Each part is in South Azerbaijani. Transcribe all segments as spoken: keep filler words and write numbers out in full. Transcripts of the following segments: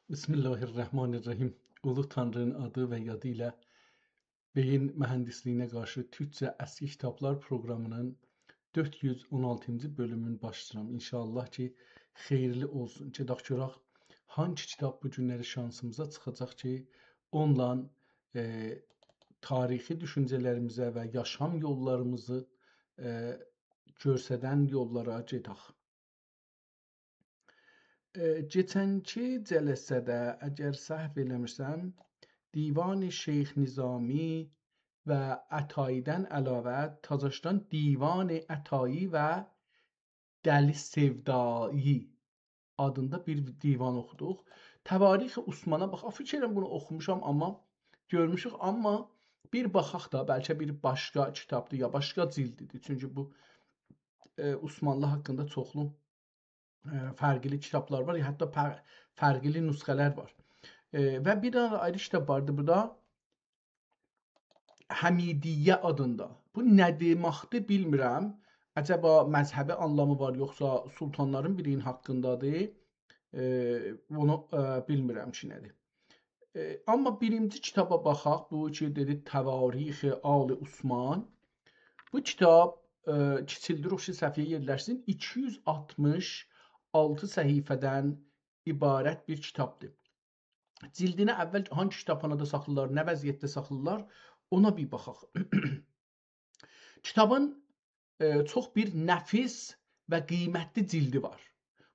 بسم الله الرحمن الرحیم. اولو تانری‌نین آدی و یادی ایله بئیین مهندسلیگینه قارشی تورکجه اسکی کیتابلار پروقرامی‌نین دؤرد یوز اون آلتینجی بؤلومون باشلاییرام. ان‌شاءالله کی، خئییرلی اولسون. گئدک گؤرک هانگی کیتاب بو گونلری شانسیمیزا چیخاجاق کی، اونونلا، ائ، تاریخی دوشونجه‌لریمیزه و یاشام یوللاریمیزی، ائ، گؤسترن یوللارا گئدک. ائ، کئچنکی جلسه‌ده، اگر سهو ائله‌میرسم، دیوان شیخ نظامی و عطایی‌دن علاوه تازاشدان دیوان عطایی و دلی سئودایی آدیندا بیر دیوان اوخودوق. تواریخ عثمانا باخ، فیکر ائلیرم بونو اوخوموشام، آمما گؤرموشوک، آمما بیر باخاق دا، بلکه بیر باشقا کیتابدیر، یا باشقا جیلدیدیر. چونکی بو، ائ، عثمانلی حاقیندا چوخلو، ائ، فرقلی کیتابلار وار، یا حتی پر-، فرقلی نسخه‌لر وار. ائ، و بیر دنه ده آیری کیتاب واردی بورادا، حمیدیه آدیندا. بو نه دئمکدیر بیلمیرم. عجبا مذهبی آنلامی وار، یوخسا سلطانلارین بیری‌نین حاقیندادیر؟ ائ، اونو، ائ، بیلمیرم کی، نه‌دیر. ائ، آمما بیرینجی کیتابا باخاق. بو کی، دئدی، تواریخ آل عثمان. بو کیتاب، ائ، کیچیلدیر، او کی، صفحه‌یه یئرلشسین. ایکی یوز آلتمیش آلتی صفحه‌دن عبارت بیر کیتابدیر. جیلدینی اول هانگی کیتابخانادا ساخلاییرلار، نه وضعیتده ساخلاییرلار، اونا بیر باخاق. کیتابین، ائ، چوخ بیر نفیس و قیمتلی جیلدی وار.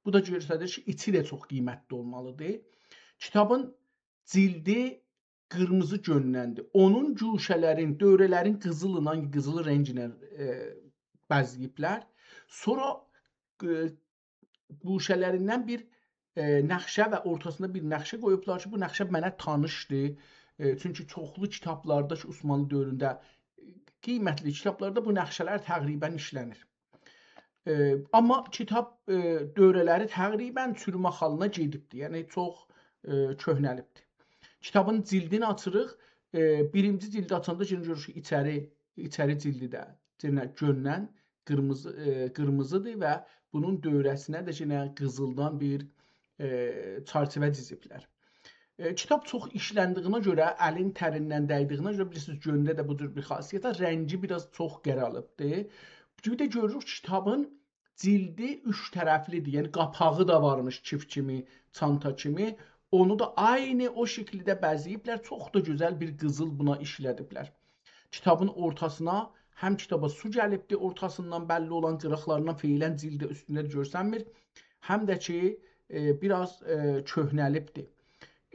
بو دا گؤستریر کی، ایچی ده چوخ قیمتلی اولمالیدیر. کیتابین جیلدی قیرمیزی گؤندندیر. اونون گوشه‌لرین، دؤوره‌لرین قیزیلینان، قیزیل رنگینن، ائ، بزه‌ییبلر. سونرا، ائ، گوشه‌لریندن بیر، ائ، نقشه و اورتاسیندا بیر نقشه قویوبلار کی، بو نقشه منه تانیشدیر. ائ، چونکی چوخلو کیتابلاردا کی، عثمانلی دؤورونده، ائ، قیمتلی کیتابلاردا بو نقشه‌لر تقریباً ایشله‌نیر. ائ، آمما کیتاب، ائ، دؤوره‌لری تقریباً چورومه حالینا گئدیبدیر. یعنی، چوخ، ائ، کؤهنه‌لیبدیر. کیتابین جیلدینی آچیریق. ائ، بیرینجی جیلدی آچاندا یئنه گؤروروک کی، ایچری، ایچری جیلدی ده یئنه گؤندن قیرمیزی، ائ، قیرمیزیدیر و بونون دؤوره‌سینه ده یئنه قیزیلدان بیر، ائ، چرچیوه جیزیبلر. ائ، کیتاب چوخ ایشلندیگینه گؤره، الین تریندن دیدیگینه گؤره، بیلیرسینیز، گؤنده ده بو جور بیر خاصیت وار. رنگی بیر آز چوخ قرالیبدیر. بیر ده گؤروروک کیتابین جیلدی اوچ طرفلیدیر. یعنی قاپاغی دا وارمیش کیف کیمی، چانتا کیمی. اونو دا عینی او شکیلده بزه‌ییبلر. چوخ دا گؤزل بیر قیزیل بونا ایشله‌دیبلر. کیتابین اورتاسینا هم کیتابا سو گلیبدی، اورتاسیندان بللی اولان، قیراقلاریندان، فعلاً جیلدی اوستونده گؤرسنمیر. هم ده کی، ائ، بیر آز، ائ، کؤهنه‌لیبدی.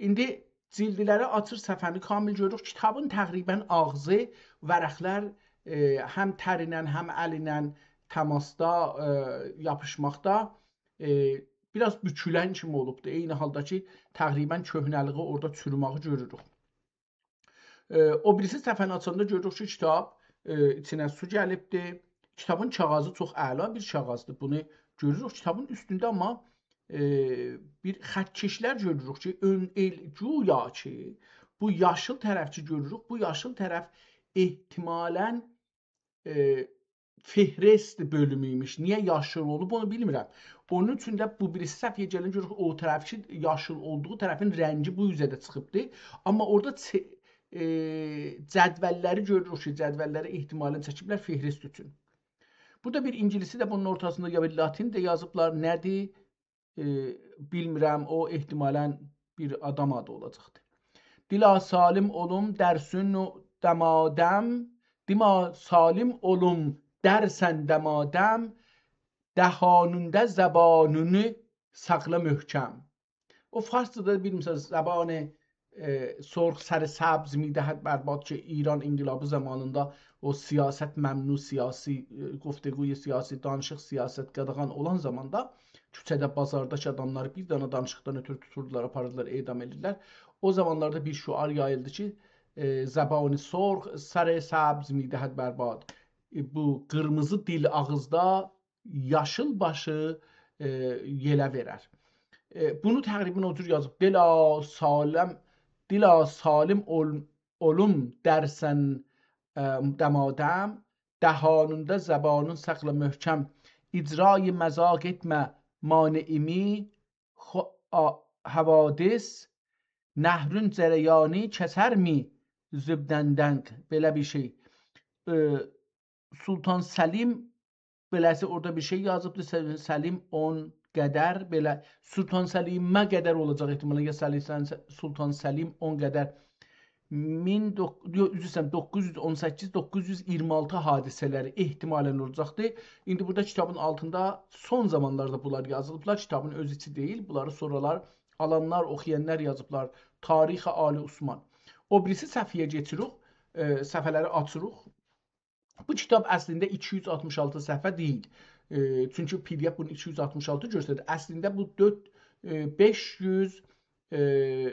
ایندی جیلدلری آچیر، صفحه‌نی کامل گؤروروک. کیتابین تقریباً آغزی، ورقلر، ائ، هم ترینن، هم الینن تماسدا، ائ، یاپیشماقدا، ائ، بیر آز بوکولن کیمی اولوبدو. عینی حالدا کی، تقریباً کؤهنه‌لیگی، اورادا چوروماغی گؤروروک. ائ، او بیریسی صفحه‌نی آچاندا گؤروروک کی، کیتاب، ائ، ایچینه سو گلیبدی. کیتابین کاغیذی چوخ اعلا بیر کاغیذدیر. بونو گؤروروک. کیتابین اوستونده آمما، ائ، بیر خط‌کشلر گؤروروک کی، اؤن ائل، گویا کی، بو یاشیل طرف کی گؤروروک، بو یاشیل طرف احتمالاً، ائ، فهرست بؤلومو ایمیش. نییه یاشیل اولوب، اونو بیلمیرم. اونون اوچون ده بو بیریسی صفحه‌یه گلن گؤروروک، او طرف کی، یاشیل اولدوغو طرفین رنگی بو اوزه ده چیخیبدی. آمما اورادا چ-، ائ، جدوللری گؤروروک کی، جدوللری احتمالاً چکیبلر فهرست اوچون. بورادا بیر اینگیلیسی ده بونون اورتاسیندا، یا بیر لاتین ده یازیبلار، نه‌دیر؟ ائ، بیلمیرم، او احتمالاً بیر آدام آدی اولاجاقدیر. دیلا سالم اولوم، درسون و دمادم، دیما سالم اولوم، درسن دمادم، دهانوندا زبانونو ساخلا محکم. او فارسجادا بیلمیرسن، زبان، ائ، سرخ سر سبز می‌دهد بر باد کی، ایران انقلابی زامانیندا او سیاست ممنوع، سیاسی، ائ، گفتگوی سیاسی، دانیشیق سیاست قاداغان اولان زاماندا کوچه‌ده، بازاردا کی آداملاری بیر دنه دانیشیقدان اؤترو توتوردولار، آپاریردیلار، اعدام ائدیردیلر. او زامانلاردا بیر شعار یاییلدی کی، ائ، «زبان سرخ سر سبز می‌دهد بر باد.» ائ، بو قیرمیزی دیل آغیزدا یاشیل باشی، ائ، یئله وئرر. ائ، بونو تقریباً او جور یازیب. «دیلا سالم، دیلا سالم اول-، اولوم درسن، ائ، دمادم، دهانوندا زبانون ساخلا محکم، اجرای مذاق ائتمه مانعیمی، خو-، آ-، حوادث، نهرون جریانی کسرمی زبدندنگ، بئله بیر شئی. ائ، سلطان سلیم، بئله‌سی اورادا بیر شئی یازیبدی. س-، سلیم اون قدر، بئله سلطان سلیمه قدر اولاجاق احتمالا، یا سلی-، سن-، سلطان سلیم اون قدر. مین دوق-، یوخ، عذر ایسته‌ییرم، دوققوز یوز اون سککیز، دوققوز یوز ایگیرمی آلتی حادثه‌لری احتمالا اولاجاقدی. ایندی بورادا کیتابین آلتیندا سون زامانلاردا بونلار یازیلیبلار. کیتابین اؤز ایچی دئییل، بونلاری سونرالار آلانلار، اوخویانلار یازیبلار. تاریخ آل عثمان. او بیریسی صفحه‌یه کئچیریک، ائ، صفحه‌لری آچیریق. بو کیتاب اصلینده ایکی یوز آلتمیش آلتی صفحه دئییل. ائ، چونکی PDF بونو ایکی یوز آلتمیش آلتی گؤستریر. اصلینده بو دؤرد، ائ، بئش یوز، ائ،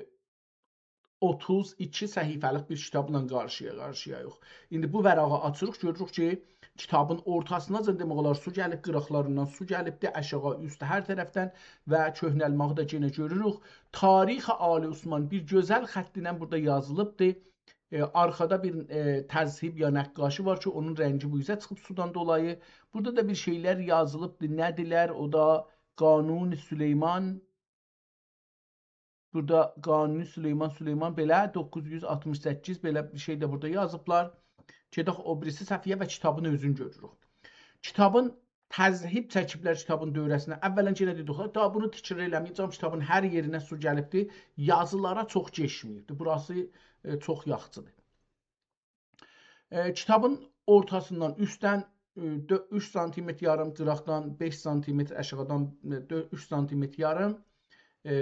اوتوز ایکی صفحه‌لیک بیر کیتابلا قارشی‌یا-قارشی‌یایوخ. ایندی بو ورقی آچیریق، گؤروروک کی، کیتابین اورتاسیناجان دئمک اولار سو گلیب، قیراقلاریندان سو گلیبدی، آشاغی، اوسته، هر طرفدن و کؤهنلمه‌یی ده یئنه گؤروروک. تاریخ آل عثمان بیر گؤزل خطینن بورادا یازیلیبدی. ائ، آرخادا بیر، ائ، تذهیب یا نقاشی وار کی، اونون رنگی بو اوزه چیخیب سودان دولایی. بورادا دا بیر شئیلر یازیلیبدی. نه‌دیرلر؟ او دا قانون سلیمان. بورادا قانون سلیمان، سلیمان بئله، دوققوز یوز آلتمیش سککیز، بئله بیر شئی ده بورادا یازیبلار. گئدک او بیریسی صفحه‌یه و کیتابین اؤزونو گؤروروک. کیتابین تذهیب چکیبلر کیتابین دؤوره‌سینه. اولا یئنه دئدیک، دا بونو تکرار ائله‌مه‌یه‌جم. کیتابین هر یئرینه سو گلیبدی. یازیلارا چوخ کئچمه‌ییبدی. بوراسی، ائ، چوخ یاخشیدیر. ائ، کیتابین اورتاسیندان اوستدن، ائ، دؤ-، اوچ سانتیمتر یاریم، قیراقدان بئش سانتیمتر، آشاغیدان، ائ، دؤ-، اوچ سانتیمتر یاریم، ائ،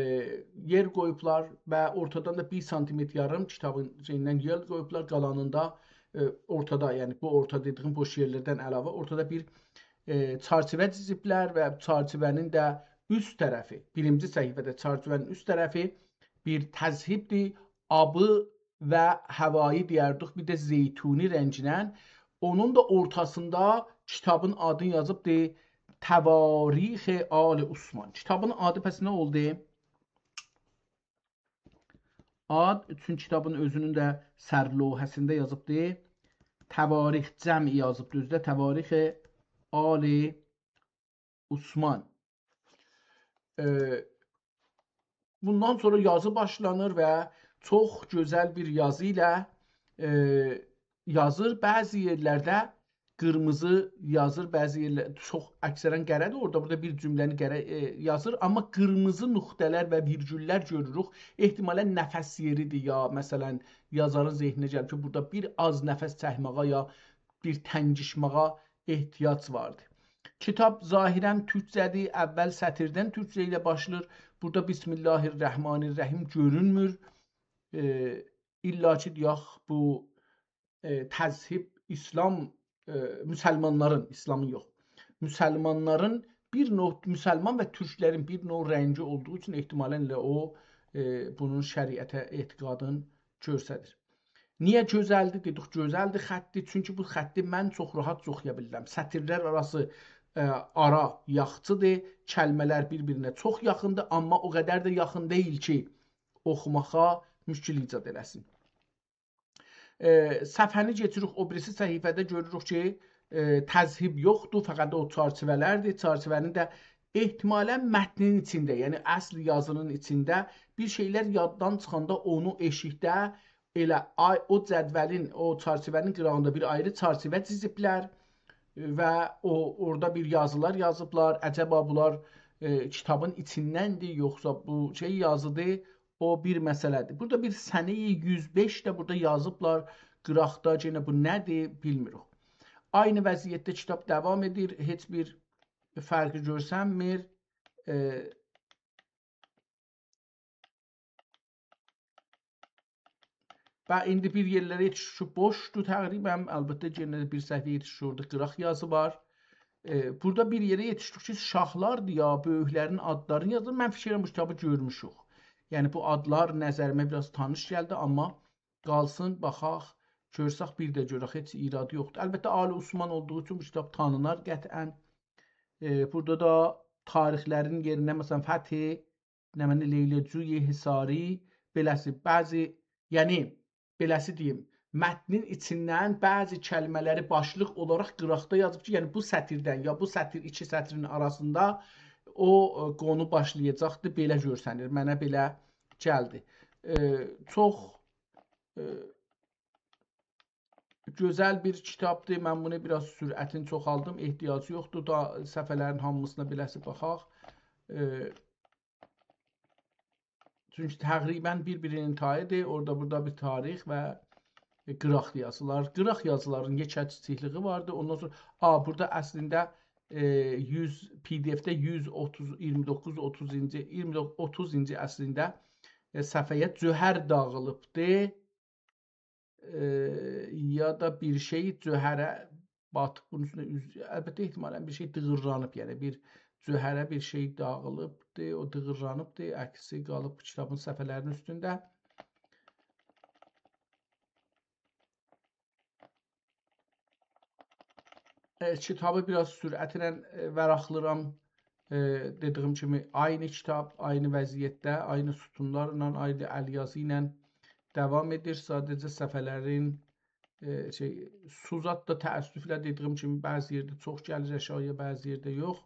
یئر قویوبلار و اورتادان دا بیر سانتیمتر یاریم کیتابین شئییندن یئر قویوبلار. قالانیندا، ائ، اورتادا، یعنی بو اورتا دئدیگیم بوش یئرلردن علاوه اورتادا بیر، ائ، چرچیوه چیزیبلر و چرچیوه‌نین ده اوست طرفی، بیرینجی صفحه‌ده چرچیوه‌نین اوست طرفی بیر تذهیبدیر. آبی و هوایی دئیردیک، بیر ده زیتونی رنگینن. اونون دا اورتاسیندا کیتابین آدینی یازیبدی، تواریخ آل عثمان. کیتابین آدی پس نه اولدو؟ آد، چون کیتابین اؤزونون ده سرلوحه‌سینده یازیبدی. تواریخ جمعی یازیبدی، اؤزو ده تواریخ آل عثمان. ائ، بوندان سونرا یازی باشلانیر و چوخ گؤزل بیر یازی ایله، ائ، یازیر. بعضی یئرلرده قیرمیزی یازیر، بعضی یئرلر، چوخ اکثرا قره‌دیر، اورادا بورادا بیر جمله‌نی قره، ائ، یازیر، آمما قیرمیزی نقطه‌لر و ویرگوللر گؤروروک. احتمالا نفس یئریدیر، یا مثلا یازارین ذهنینه گلیب کی، بورادا بیر آز نفس چکمه‌یه یا بیر تنگیشمه‌یه احتیاج واردی. کیتاب ظاهرا تورکجه‌دیر، اول سطیردن تورکجه ایله باشلاییر. بورادا بسم الله الرحمن الرحیم گؤرونمور. ائ، الا کی، دئیک، بو، ائ، تذهیب ایسلام، ائ، مسلمانلارین، ایسلامین یوخ، مسلمانلارین بیر نوع، مسلمان و تورکلرین بیر نوع رنگی اولدوغو اوچون احتمالا ائله او، ائ، بونون شریعته اعتقادین گؤستریر. نییه گؤزلدیر؟ دئدیک، گؤزلدیر خطی، چونکی بو خطی من چوخ راحت اوخویا بیلیرم. سطیرلر آراسی، ائ، آرا یاخشیدیر، کلمه‌لر بیر-بیرینه چوخ یاخیندیر، آمما او قدر ده یاخین دئییل کی، اوخوماغا مشکل ایجاد ائله‌سین. ائ، صفحه‌نی کئچیریک، او بیریسی صفحه‌ده گؤروروک کی، ائ، تذهیب یوخدور، فقط او چرچیوه‌لردیر. چرچیوه‌نین ده احتمالا متنین ایچینده، یعنی اصل یازینین ایچینده بیر شئیلر یاددان چیخاندا اونو ائشیکده ائله آی-، او جدولین، او چرچیوه‌نین قیراغیندا بیر آیری چرچیوه چیزیبلر و او، اورادا بیر یازیلار یازیبلار. عجبا بونلار، ائ، کیتابین ایچیندندیر، یوخسا بو شئی یازیدیر، او بیر مسئله‌دیر. بورادا بیر سنه یوز بئش ده بورادا یازیبلار قیراقدا، یئنه بو نه‌دیر، بیلمیریک. عینی وضعیتده کیتاب داوام ائدیر، هئچ بیر فرقی گؤرسنمیر. ائ، و ایندی بیر یئرلره یئتیشدیک کی، بوشدور تقریبا. البته، یئنه ده بیر صفحه یئتیشدیک، اورادا قیراق یازی وار. ائ، بورادا بیر یئره یئتیشدیک کی، شاهلاردیر یا بؤیوکلرین آدلارینی یازیر. من فیکر ائلیرم، بو کیتابی گؤرموشوک. یعنی، بو آدلار نظریمه بیر آز تانیش گلدی، آمما قالسین، باخاق، گؤرسک، بیر ده گؤرک، هئچ ایرادی یوخدور. البته، آل عثمان اولدوغو اوچون بو کیتاب تانینار قطعا. ائ، بورادا دا تاریخلرین یئرینه، مثلا، فتح، نمنه، لیله‌جوی حصاری، بئله‌سی، بعضی، یعنی، بئله‌سی دئییم، متنین ایچیندن بعضی کلمه‌لری باشلیق اولاراق قیراقدا یازیب کی، یعنی بو سطیردن یا بو سطیر، ایکی سطرین آراسیندا او، ائ، قونو باشلایاجاقدی، بئله گؤرسنیر. منه بئله گلدی. ائ، چوخ، ائ، گؤزل بیر کیتابدیر. من بونو بیر آز سرعتین چوخالدیم. احتیاجی یوخدور دا صفحه‌لرین هامیسینا بئله‌سی باخاق. ائ، چونکی تقریباً بیر-بیری‌نین تاییدیر. اورادا بورادا بیر تاریخ و، ائ، قیراق یازیلار. قیراق یازیلارین یئکه‌چیچیکلیگی واردیر. اوندان سونرا، آ، بورادا اصلینده، ائ، یوز، پی دی اف‌ده یوز اوتوز، ایگیرمی دوققوز، اوتوزونجو، ایگیرمی دوققوز، اوتوزونجو اصلینده، ائ، صفحه‌یه جوهر داغیلیبدی. ائ، یا دا بیر شئی جوهره باتیب بونون اوستونه اوز-، البته، احتمالاً بیر شئی دیغیرلانیب، یعنی بیر جوهره بیر شئی داغیلیبدی، او دیغیرلانیبدی، عکسی قالیب بو کیتابین صفحه‌لرینین اوستونده. ائ، کیتابی بیر آز سرعتله، ائ، ورقلاییرام. ائ، دئدیگیم کیمی، عینی کیتاب، عینی وضعیتده، عینی ستونلارلا، عینی ال‌یازی ایله داوام ائدیر. ساده‌جه صفحه‌لرین، ائ، شئی، سو زاد دا تأسفله، دئدیگیم کیمی، بعضی یئرده چوخ گلیر آشاغییا، بعضی یئرده یوخ.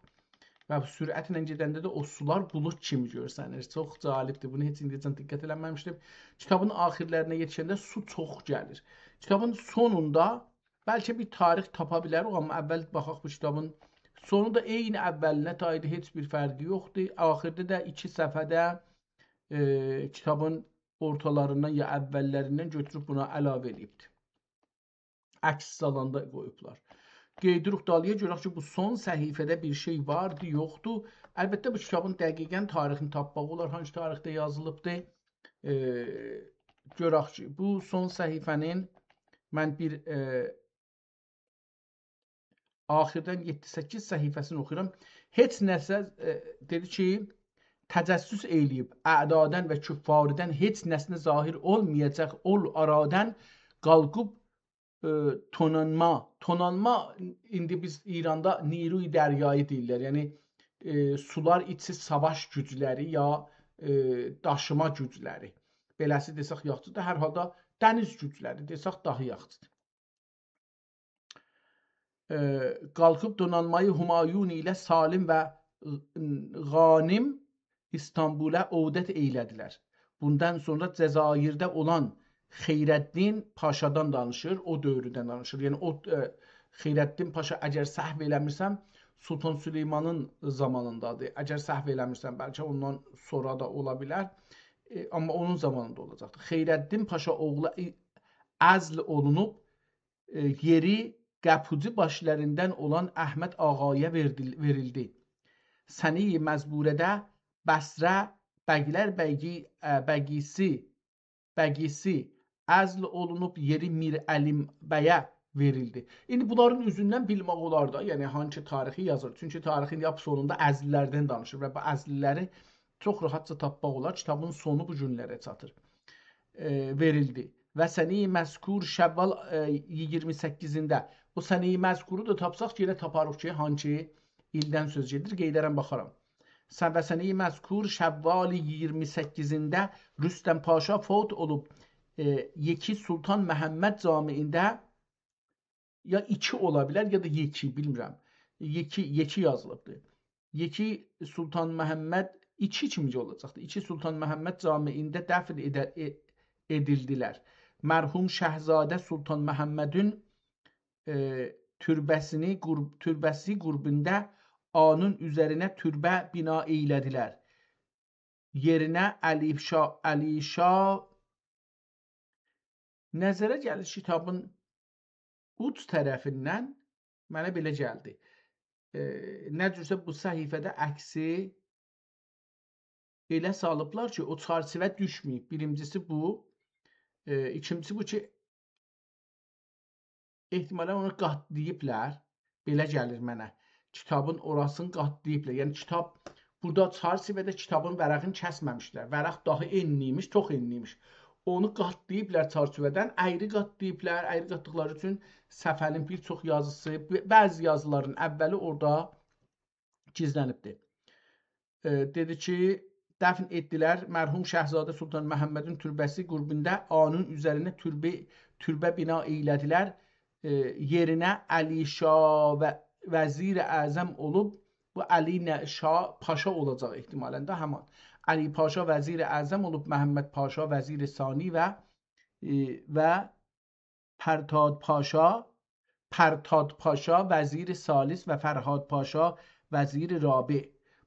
و بو سرعتله گئدنده ده او سولار بولود کیمی گؤرسنیر. چوخ جالبدیر. بونو هئچ ایندیه‌جن دقت ائله‌مه‌میشدیم. کیتابین آخیرلرینه یئتیشنده سو چوخ گلیر. کیتابین سونوندا بلکه بیر تاریخ تاپا بیلریک، آمما اول باخاق بو کیتابین سونو دا عینی اولینه تاییدی، هئچ بیر فرقی یوخدور. آخیردا دا ایکی صفحه‌ده، ائ، کیتابین اورتالاریندان یا اوللریندن گؤتوروب بونا علاوه ائله‌ییبدیر. عکس سالاندا قویوبلار. گئدیریک دالییا، گؤرک کی، بو سون صفحه‌ده بیر شئی واردی، یوخدو. البته، بو کیتابین دقیقاً تاریخینی تاپماق اولار، هانسی تاریخده یازیلیبدی. ائ، گؤرک کی، بو سون صفحه‌نین من بیر، ائ، آخیردان یئددی-سککیز صفحه‌سینی اوخویورام. هئچ نه‌سه، ائ، دئدی کی، تجسس ائله‌ییب اعدادان و کفاردان هئچ نه‌سینه ظاهر اولمایاجاق، اول آرادان قالخیب، ائ، تونانما. تونانما ایندی بیز ایراندا نیروی دریایی دئییرلر. یعنی، ائ، سولار ایچی ساواش گوجلری یا، ائ، داشیما گوجلری. بئله‌سی دئسک یاخشیدیر. هر حالدا دنیز گوجلری دئسک داها یاخشیدیر. ائ، قالخیب دونانمایی همایون ایله سالم و غانم ایستانبولا عودت ائیله‌دیلر. بوندان سونرا جزایرده اولان خیرالدین پاشادان دانیشیر، او دؤوردن دانیشیر. یعنی او، ائ، خیرالدین پاشا، اگر سهو ائله‌میرسم، سلطان سلیمانین زامانیندادیر. اگر سهو ائله‌میرسم، بلکه اوندان سونرا دا اولا بیلر. ائ، آمما اونون زامانیندا اولاجاقدیر. خیرالدین پاشا اوغلو، ائ، عزل اولونوب، ائ، یئری قاپیجی باشلاریندان اولان احمد آقایا وئردیل-، وئریلدی. سنه‌ی مزبوره‌ده بصره بگلر بگی-، ائ، بگیسی، بگیسی عزل اولونوب، یئری میر علی بیه وئریلدی. ایندی بونلارین اوزوندن بیلمک اولار دا، یعنی هانسی تاریخی یازیر. چونکی تاریخین لاپ سونوندا عزللردن دانیشیر و بو عزللری چوخ راحتجا تاپماق اولار. کیتابین سونو بو گونلره چاتیر. ائ، وئریلدی. و سنه‌ی مذکور شوال، ائ، ایگیرمی سککیزینده. او سنه‌ی مذکورو دا تاپساق، یئنه تاپاریق کی، هانسی ایلدن سؤز گئدیر، قئییدرم باخارام. سن-، و سنه‌ی مذکور شوال ایگیرمی سککیزینده رستم پاشا فوت اولوب، ائ، یکی سلطان محمد جامعینده یا ایکی اولا بیلر، یا دا یکی، بیلمیرم. یکی، یکی یازیلیبدیر. یکی سلطان محمد، ایکی کیمی اولاجاقدیر. ایکی سلطان محمد جامعینده دفن ائده-، ائ-، ائدیلدیلر. مرحوم شهزاده سلطان محمدین، ائ، توربه‌سینی قور-، توربه‌سی قوربوندا آنین اوزرینه توربه بنا ائیله‌دیلر. یئرینه علی شا-، علی شا-، نظره گلیر کیتابین اوج طرفیندن منه بئله گلدی. ائ، نه جورسه بو صفحه‌ده عکسی ائله سالیبلار کی، او چرچیوه دوشمه‌ییب. بیرینجیسی بو. ائ، ایکینجیسی بو کی، احتمالاً اونو قاتلاییبلار. بئله گلیر منه. کیتابین اوراسینی قاتلاییبلار. یعنی کیتاب، بورادا چرچیوه‌ده کیتابین ورقینی کسمه‌میشلر. ورق داها انلی ایمیش، چوخ انلی ایمیش. اونو قاتلاییبلار چرچیوه‌دن، اَیری قاتلاییبلار. اَیری قاتدیقلاری اوچون صفحه‌نین بیر چوخ یازیسی، ب-، بعضی یازیلارین اوّلی اورادا گیزلنیبدیر. ائ، دئدی کی، دفن ائتدیلر. مرحوم شهزاده سلطان محمدین توربه‌سی قوربوندا آنین اوزرینه توربه، توربه بنا ائیله‌دیلر. ائ، یئرینه علی شا و وزیر اعظم اولوب، بو علی نه، شاه، پاشا اولاجاق احتمالاً ده همان. علی پاشا وزیر اعظم اولوب، محمد پاشا وزیر ثانی و، ائ، و پرتاد پاشا، پرتاد پاشا وزیر ثالث و فرهاد پاشا وزیر رابع.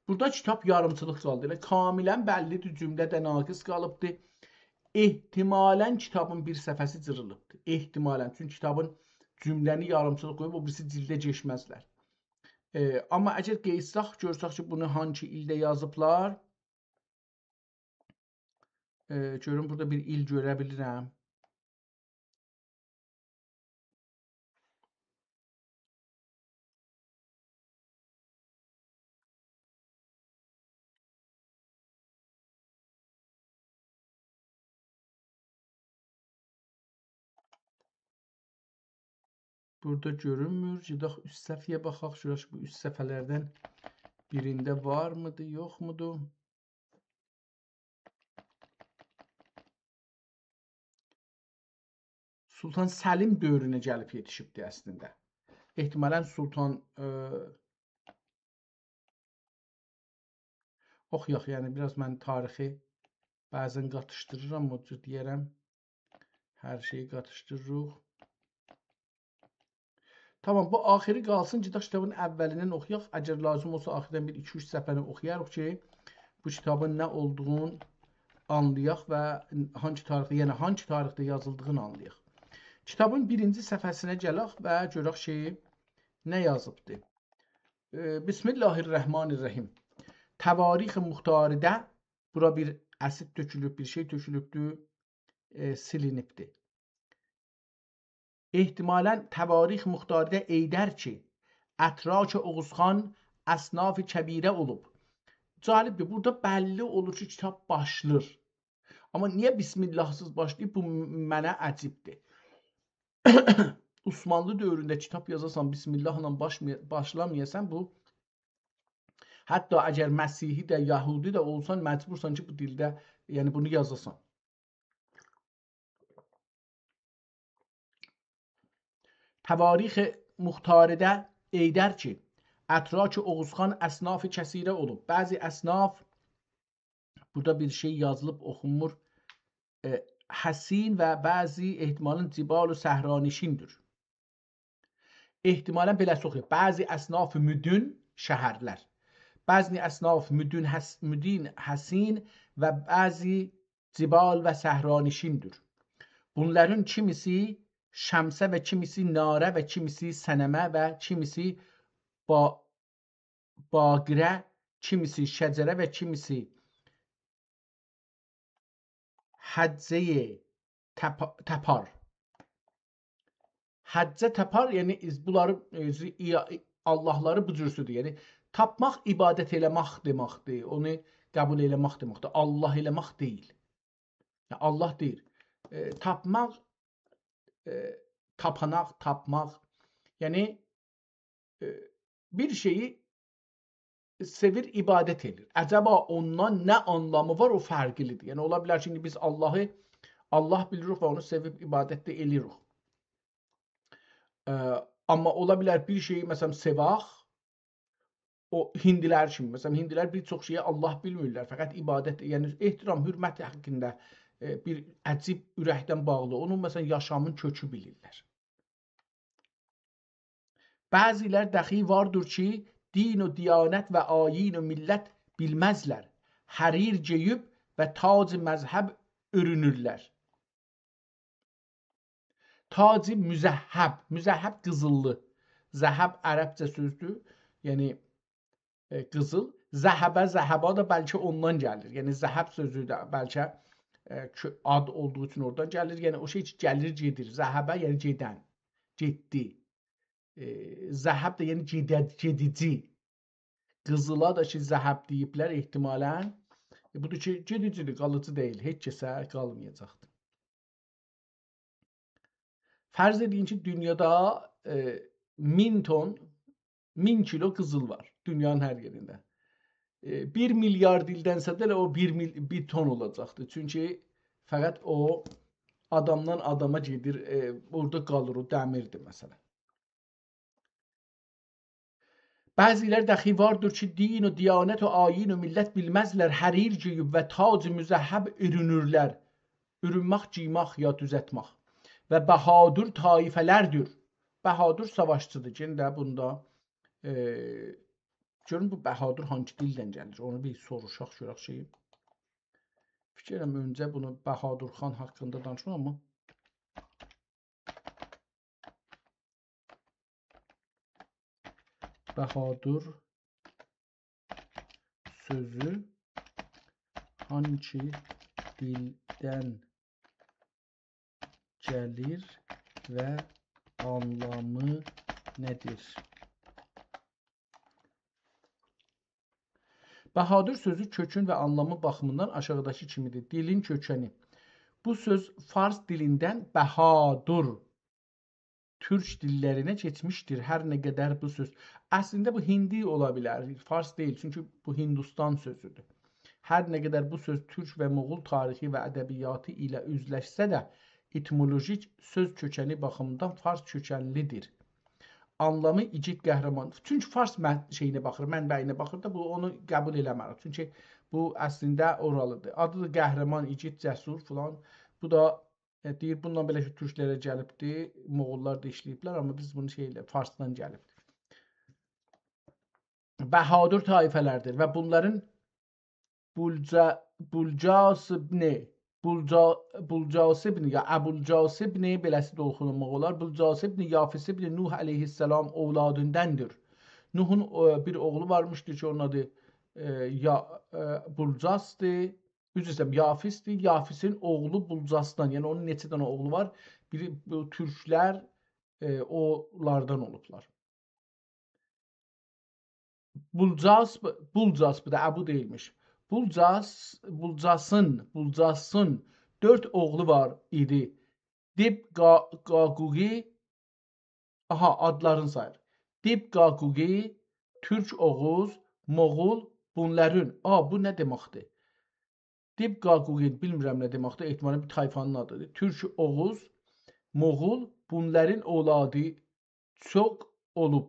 بورادا کیتاب یاریمچیلیق قالدی. ائله کاملاً بللی‌دیر، جمله ده ناقص قالیبدی. احتمالاً کیتابین بیر صفحه‌سی جیریلیبدی. احتمالاً. چونکی کیتابین جمله‌نی یاریمچیلیق قویوب، او بیریسی جیلده کئچمزلر. ائ، آمما اگر قئییتسک، گؤرسک کی، بونو هانسی ایلده یازیبلار، ائ، گؤروم بورادا بیر ایل گؤره بیلیرم. بورادا گؤرونمور. گئدک اوست صفحه‌یه باخاق. گؤرک بو اوست صفحه‌لردن بیرینده وارمیدی، یوخمودو؟ سلطان سلیم دؤورونه گلیب یئتیشیبدی اصلینده. احتمالاً سلطان، ائ، اوخویاق، یعنی بیر آز من تاریخی بعضاً قاتیشدیریرام، او جور دئیه‌رم. هر شئیی قاتیشدیریریق. تامام، بو آخیری قالسین، گئدک کیتابین اولیندن اوخویاق. اگر لازیم اولسا، آخیردان بیر ایکی-اوچ صفحه‌نی اوخویاریق کی، بو کیتابین نه اولدوغونو آنلایاق و هانسی تاریخده، یعنی هانسی تاریخده یازیلدیغینی آنلایاق. کیتابین بیرینجی صفحه‌سینه گلک و گؤرک کی، نه یازیبدی. ائ، بسم الله الرحمن الرحیم. تواریخ مختارده، بورا بیر اسید تؤکولوب، بیر شئی تؤکولوبدور، ائ، سیلینیبدیر. احتمالاً تواریخ مختارده ائیدر کی، اتراک اوغوزخان اصناف کبیره اولوب. جالبدیر، بورادا بللی اولور کی، کیتاب باشلیر. آمما نییه بسم الله‌سیز باشلاییب، بو م-، منه عجیبدیر. عثمانلی دؤورونده کیتاب یازاسان، بسم الله‌له باش-، باشلامایاسان، بو حتی اگر مسیحی ده، یهودی ده اولسان، مجبورسان کی، بو دیلده، یعنی بونو یازاسان. تواریخ مختارده ائیدر کی، اتراک اوغوزخان اصناف کثیره اولوب. بعضی اصناف، بورادا بیر شئی یازیلیب، اوخونمور، ائ، حصین و بعضی احتمالاً جبال و صحرانشیندیر. احتمالاً بئله‌سی اوخویور. بعضی اصناف مدن، شهرلر. بعضی اصناف مدن حص-، مدن حصین و بعضی جبال و صحرانشیندیر. بونلارین کیمیسی شمسه و کیمیسی ناره و کیمیسی صنمه و کیمیسی با-، باقره، کیمیسی شجره و کیمیسی حجه‌ی تپا-، تپار. حجه تپار، یعنی ایز-، بونلاری، ائ، ز-، ای-، آللاهلاری بو جورسودور. یعنی تاپماق عبادت ائله‌مک دئمکدیر، اونو قبول ائله‌مک دئمکدیر. آللاه ائله‌مک دئییل. یعنی آللاه دئییل. ائ، تاپماق، ائ، تاپاناق، تاپماق. یعنی ائ، بیر شئیی سئویر، عبادت ائدیر. عجبا اوندان نه آنلامی وار، او فرقلی‌دیر. یعنی اولا بیلر کی، ایندی بیز آللاهی، آللاه بیلیریک و اونو سئویب عبادت ده ائله‌ییریک. ائ، آمما اولا بیلر بیر شئیی، مثلا، سئوک، او هیندی‌لر کیمی. مثلا، هیندی‌لر بیر چوخ شئیه آللاه بیلمیرلر، فقط عبادت، یعنی احترام، حرمت حاقیندا، ائ، بیر عجیب اورکدن باغلی، اونو، مثلا، یاشامین کؤکو بیلیرلر. بعضی‌لر دخی واردیر کی، دین و دیانت و آیین و میللت بیلمزلر. حریر گئییب و تاج مذهب اؤرونورلر. تاج مذهب، مذهب قیزیللی. ذهب عربجه سؤزدور، یعنی ائ، قیزیل. ذهبه، ذهبا دا بلکه اوندان گلیر. یعنی ذهب سؤزو ده بلکه، ائ، کؤ-، آد اولدوغو اوچون اورادان گلیر. یعنی او شئی کی، گلیر، گئدیر. ذهبه، یعنی گئدن، گئتدی. ائ، ذهب ده، یعنی گئده-، گئدیجی. قیزیلا دا کی، ذهب دئییبلر احتمالاً. ائ، بودور کی، گئدیجی‌دیر، قالیجی دئییل. هئچ کسه قالمایاجاقدیر. فرض ائدین کی، دونیادا، ائ، مین تون، مین کیلو قیزیل وار دونیانین هر یئرینده. ائ، بیر میلیارد ایلدن سونرا ائله او بیر میل-، بیر تون اولاجاقدیر. چونکی فقط او آدامدان آداما گئدیر، ائ، اورادا قالیر، او دمیردیر، مثلا. بعضی‌لر دخی واردیر کی، دین و دیانت و آیین و میللت بیلمزلر، حریر گئییب و تاج مذهب اورونورلر. اورونمک، گئیمک یا دوزلتمک. و بهادر طایفه‌لردیر. بهادر ساواشچی‌دیر. یئنه ده بوندا، ائ، گؤرون بو بهادر هانسی دیلدن گلیر؟ اونو بیر سوروشاق، گؤرک شئی. فیکر ائلیرم، اؤنجه بونو بهادر خان حاقیندا دانیشماق، آمما بهادر سؤزو هانسی دیلدن گلیر و آنلامی نه‌دیر؟ بهادر سؤزو کؤکون و آنلامی باخیمیندان آشاغیداکی کیمی‌دیر. دیلین کؤکنی. بو سؤز فارس دیلیندن بهادر تورک دیللرینه کئچمیشدیر. هر نه قدر بو سؤز، اصلینده بو هندی اولا بیلر، فارس دئییل، چونکی بو هندوستان سؤزودور. هر نه قدر بو سؤز تورک و مغول تاریخی و ادبیاتی ایله اوزلشسه ده، ائتیمولوژیک سؤز کؤکنی باخیمیندان فارس کؤکنلی‌دیر. آنلامی ایگید قهرمان. چونکی فارس من-، شئیینه باخیر، منبعینه باخیر دا، بو اونو قبول ائله‌میر. چونکی بو اصلینده اورالی‌دیر. آدی دا قهرمان، ایگید، جسور فلان. بو دا، ائ، دئییر، بوندان بئله کی، تورکلره گلیبدی، مغوللار دا ایشله‌ییبلر، آمما بیز بونو شئی ائله، فارسدان گلیبدیر. بهادر طایفه‌لردیر و بونلارین بولجا-، بولجاسیبنی، بولجا-، بولجاسیبنی یا ابولجاسیبنی، بئله‌سی ده اوخونماق اولار. بولجاسیبنی یافث ابن نوح علیه‌السلام اولادینداندیر. نوحون، ائ، بیر اوغلو وارمیشدی کی، اونون آدی، ائ، یا-، ائ، بولجاسدی. عذر ایسته‌ییرم، یافثدی. یافثین اوغلو بولجاسدان، یعنی اونون نئچه دنه اوغلو وار؟ بیری بو تورکلر، ائ، اونلاردان اولوبلار. بولجاس، بولجاس، بو دا ابو دئییلمیش. بولجاس، بولجاسین، بولجاسین دؤرد اوغلو وار ایدی. دیب قا-، قاقوقی، آها، آدلارینی ساییر. دیب قاقوقی، تورک اوغوز، مغول، بونلارین. آ، بو نه دئمکدیر؟ دیب قاقوقی، بیلمیرم نه دئمکدیر، احتمالاً بیر طایفانین آدیدیر. تورک اوغوز، مغول، بونلارین اولادی چوخ اولوب.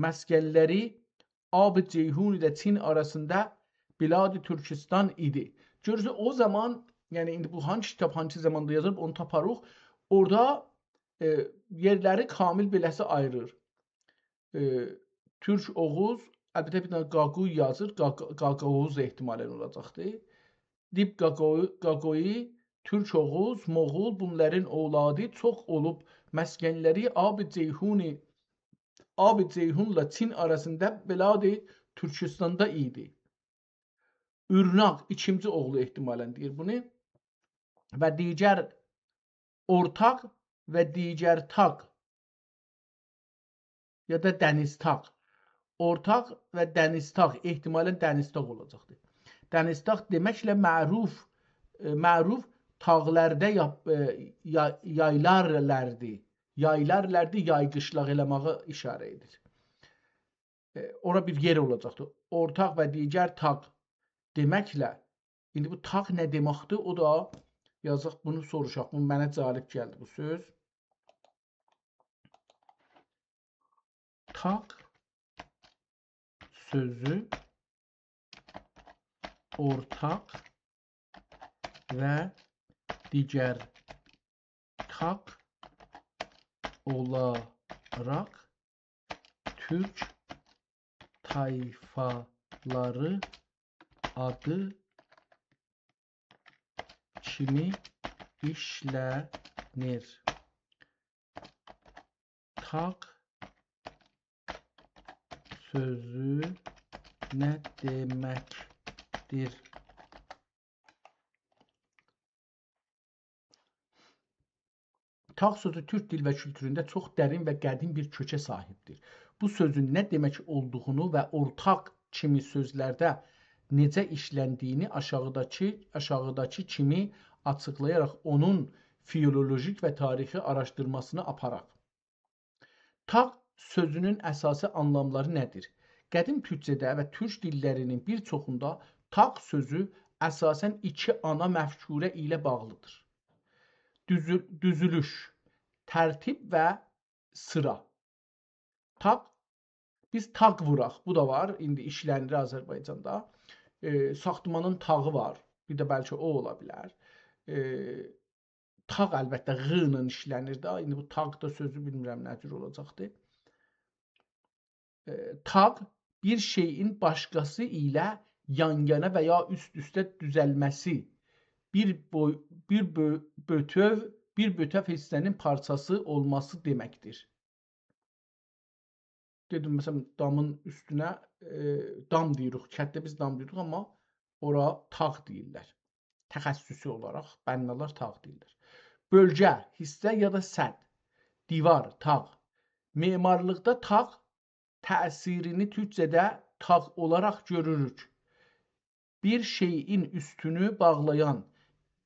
مسکنلری آب جیحون ایله چین آراسیندا بلاد تورکستان ایدی. گؤرورسونوز، او زامان، یعنی ایندی بو هانسی کیتاب، هانسی زاماندا یازیلیب، اونو تاپاریق. اورادا، ائ، یئرلری کامل بئله‌سی آییریر. ائ، تورک اوغوز، البته بیر دنه قاقو یازیر، قاق-، قاقاووز احتمالاً اولاجاقدیر. دیب قاقو-، قاقویی، تورک اوغوز، مغول، بونلارین اولادی چوخ اولوب، مسکنلری آب جیحونی، آب جیحونلا چین آراسیندا بلاد تورکستاندا ایدی. اورناق، ایکینجی اوغلو احتمالاً دئییر بونو. و دیگر اورتاق و دیگر تاق یا دا دنیزتاق. اورتاق و دنیزتاق، احتمالاً دنیزتاق اولاجاقدیر. دنیزتاق دئمکله معروف، ائ، معروف تاغلاردا یا-، ائ، یا-، یایلارلاردی. یایلارلاردی، یای قیشلاق ائله‌مه‌یه ایشاره ائدیر. ائ، اورا بیر یئر اولاجاقدیر. اورتاق و دیگر تاق دئمکله، ایندی بو تاق نه دئمکدیر؟ او دا یازیق، بونو سوروشاق. بو منه جالب گلدی بو سؤز. تاق سؤزو اورتاق و دیگر تاق اولاراق تورک طایفالاری آدی کیمی ایشله‌نیر. تاق سؤزو نه دئمکدیر؟ تاق سؤزو تورک دیل و کولتورونده چوخ درین و قدیم بیر کؤکه صاحیبدیر. بو سؤزون نه دئمک اولدوغونو و اورتاق کیمی سؤزلرده نئجه ایشلندیگینی آشاغیداکی، آشاغیداکی کیمی آچیقلایاراق اونون فیلولوژیک و تاریخی آراشدیرماسینی آپاراق. تاق سؤزونون اساسی آنلاملاری نه‌دیر؟ قدیم تورکجه‌ده و تورک دیللری‌نین بیر چوخوندا تاق سؤزو اساساً ایکی آنا مفکوره ایله باغلی‌دیر. دوزو-، دوزولوش، ترتیب و سیرا. تاق بیز تاق ووراق، بو دا وار، ایندی ایشله‌نیر آذربایجاندا. ائ، ساختمانین تاغی وار، بیر ده بلکه او اولا بیلر. ائ، تاق البته «غ» ایله ایشله‌نیر ده. ایندی بو تاق دا سؤزو بیلمیرم نه جور اولاجاقدی. ائ، تاق بیر شئیین باشقاسی ایله یان-یانا و یا اوست-اوسته دوزلمه‌سی، بیر بو-، بیر بؤ-، بؤتؤو، بیر بؤتؤو حیصه‌نین پارچاسی اولماسی دئمکدیر. دئدیم، مثلا، دامین اوستونه، ائ، دام دئییریک، کتده بیز دام دئییریک، آمما اورا تاق دئییرلر. تخصصی اولاراق بنالار تاق دئییرلر. بؤلگه، حیصه یا دا سد، دیوار، تاق. معمارلیقدا تاق تأثیرینی تورکجه‌ده تاق اولاراق گؤروروک. بیر شئیین اوستونو باغلایان،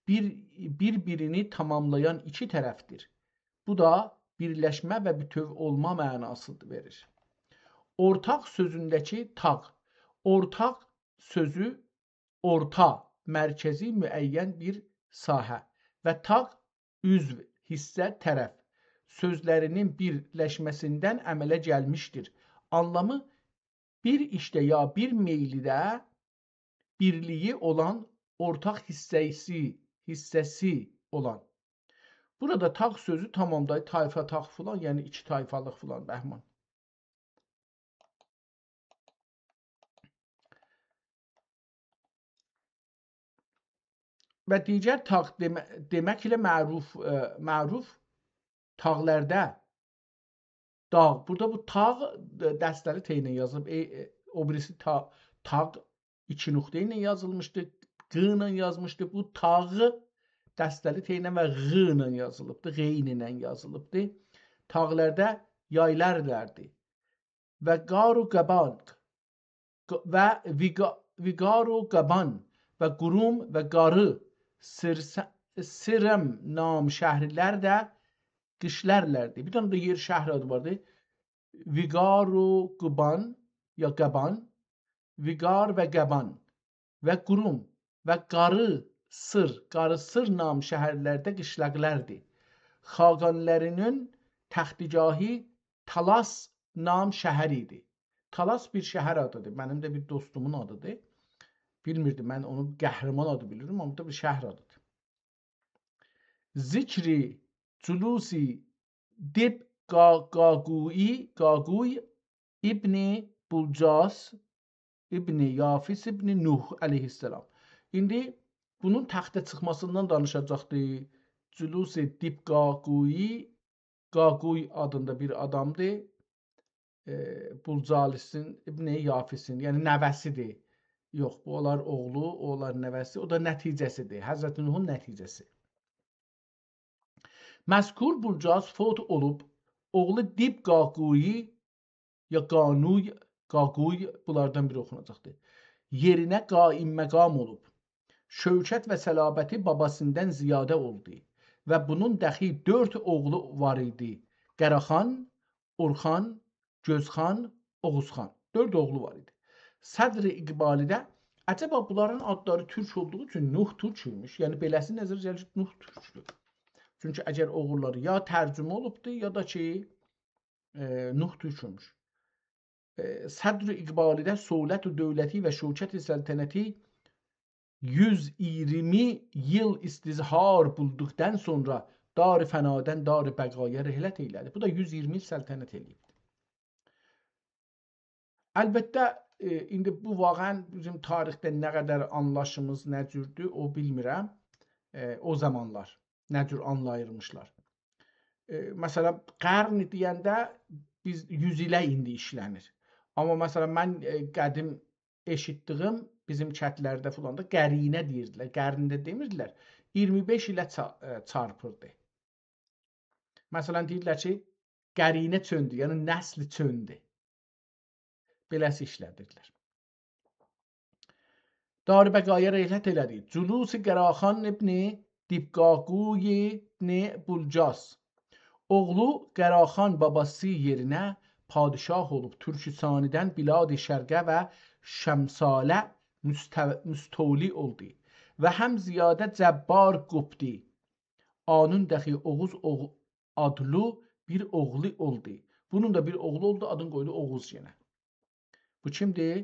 بیر، بیر-بیرینی تاماملایان ایکی طرفدیر. بو دا بیرلشمه و بوتؤو اولما معناسی وئریر. اورتاق سؤزونده‌کی تاق. اورتاق سؤزو اورتا، مرکزی، معین بیر ساحه و تاق عضو، حیصه، طرف سؤزلرینین بیرلشمه‌سیندن عمله گلمیشدیر. آنلامی بیر ایشده یا بیر میلده بیرلیگی اولان، اورتاق حیصه‌سی، حیصه‌سی اولان. بورادا تاق سؤزو تامام دا، طایفا تاق فلان، یعنی ایکی طایفالیق فلان، بهمان. و دیگر تاق دئمه-، دئمک ایله معروف، ائ، معروف تاغلاردا داغ. بورادا بو تاغ، ائ، دسته‌لی ت ایله یازیلیب. ائ، ائ، او بیریسی تا-، تاق ایکی نقطه ایله یازیلمیشدی، ق ایله یازمیشدی. بو تاغ دسته‌لی ت ایله و غ ایله یازیلیبدی، غین ایله یازیلیبدی. تاغلاردا یایلاردی. و گار و گبان، ق-، و ویگا-، ویگار و گبان و گروم و گاری، سیرس-، سیرم نام شهرلرده قیشلارلاردی. بیر دنه ده یئر شهر آدی واردی. ویگار و گبان، یا گبان، ویگار و گبان و گروم و قاری سیر، قاری سیر نام شهرلرده قیشلاقلاردی. خاقانلارینین تختگاهی تالاس نام شهر ایدی. تالاس بیر شهر آدیدیر. منیم ده بیر دوستومون آدیدیر. بیلمیردیم، من اونو قهرمان آدی بیلیرم، آمما دا بیر شهر آدیدیر. ذکر جلوس دیب قا-، قاقویی، قاقوی ابن بولجاس ابن یافث ابن نوح علیه‌السلام. ایندی بونون تخته چیخماسیندان دانیشاجاقدی. جلوس دیب قاقویی، قاقوی آدیندا بیر آدامدیر. ائ، بولجالیسین ابن یافثین، یعنی نوه‌سیدیر. یوخ، بو اولار اوغلو، او اولار نوه‌سی، او دا نتیجه‌سیدیر. حضرت نوحون نتیجه‌سی. مذکور بولجاس فوت اولوب، اوغلو دیب قاقویی یا قانوی، قاقوی بونلاردان بیری اوخوناجاقدیر. یئرینه قائم‌مقام اولوب. شوکت و صلابتی باباسیندان زیاده اولدو و بونون دخی دؤرد اوغلو وار ایدی. قاراخان، اورخان، گؤزخان، اوغوزخان. دؤرد اوغلو وار ایدی. صدر اقبالی‌ده، عجبا بونلارین آدلاری تورک اولدوغو اوچون نوح تورک ایمیش؟ یعنی بئله‌سی نظره گلیر کی، نوح تورکدور. چونکی اگر اوغوللاری یا ترجمه اولوبدو، یا دا کی، ائ، نوح تورک ایمیش. ائ، صدر اقبالی‌ده سؤولت و دؤولتی و شوکت سلطنتی یوز اییرمی ایل استظهار بولدوقدان سونرا دار فنادان دار بقایا رحلت ائیله‌دی. بو دا یوز اییرمی ایل سلطنت ائله‌ییب. البته، ائ، ایندی بو واقعاً بیزیم تاریخده نه قدر آنلاشیمیز نه جوردور، او بیلمیرم. ائ، او زامانلار نه جور آنلاییرمیشلار. ائ، مثلا، قرن دئینده بیز یوز ایله ایندی ایشله‌نیر. آمما مثلا، من، ائ، قدیم ائشیتدیگیم بیزیم کندلرده فلاندا قرینه دئییردیلر. قرن ده دئمیردیلر. اییرمی بئش ایله چا-، ائ، چارپیردی. مثلا، دئییرلر کی، قرینه چؤندو، یعنی نسل چؤندو. بئله‌سی ایشله‌دیردیلر. دار بقایا رحلت ائله‌دی. جلوس قاراخان ابن دیبقاقوی ابن بولجاس. اوغلو قاراخان باباسی یئرینه پادشاه اولوب، ترک ثانی‌دن بلاد شرقه و شمساله مست-، مستولی اولدو و هم زیاده جبار قوپدو. آنون دخی اوغوز اوغ-، آدلی بیر اوغلو اولدو. بونون دا بیر اوغلو اولدو، آدینی قویدو اوغوز یئنه. بو کیمدیر؟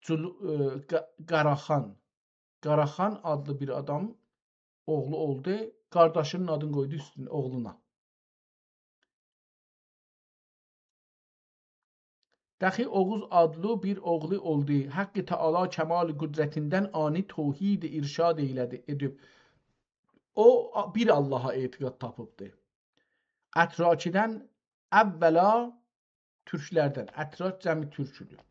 جول-، ائ، قا-، قاراخان. قاراخان آدلی بیر آدام اوغلو اولدو. قارداشینین آدینی قویدو اوستون اوغلونا. دخی اوغوز آدلی بیر اوغلو اولدو. حق تعالی کمال قدرتیندن آنی توحید ارشاد ائیله‌دی، ائدیب. او بیر آللاها اعتقاد تاپیبدی. اتراکیدن اولا، تورکلردن، اتراک جمعی تورکودور.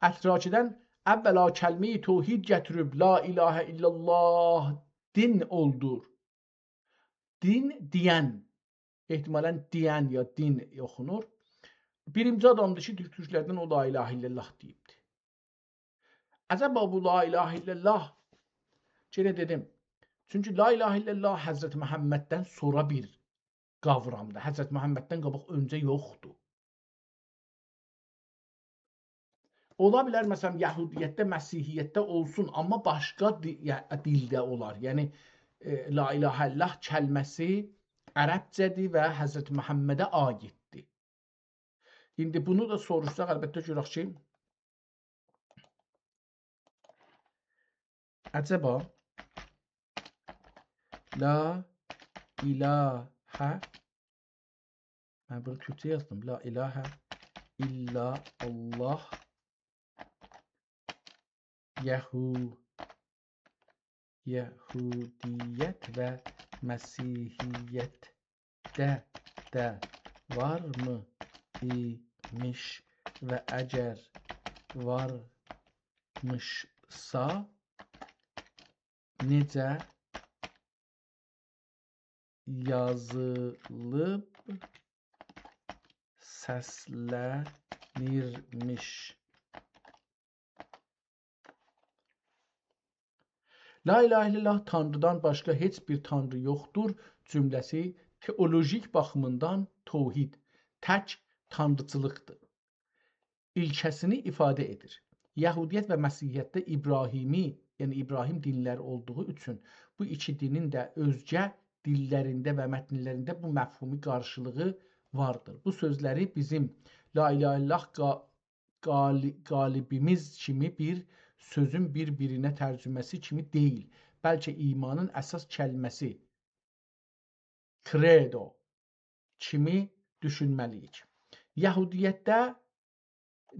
اتراکیدن اولا کلمه‌ی توحید گتیریب لا اله الا الله دین اولدور. دین دئین، احتمالاً دئین یا دین اوخونور. بیرینجی آدامدیر کی، تورک-، تورکلردن او لا اله الا الله دئییبدیر. عجبا بو لا اله الا الله، یئنه دئدیم. چونکی لا اله الا الله حضرت محمددن سونرا بیر قاورامدیر. حضرت محمددن قاباق، اؤنجه یوخدور. اولا بیلر، مثلاً، یهودیتده، مسیحیتده اولسون، آمما باشقا دی-، یع-، دیلده اولار. یعنی، ائ، لا اله الا الله کلمه‌سی عربجه‌دیر و حضرت محمده عایددیر. ایندی بونو دا سوروشساق، البته گؤرک کی، عجبا لا اله، من بونو تورکجه یازدیم. لا اله الا الله، یهو-، یهودیت و مسیحیتده ده وارمی ایمیش و اگر وارمیشسا، نئجه یازیلیب سسله‌نیرمیش؟ لا اله الا الله، تانریدان باشقا هئچ بیر تانری یوخدور جمله‌سی تئولوژیک باخیمیندان توحید، تک تانریچیلیقدیر، ایلکه‌سینی ایفاده ائدیر. یهودیت و مسیحیتده ابراهیمی، یعنی ابراهیم دینلری اولدوغو اوچون بو ایکی دینین ده اؤزگه دیللرینده و متنلرینده بو مفهومی قارشیلیغی واردیر. بو سؤزلری بیزیم لا اله الا الله قا-، قالی-، قالیبیمیز کیمی بیر سؤزون بیر-بیرینه ترجمه‌سی کیمی دئییل، بلکه ایمانین اساس کلمه‌سی، کردو کیمی دوشونمه‌لی‌ییک. یهودیتده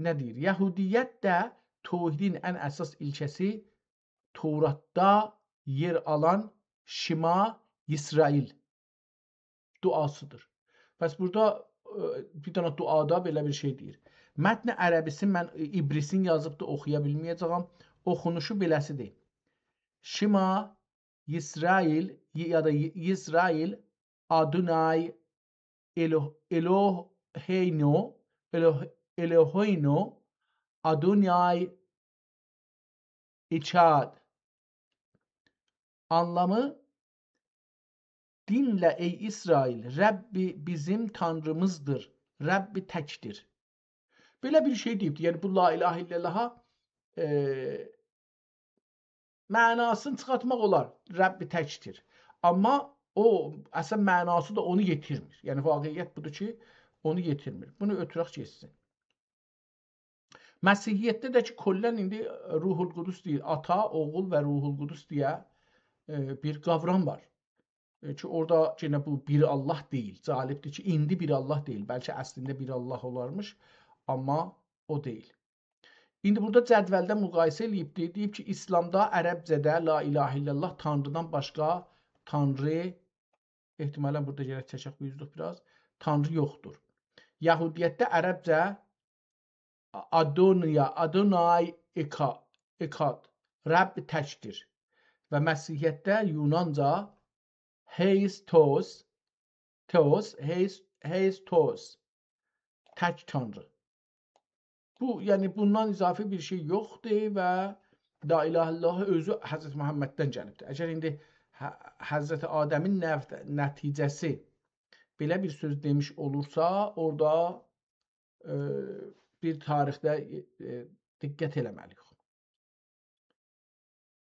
نه دئییر؟ یهودیتده توحیدین ان اساس ایلکه‌سی توراتدا یئر آلان شما اسرائیل دعاسیدیر. پس بورادا، ائ، بیر دنه دعادا بئله بیر شئی دئییر. متن عربی‌سی، من، ائ، عبری‌سینی یازیبدی، اوخویا بیلمه‌یه‌جه‌یم. اوخونوشو بئله‌سیدیر: شما اسرائیل، ی-، یا دا ی-، اسرائیل، آدونای، الوه-، الوهینو، الوه-، الوهینو، آدونای، اچاد. آنلامی: دینله، ای اسرائیل، ربّی بیزیم تانریمیزدیر، ربّی تکدیر. بئله بیر شئی دئییبدی. یعنی، بو لا اله الا الله‌ا، ائ، معناسینی چیخارتماق اولار، ربّی تکدیر. آمما او، اصلاً معناسی دا اونو یئتیرمیر. یعنی، واقعیت بودور کی، اونو یئتیرمیر. بونو اؤتورک گئتسین. مسیحیتده ده کی، کلاً ایندی روح‌القدس دئییر. آتا، اوغول و روح‌القدس دئیه، ائ، بیر قاورام وار. ائ، کی، اورادا یئنه بو بیر الله دئییل. جالبدیر کی، ایندی بیر الله دئییل. بلکه اصلینده بیر الله اولارمیش، آمما او دئییل. ایندی بورادا جدولده مقایسه ائله‌ییبدیر. دئییب کی، ایسلامدا، عربجه‌ده لا اله الا الله، تانریدان باشقا تانری، احتمالاً بورادا گرک چکک بو اوزلوک بیر آز، تانری یوخدور. یهودیتده، عربجه، آدونیا، آدونای اکا-، اکاد، رب تکدیر. و مسیحیتده، یونانجا، هئیس توس، توس، هئیس، هئیس توس، تک تانری. بو، یعنی، بوندان اضافی بیر شئی یوخدور و لا اله الا الله اؤزو حضرت محمددن گلیبدیر. اگر ایندی ح-، حضرت آدمین نف-، نتیجه‌سی بئله بیر سؤز دئمیش اولورسا، اورادا، ائ، بیر تاریخده، ائ، دقت ائله‌مه‌لی‌ییک.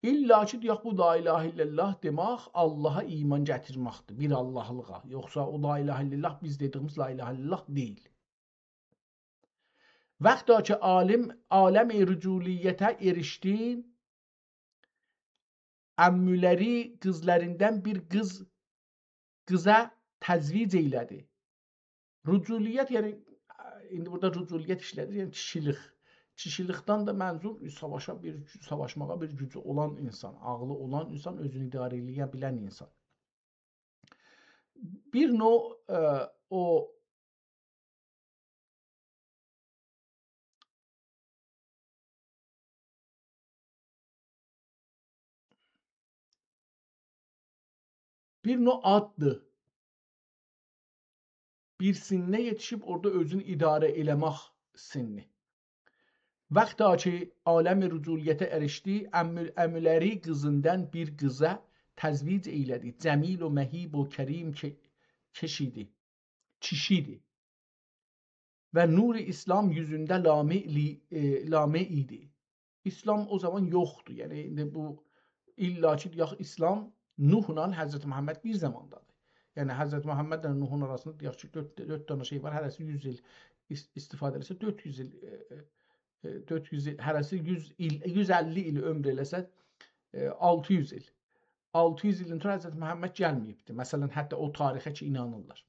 الا کی، دئیک، بو لا اله الا الله دئمک، اللها ایمان گتیرمکدیر، بیر اللهلیغا. یوخسا او لا اله الا الله بیز دئدیییمیز لا اله الا الله دئییل. وقتا کی عالم، عالم رجولیته ائریشدی، عمولری قیزلاریندان بیر قیز، قیزا تزویج ائیله‌دی. رجولیت، یعنی، ایندی بورادا رجولیت ایشله‌دیر، یعنی کیشیلیک. کیشیلیکدن ده منظور ساواشا بیر، ساواشماغا بیر گوجو اولان اینسان، عاغلی اولان اینسان، اؤزونو اداره ائله‌یه بیلن اینسان. بیر نوع، ائ، او بیر نوع آددیر. بیر سنّه یئتیشیب اورادا اؤزونو اداره ائله‌مک سنّی. وقتا کی عالم رجولیته ائریشدی، عمو-، عمولری قیزیندان بیر قیزا تزویج ائیله‌دی. جمیل و مهیب و کریم کی-، کیشیدی. کیشیدی. و نور اسلام یوزونده لامع لی-، ائ، لامع ایدی. اسلام او زامان یوخدور. یعنی، ایندی بو، الا کی، دئیک، اسلام نوحلا حضرت محمد بیر زاماندادیر. یعنی، حضرت محمدله نوحون آراسیندا، دئیک کی، دؤرد، دؤرد دنه شئی وار. هره‌سی یوز ایل ایس-، استفاده ائله‌سه، دؤرد یوز ایل، ائ، ائ، دؤرد یوز ایل، هره‌سی یوز ایل، یوز اللی ایل عؤمور ائله‌سه، ائ، آلتی یوز ایل. آلتی یوز ایلدن سونرا حضرت محمد گلمه‌ییبدی. مثلا، حتی او تاریخه کی، اینانیرلار.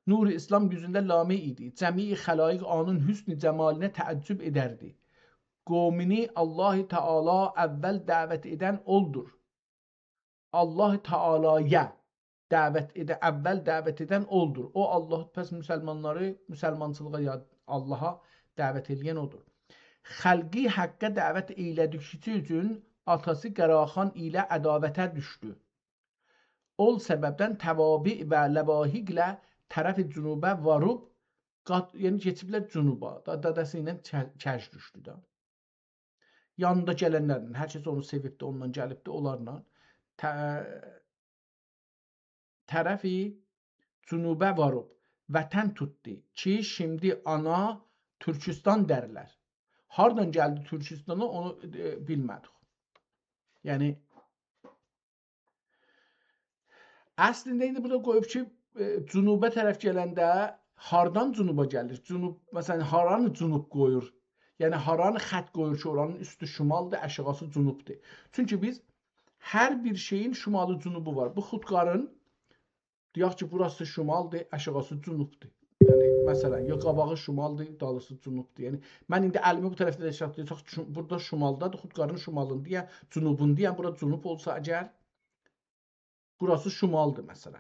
نور اسلام یوزونده لامع ایدی. جمیع خلایق آنین حسن جمالینه تعجب ائدردی. قومونو الله تعالی اول دعوت ائدن اولدور. الله تعالی‌یا دعوت ائده-، اول دعوت ائدن اولدور. او الله، پس مسلمانلاری مسلمانچیلیغا، یا اللها دعوت ائله‌ین اودور. خلقی حقه دعوت ائیله‌دیگی اوچون آتاسی قاراخان ایله عداوته دوشدو. اول سببدن توابع و لواحقله طرف جنوبه واریب، قات-، یعنی کئچیبلر جنوبا، دا، دده‌سی ایله چه-، کج دوشدو ده. یانیندا گلنلرله، هر کس اونو سئویبدی، اوننان گلیبدی، اونلارلا ط-، طرف جنوبه واریب وطن توتدو کی، شیمدی اونا تورکوستان دئرلر. هاردان گلدی تورکوستانا، اونو، ائ، بیلمه‌دیک. یعنی، اصلینده ایندی بورادا قویوب کی، ائ، جنوبه طرف گلنده هاردان جنوبا گلیر؟ جنوب، مثلا، هارانی جنوب قویور؟ یعنی، هارانی خط قویور کی، اورانین اوستو شمالدیر، آشاغیسی جنوبدور؟ چونکی بیز هر بیر شئیین شمالی، جنوبو وار. بو خودکارین، دئیک کی، بوراسی شمالدیر، آشاغیسی جنوبدور. یعنی، مثلا، یا قاباغی شمالدیر، دالیسی جنوبدور. یعنی، من ایندی الیمی بو طرفده ده شاتدیرساق، بورادا شمالدادیر، خودکارین شمالیندایام، جنوبوندایام. بورا جنوب اولسا اگر، بوراسی شمالدیر، مثلا.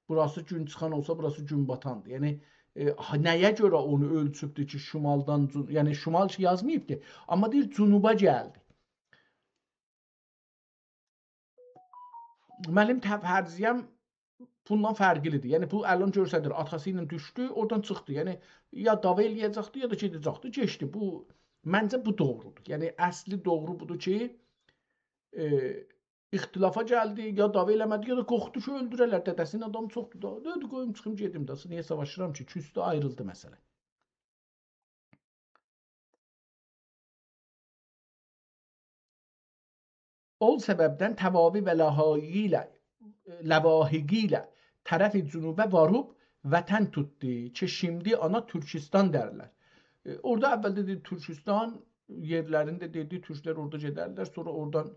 بوراسی گون چیخان اولسا، بوراسی گون باتاندیر. یعنی، ائ، ها-، نه‌یه گؤره اونو اؤلچوبدور کی، شمالدان جن-، یعنی، شمال کی یازماییبدیر، آمما دئییر، جنوبا گلدی. منیم تف-، فرضیه‌م بوندان فرقلیدیر. یعنی، بو الان گؤستریر، آتاسی ایله دوشدو، اورادان چیخدی. یعنی، یا دعوا ائله‌یه‌جکدی، یا دا گئده‌جکدی، کئچدی. بو، منجه بو دوغرودور. یعنی، اصلی دوغرو بودور کی، ائ، اختلافا گلدی، یا دعوا ائله‌مه‌دی، یا دا قورخدو کی، اؤلدوره‌لر، دده‌سینین آدامی چوخدور دا. دئدی، قویوم چیخیم گئدیم ده، نییه ساواشیرام کی، کوسدو، آیریلدی مسئله. اول سببدن توابع و لواحقیله، لواحقیله طرف جنوبه واریب وطن توتدو کی، شیمدی اونا تورکوستان دئرلر. ائ، اورادا اولده دئدی تورکوستان یئرلرینده، دئدی تورکلر اورادا گئدرلر، سونرا اورادان،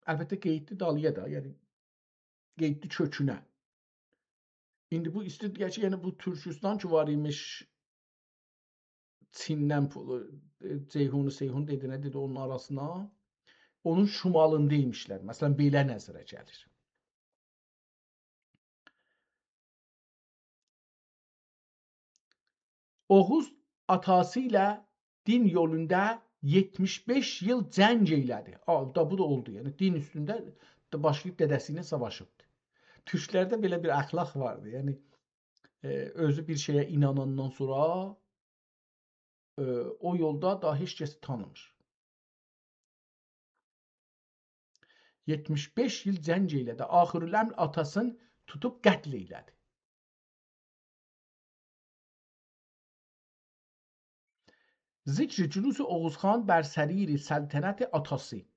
البته، قئییتدی دالییا دا، یعنی قئییتدی کؤکونه. ایندی بو ایسته‌ییر دئیه کی، یعنی بو تورکوستان کی وار ایمیش، چیندن پو-، ائ، جیحونو، سیحون دئدی، نه دئدی، اونون آراسینا، اونون شمالیندا ایمیشلر. مثلا، بئله نظره گلیر. اوغوز آتاسی ایله دین یولوندا یئتمیش بئش ایل جنگ ائیله‌دی. آ، دا، بو دا اولدو. یعنی، دین اوستونده ده باشلاییب دده‌سی ایله ساواشیبدی. تورکلرده بئله بیر اخلاق واردی. یعنی، ائ، اؤزو بیر شئیه ایناناندان سونرا، ائ، او یولدا داها هئچ کسی تانیمیر. یئتمیش بئش ایل جنگ ائیله‌دی. آخرالامر آتاسین توتوب قتل ائیله‌دی. ذکر جلوس اوغوز خان بر سریر سلطنت آتاسی.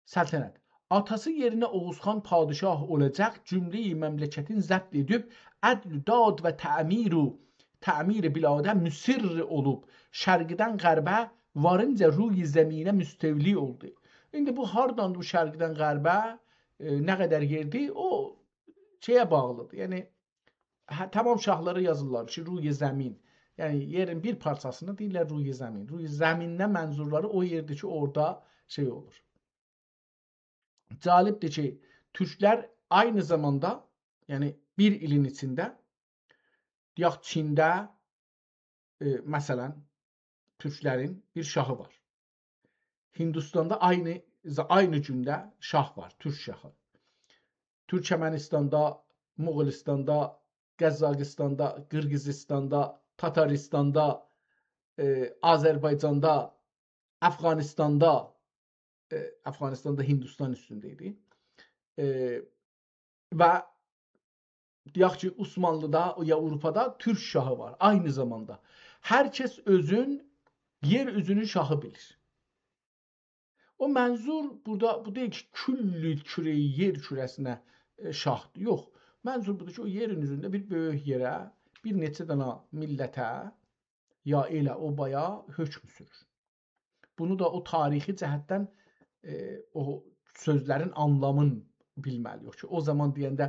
سلطنت. آتاسی یئرینه اوغوز خان پادشاه اولاجاق، جمله‌ی مملکتین ضبط ائدیب، عدل، داد و تعمیر و تعمیر بلاده مصر اولوب، شرقدن غربه وارینجا روی زمینه مستولی اولدو. ایندی بو هاردان بو شرقدن غربه، ائ، نه قدر یئردیر، او شئیه باغلیدیر. یعنی، هه، تمام شاهلارا یازیرلار کی، روی زمین. یعنی، یئرین بیر پارچاسینا دئییرلر روی زمین. روی زمیندن منظورلاری او یئردیر کی، اورادا شئی اولور. جالبدیر کی، تورکلر عینی زاماندا، یعنی بیر ایلین ایچینده، دئیک، چینده، ائ، مثلا، تورکلرین بیر شاهی وار. هیندوستاندا عینی، عینی گونده شاه وار، تورک شاهی. تورکمنیستاندا، موغولیستاندا، قازاخیستاندا، قیرغیزیستاندا، تاتاریستاندا، ائ، آذربایجاندا، افغانیستاندا، ائ، افغانیستان دا هیندوستان اوستونده ایدی. ائ، و دئیک کی، عثمانلیدا یا آوروپادا تورک شاهی وار عینی زاماندا. هر کس اؤزون، یئر اوزونون شاهی بیلیر. او منظور بورادا، بو دئییل کی، کل کره یئر کوره‌سینه، ائ، شاهدیر. یوخ، منظور بودور کی، او یئرین اوزونده بیر بؤیوک یئره، بیر نئچه دنه میللته، یا ائله اوبایا حکم سورور. بونو دا او تاریخی جهتدن، ائ، او سؤزلرین آنلامین بیلمه‌لی‌ییک کی، او زامان دئینده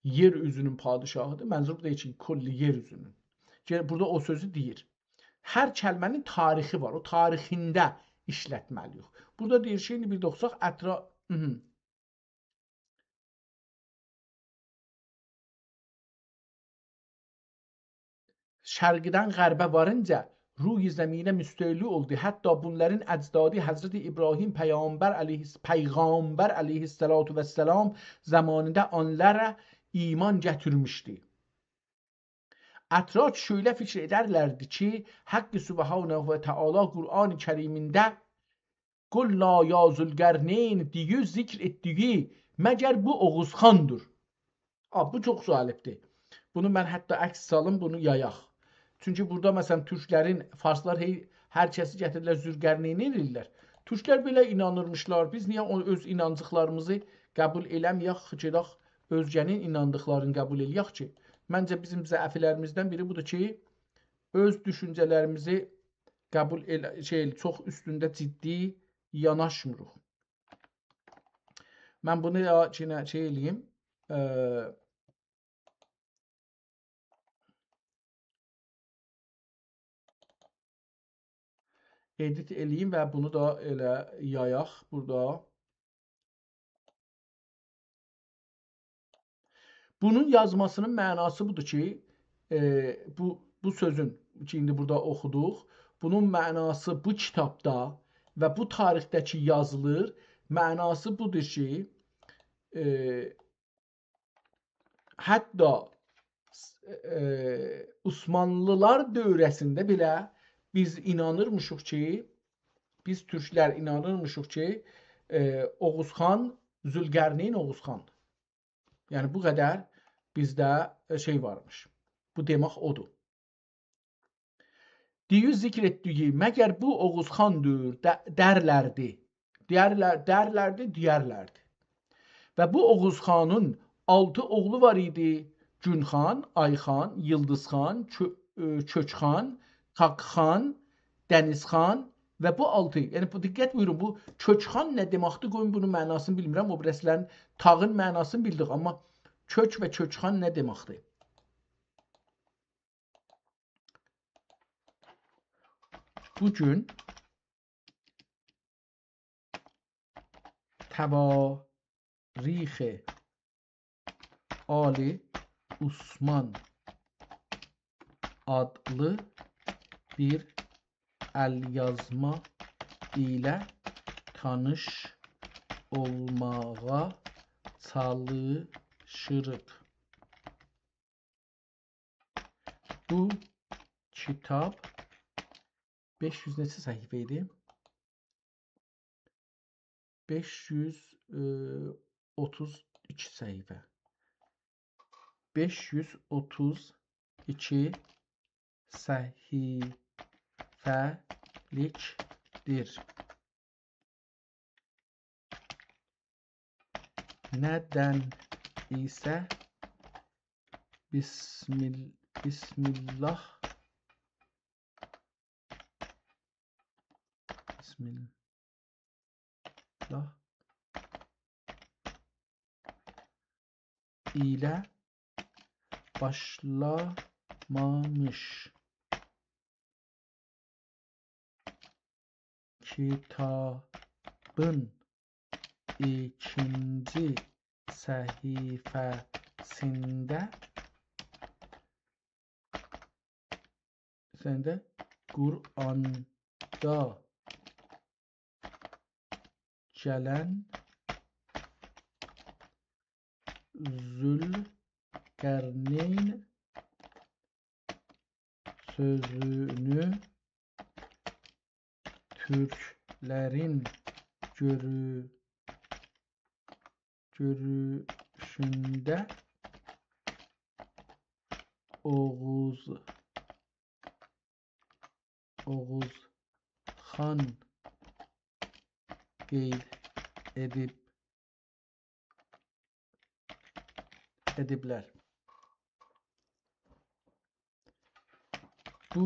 یئر اوزونون پادشاهیدیر، منظور بو دئییل کی، کل یئر اوزونون. گئنه بورادا او سؤزو دئییر. هر کلمه‌نین تاریخی وار، او تاریخینده ایشلتمه‌لی‌ییک. بورادا دئییر کی، ایندی بیر ده اوخوساق اطرا-، هی هی. شرقدن غربه وارینجا روی زمینه مستولی اولدو. حتی بونلارین اجدادی حضرت ابراهیم پیغمبر علیه، پیغمبر علیه‌الصلاة والسلام زامانیندا اونلارا ایمان گتیرمیشدی. اتراک شؤیله فیکیر ائدرلردی کی، حق سبحانه و تعالی قرآن کریمینده «قلنا یا ذوالقرنین» دئییب ذکر ائتدیگی مگر بو اوغوز خاندیر؟ آ، بو چوخ جالبدیر. بونو من حتی عکس سالیم، بونو یایاق. چونکی بورادا، مثلا، تورکلرین، فارسلار هئی، هر کسی گتیریرلر، ذوالقرنین ائله‌ییرلر. تورکلر بئله اینانیرمیشلار. بیز نییه او اؤز اینانجیقلاریمیزی قبول ائله‌مه‌یک، گئدک اؤزگه‌نین ایناندیقلارینی قبول ائله‌یک کی؟ منجه، بیزیم ضعفلریمیزدن بیری بودور کی، اؤز دوشونجه‌لریمیزی قبول ائله-، شئی، چوخ اوستونده جدی یاناشمیریق. من بونو یا، یئنه شئی ائله‌ییم، ائ، ادیت ائله‌ییم و بونو دا ائله یایاق بورادا. بونون یازماسینین معناسی بودور کی، ائ، بو، بو سؤزون کی، ایندی بورادا اوخودوق، بونون معناسی بو کیتابدا و بو تاریخده کی یازیلیر، معناسی بودور کی، ائ، حتی، ائ، عثمانلیلار دؤوره‌سینده بئله بیز اینانیرمیشیق کی، بیز تورکلر اینانیرمیشیق کی، ائ، اوغوز خان ذوالقرنین اوغوز خاندیر. یعنی، بو قدر بیزده، ائ، شئی وارمیش. بو دئمک اودور. دئییر، ذکر ائتدیگی، مگر بو اوغوز خاندیر، ده-، درلردی. دئیرلر، درلردی، دئیرلردی. و بو اوغوز خانین آلتی اوغلو وار ایدی. گون خان، آی خان، ییلدیز خان، کؤ-، ائ، کؤک خان، تاک خان، دنیز خان و بو آلتی. یعنی، بو، دقت بویورون، بو کؤک خان نه دئمکدیر؟ قویون بونون معناسینی بیلمیرم. او بیر اصلا تاغین معناسینی بیلدیک، آمما کؤک و کؤک خان نه دئمکدیر؟ بو گون تواریخ آل عثمان آدلی بیر ال‌یازما ایله تانیش اولماغا چالیشیریق. بو کیتاب بئش یوز نئچه صفحه ایدی؟ بئش یوز اوتوز ایکی صفحه. بئش یوز اوتوز ایکی صفحه‌لیکدیر. ندن ایسه بسم ال-، بسم الله، بسم الله ایله باشلامامیش کیتابین ایکینجی صفحه‌سینده، سنده قرآندا گلن ذوالقرنین سؤزونو تورکلرین گؤرو-، گؤروشونده اوغوز، اوغوز خان قید ائدیب، ائدیبلر. بو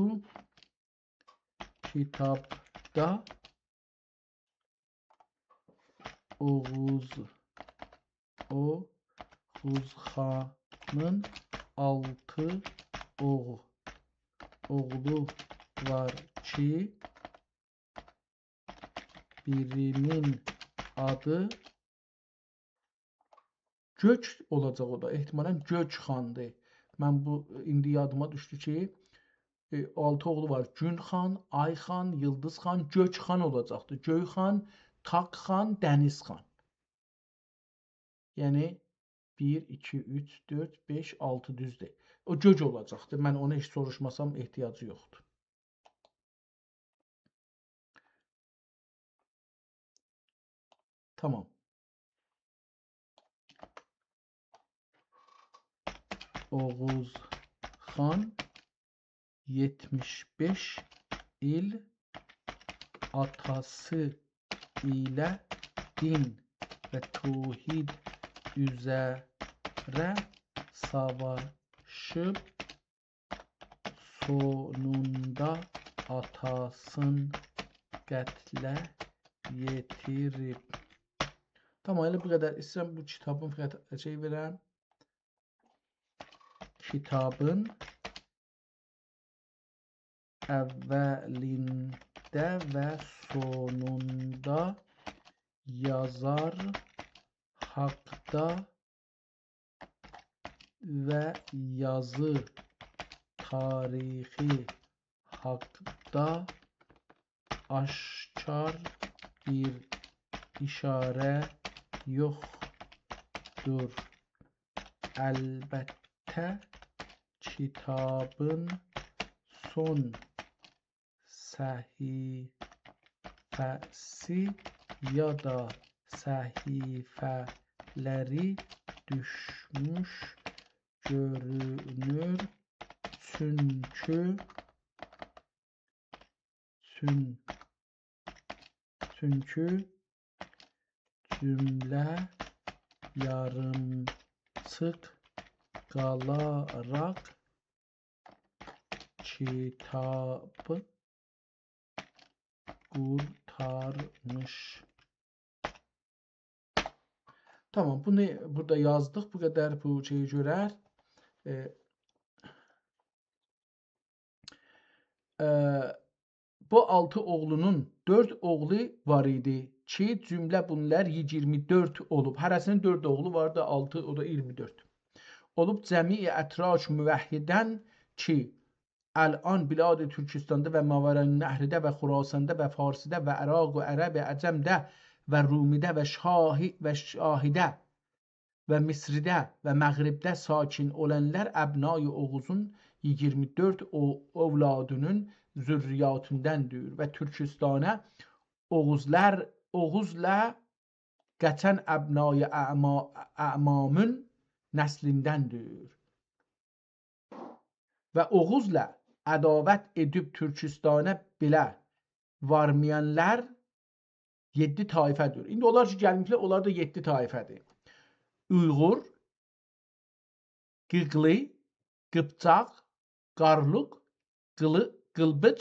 کیتابدا اوغوز، اوغوز خانین آلتی اوغ-، اوغلو وار کی، بیرینین آدی گؤک اولاجاق او دا. احتمالاً گؤک خاندیر. من بو، ایندی یادیما دوشدو کی، ائ، آلتی اوغلو وار. گون خان، آی خان، ییلدیز خان، گؤک خان اولاجاقدی. گؤی خان، تاک خان، دنیز خان. یعنی، بیر، ایکی، اوچ، دؤرد، بئش، آلتی، دوزدور. او گؤک اولاجاقدی. من اونو هئچ سوروشماسام احتیاجی یوخدور. تامام. اوغوز خان یئتمیش بئش ایل آتاسی ایله دین و توحید اوزره ساواشیب، سونوندا آتاسین قتله یئتیریب. تامام، ائله بو قدر. ایسته‌ییرم بو کیتابین فقط شئی وئرم. کیتابین اولینده و سونوندا یازار حاقدا و یازی تاریخی حاقدا آشکار بیر ایشاره یوخدور. البته، کیتابین سون صفحه‌سی یا دا صفحه‌لری دوشموش گؤرونور. چونکی، چون-، چونکی جمله یاریمچیق قالاراق کیتاب قورتارمیش. تامام، بونو بورادا یازدیق. بو قدر بو شئیی گؤرر. ائ، ائ، بو آلتی اوغلونون دؤرد اوغلو وار ایدی کی، جمله بونلار ایگیرمی دؤرد اولوب. هره‌سینین دؤرد اوغلو واردی، آلتی، او دا ایگیرمی دؤرد. اولوب جمیع اتراک موحداً کی، الان بلاد ترکستاندا و ماوراءالنهرده و خراساندا و فارسدا و عراق و عرب عجمده و رومیده و شاهی-، و شاهده و مصرده و مغربده ساکن اولانلار ابنای اوغوزون ایگیرمی دؤرد او-، اولادینین ذریاتیندندیر و ترکستانا اوغوزلار، اوغوزلا قاچان ابنای اعما-، اعمامین نسلیندندیر. و اوغوزلا عداوت ائدیب ترکستانا بئله وارمایانلار یئددی طایفه‌دیر. ایندی اونلار کی گلمیشلر، اونلار دا یئددی طایفه‌دیر. اویغور، قیقلی، قیپچاق، قارلوق، قیلی-، قیلبیج،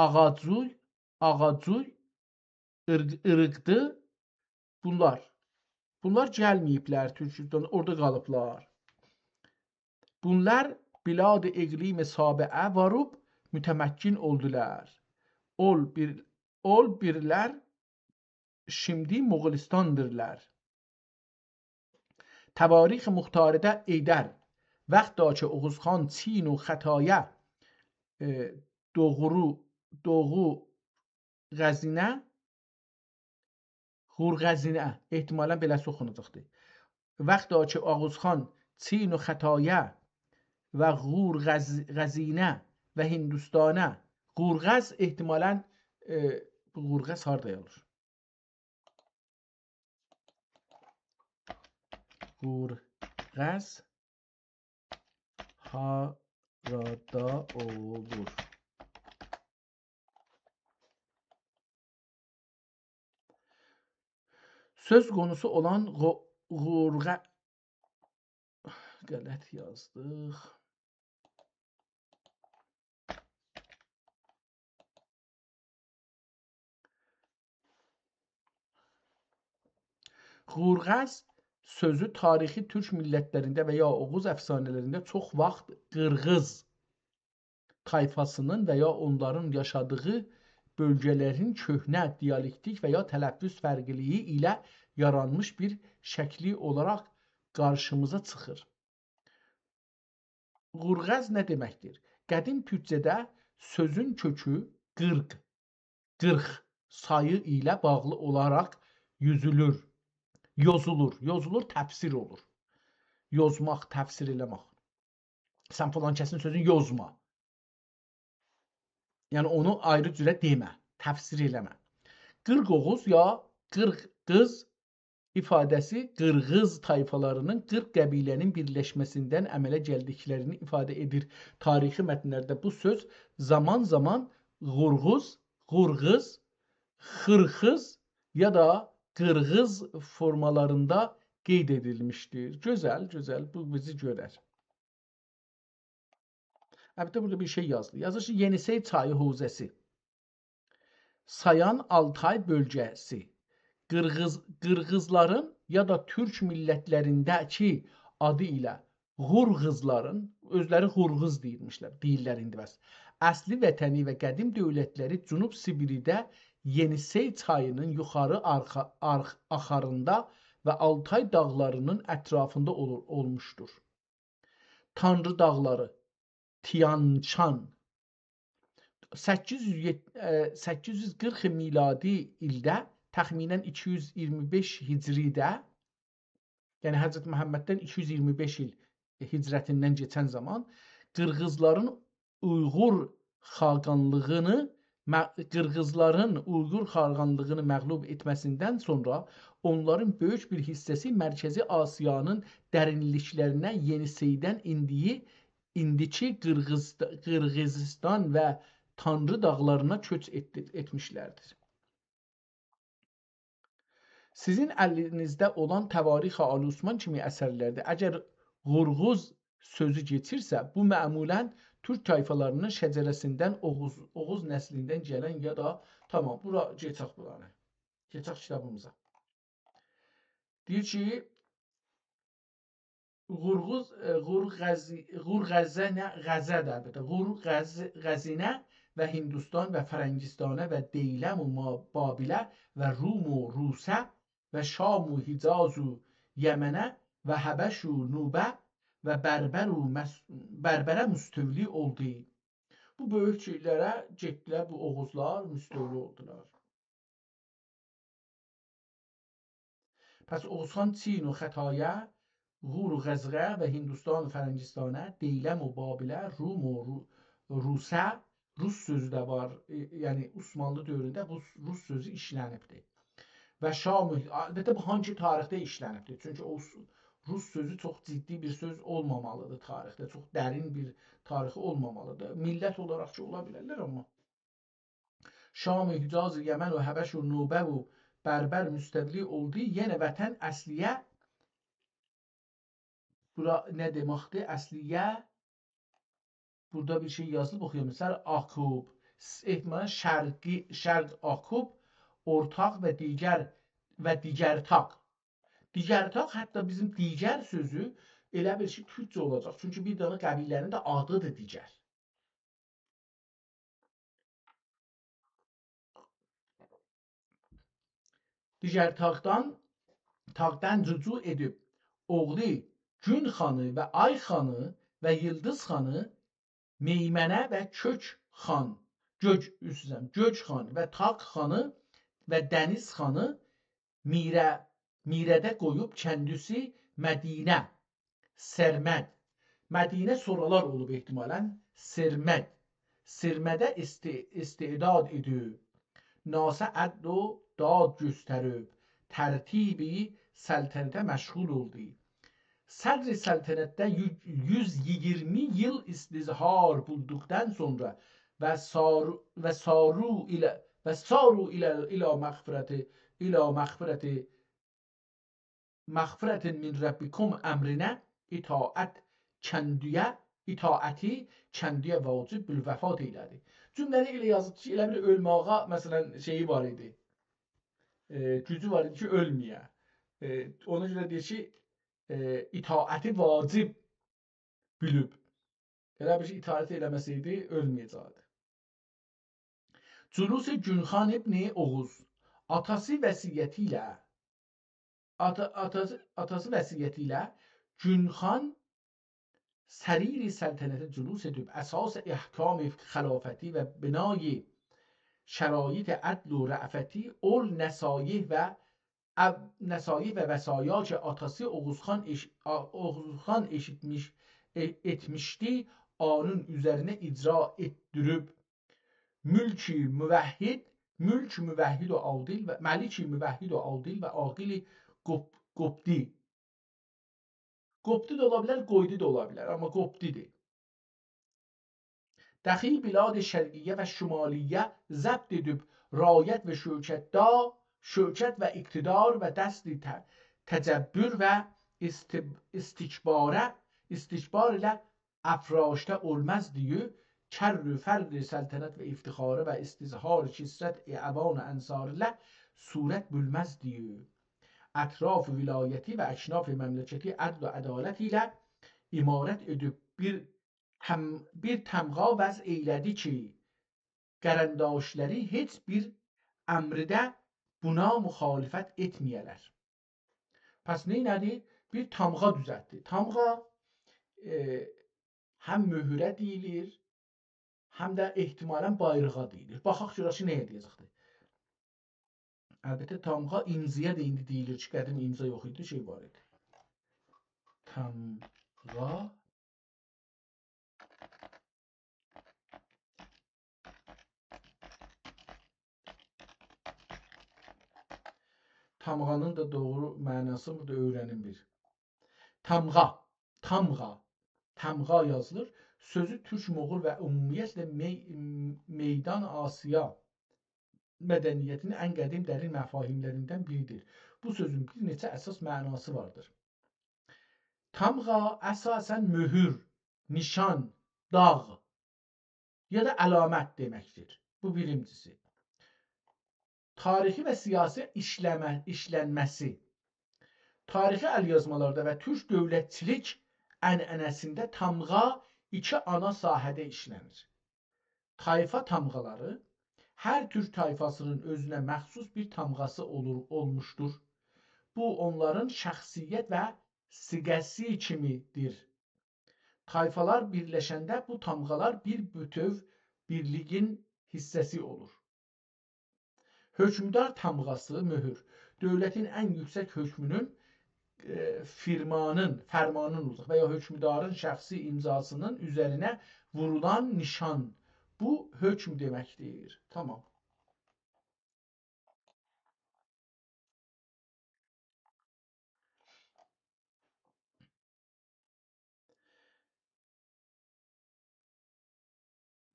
آغاجوی، آغاجوی، ایرق-، ایریقدی. بونلار، بونلار گلمه‌ییبلر تورکیستان، اورادا قالیبلار. بونلار بلاد اقلیم سابعه واریب متمکن اولدولار. اول بیر، اول بیرلر شیمدی موغولیستاندیرلار. تواریخ مختارده ایدر، وقتا کی اوغوز خان چین و ختایه، ائ، دوغرو، دوغو غزینه، غورغزینه، احتمالاً بئله‌سی اوخوناجاقدیر. وقتا کی اوغوز خان چین و ختایه و غورغز-، غزینه و هندوستانه، غورغز احتمالاً، ائ، بو غورغز هاردا اولور؟ غورغز هارادا اولور؟ سؤز قونوسو اولان غو-، غورغه-، غلط یازدیق. غورغز سؤزو تاریخی تورک میللتلرینده و یا اوغوز افسانه‌لرینده چوخ واخت قیرغیز طایفاسینین و یا اونلارین یاشادیغی بؤلگه‌لرین کؤهنه دیالکتیک و یا تلفظ فرقلیگی ایله یارانمیش بیر شکلی اولاراق قارشیمیزا چیخیر. غورغز نه دئمکدیر؟ قدیم تورکجه‌ده سؤزون کؤکو قیرق، قیرخ سایی ایله باغلی اولاراق یوزولور، یوزولور، یوزولور، تفسیر اولور. یوزماق، تفسیر ائله‌مک. سن فلان کسین سؤزونو یوزما. یعنی اونو آیری جوره دئمه، تفسیر ائله‌مه. قیرغ اوغوز یا قیرغ قیز ایفاده‌سی قیرغیز طایفالارینین قیرغ قبیله‌نین بیرلشمه‌سیندن عمله گلدیکلرینی ایفاده ائدیر. تاریخی متنلرده بو سؤز زامان-زامان غورغوز، غورغیز، خیرخیز یا دا قیرغیز فورمالاریندا قید ائدیلمیشدیر. گؤزل، گؤزل، بو بیزی گؤرر. البته، بورادا بیر شئی یازدی. یازیر کی، یئنی‌سئی چایی حوزه‌سی، سایان آلتای بؤلگه‌سی، قیرغیز، قیرغیزلارین یا دا تورک میللتلرینده‌کی آدی ایله غورغیزلارین، اؤزلری غورغیز دئییرمیشلر، دئییرلر ایندی بس، اصلی وطنی و قدیم دؤولتلری جنوب سیبیریده یئنی‌سئی چایینین یوخاری آرخا-، آرخ-، آخاریندا و آلتای داغلارینین اطرافیندا اولور، اولموشدور. تانری داغلاری، تیان‌چان. سککیز یوز، ائ، سککیز یوز قیرخ میلادی ایلده، تخمیناً ایکی یوز اییرمی بئش هجریده، یعنی حضرت محمددن ایکی یوز اییرمی بئش ایل هجرتیندن کئچن زامان، قیرغیزلارین اویغور خاقانلیغینی، مه-، قیرغیزلارین اویغور خاقانلیغینی مغلوب ائتمه‌سیندن سونرا اونلارین بؤیوک بیر حیصه‌سی مرکزی آسیانین درینلیکلرینه یئنی‌سئیدن ایندیگی، ایندیکی قیرغیز-، قیرغیزیستان و تانری داغلارینا کؤچ ائتدی-، ائتمیشلردیر. سیزین الینیزده اولان تواریخ آل عثمان کیمی اثرلرده اگر قورغوز سؤزو کئچیرسه، بو معمولاً تورک طایفالاری‌نین شجره‌سیندن، اوغوز، اوغوز نسلیندن گلن یا دا، تامام، بورا کئچک بورانی. کئچک کیتابیمیزا. دئییر کی، قورغوز، ائ، قورغزی-، قورغزه نه، غزه ده البته. قورغز-، غزینه و هندوستان و فرنگستانه و دیلم و ما-، بابله و روم و روسه و شام و حجاز و یمنه و حبش و نوبه و بربر و مس-، بربره مستولی اولدو. بو بؤیوک شئیلره گئتدیلر، بو اوغوزلار مستولی اولدولار. پس اوغوز خان چین و ختایه، غور و غزغه و هندوستان و فرنگستانه، دیلم و بابله، روم و رو-، روسه، روس سؤزو ده وار، ائ، یعنی عثمانلی دؤورونده بو روس سؤزو ایشلنیبدیر. و شام، البته بو هانسی تاریخده ایشلنیبدیر؟ چونکی او س-، روس سؤزو چوخ جدی بیر سؤز اولمامالیدیر تاریخده، چوخ درین بیر تاریخی اولمامالیدیر. میللت اولاراق کی اولا بیلرلر، آمما شام، حجاز، یمن و حبش و نوبه و بربر مستولی اولدو، یئنه وطن اصلیه، بورا نه دئمکدیر؟ اصلیه بورادا بیر شئی یازیلیب، اوخویام. سر آکوب، س-، احتمالاً شرقی، شرق آکوب، اورتاق و دیگر، و دیگرتاق. دیگرتاق حتی بیزیم دیگر سؤزو ائله بیل کی، تورکجه اولاجاق. چونکی بیر دنه قبیله‌نین ده آدیدیر دیگر. دیگرتاقدان، تاقدان رجوع ائدیب، اوغلو گون خانی و آی خانی و ییلدیز خانی، میمنه و کؤک خان، گؤک، عذر ایسته‌ییرم، گؤک خان و تاق خانی و دنیز خانی میره، میره‌ده قویوب کندیسی مدینه، سرمد. مدینه سونرالار اولوب احتمالاً. سرمد. سرمده است-، استعداد ایدی. ناسا عدل و داد گؤستریب، ترتیب سلطنته مشغول اولدو. صدر سلطنتده یو-، یوز ایگیرمی ایل استظهار بولدوقدان سونرا و سار-، و سارو ایله، و سارو ایله، الی مغفرت، الی مغفرت، مغفرت من ربکم امرینه اطاعت کندیه، اطاعتی کندیه واجب بالوفات ائیله‌دی. جمله‌نی ائله یازیب کی، ائله بیل اؤلمه‌یه، مثلاً، شئیی وار ایدی. ائ، گوجو وار ایدی کی، اؤلمه‌یه. ائ، اونا گؤره دئییر کی، ائ، اطاعتی واجب بیلیب. ائله بیل کی، اطاعت ائله‌مه‌سه‌یدی، اؤلمه‌یه‌جکدی. جلوس گون‌خان ابن اوغوز. آتاسی وصیتی ایله، آتا-، آتاسی، آتاسی وصیتی ایله گون‌خان سریر سلطنته جلوس ائدیب، اساس احکام خلافتی و بنای شرایط عدل و رأفتی، اول نصایح و اب-، نصایح و وصایا کی آتاسی اوغوزخان ائش-، آ-، اوغوزخان ائشیتمیش، ائ-، ائتمیشدی، آنین اوزرینه اجرا ائتدیریب، ملک موحد، ملک موحد و عادل و ملک موحد و عادل و عاقل قوپ-، قوپدی. قوپدو دا اولا بیلر، قویدو دا اولا بیلر، آمما قوپدودور. دخیل بلاد شرقیه و شمالیه ضبط ائدیب، رعایت و شوکت دا، شوکت و اقتدار و دست ت-، تجبر و است-، استکباره، استکبار ایله افراشته اولماز دئییر، کر و فر سلطنت و افتخاره و استظهار کثرت اعوان انصار ایله صورت بولماز دئییر. اطراف ولایتی و اکناف مملکتی عدل و عدالت ایله عمارت ائدیب بیر تم-، بیر تمغا وضع ائیله‌دی کی، قارانداشلاری هئچ بیر امرده بونا مخالفت ائتمه‌یه‌لر. پس نئینه‌دی؟ بیر تمغا دوزلتدی. تمغا، ائ، هم مهره دئییلیر، هم ده احتمالاً بایراغا دئییلیر. باخاق گؤرک کی، نه‌یه دئیه‌جکدیر. البته، تمغا امضایا دا ایندی دئییلیر کی، قدیم امضا یوخ ایدی، شئی وار ایدی. تمغا. تمغانین دا دوغرو معناسینی بورادا اؤیره‌نیم بیر. تمغا، تمغا، تمغا یازیلیر. سؤزو تورک، مغول و عمومیتله می-، میدان آسیا مدنیتینین ان قدیم درین مفاهیملریندن بیریدیر. بو سؤزون بیر نئچه اساس معناسی واردیر. تمغا اساساً مؤهور، نیشان، داغ یا دا علامت دئمکدیر. بو بیرینجیسی. تاریخی و سیاسی ایشله‌مه-، ایشلنمه‌سی. تاریخی ال‌یازمالاردا و تورک دؤولتچیلیک عنعنه‌سینده تمغا ایکی آنا ساحه‌ده ایشله‌نیر. طایفا تمغالاری. هر تورک طایفاسینین اؤزونه مخصوص بیر تمغاسی اولور، اولموشدور. بو، اونلارین شخصیت و صیغه‌سی کیمیدیر. طایفالار بیرلشنده بو تمغالار بیر بوتؤو بیرلیگین حیصه‌سی اولور. حکمدار تمغاسی، مؤهور، دؤولتین ان یوکسک حکمونون، ائ، فرمانین، فرمانین اوزاق و یا حکمدارین شخصی امضاسینین اوزرینه وورولان نیشان. بو، حکم دئمکدیر. تامام.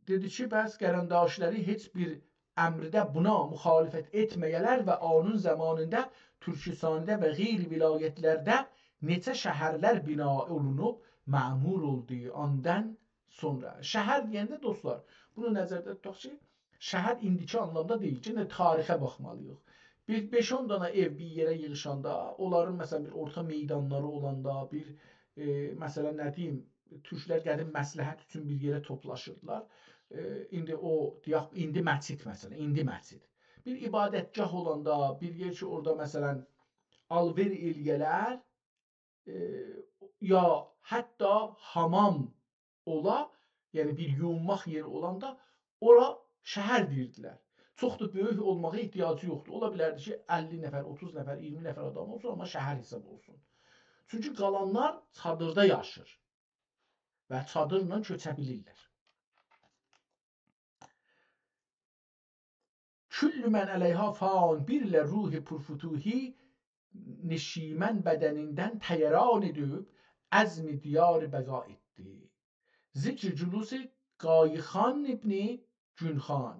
دئدی کی، پس قارانداشلاری هئچ بیر امرده بونا مخالفت ائتمه‌یه‌لر و اونون زامانیندا تورکستاندا و غیر ولایتلرده نئچه شهرلر بنا اولونوب، معمور اولدو. آندان سونرا. شهر دئینده، دوستلار، بونو نظرده توتاق کی، شهر ایندیکی آنلامدا دئییل. یئنه تاریخه باخمالی‌ییق. بیر بئش-اون دانا ائو بیر یئره ییغیشاندا، اونلارین، مثلا، بیر اورتا میدانلاری اولاندا، بیر، ائ، مثلا، نه دئییم، تورکلر قدیم مصلحت اوچون بیر یئره توپلاشیردیلار. ائ، ایندی او، دئیک، ایندی مسجد، مثلا، ایندی مسجد. بیر عبادتگاه اولاندا، بیر یئر کی، اورادا، مثلا، آلوئر ائله‌یه‌لر، ائ، یا حتی حامام اولا، یعنی بیر یویونماق یئری اولاندا، اورا شهر دئییردیلر. چوخ دا بؤیوک اولماغا احتیاجی یوخدور. اولا بیلردی کی، اللی نفر، اوتوز نفر، اییرمی نفر آدام اولسون، آمما شهر حساب اولسون. چونکی قالانلار چادیردا یاشیر و چادیرلا کؤچه بیلیرلر. «کل من علیها فان»، بیر ایله روح پرفتوحی، نشیمن بدنیندن طیران ائدیب، عزم دیار بقا ائتدی. ذکر جلوس قایخان ابن گون‌خان.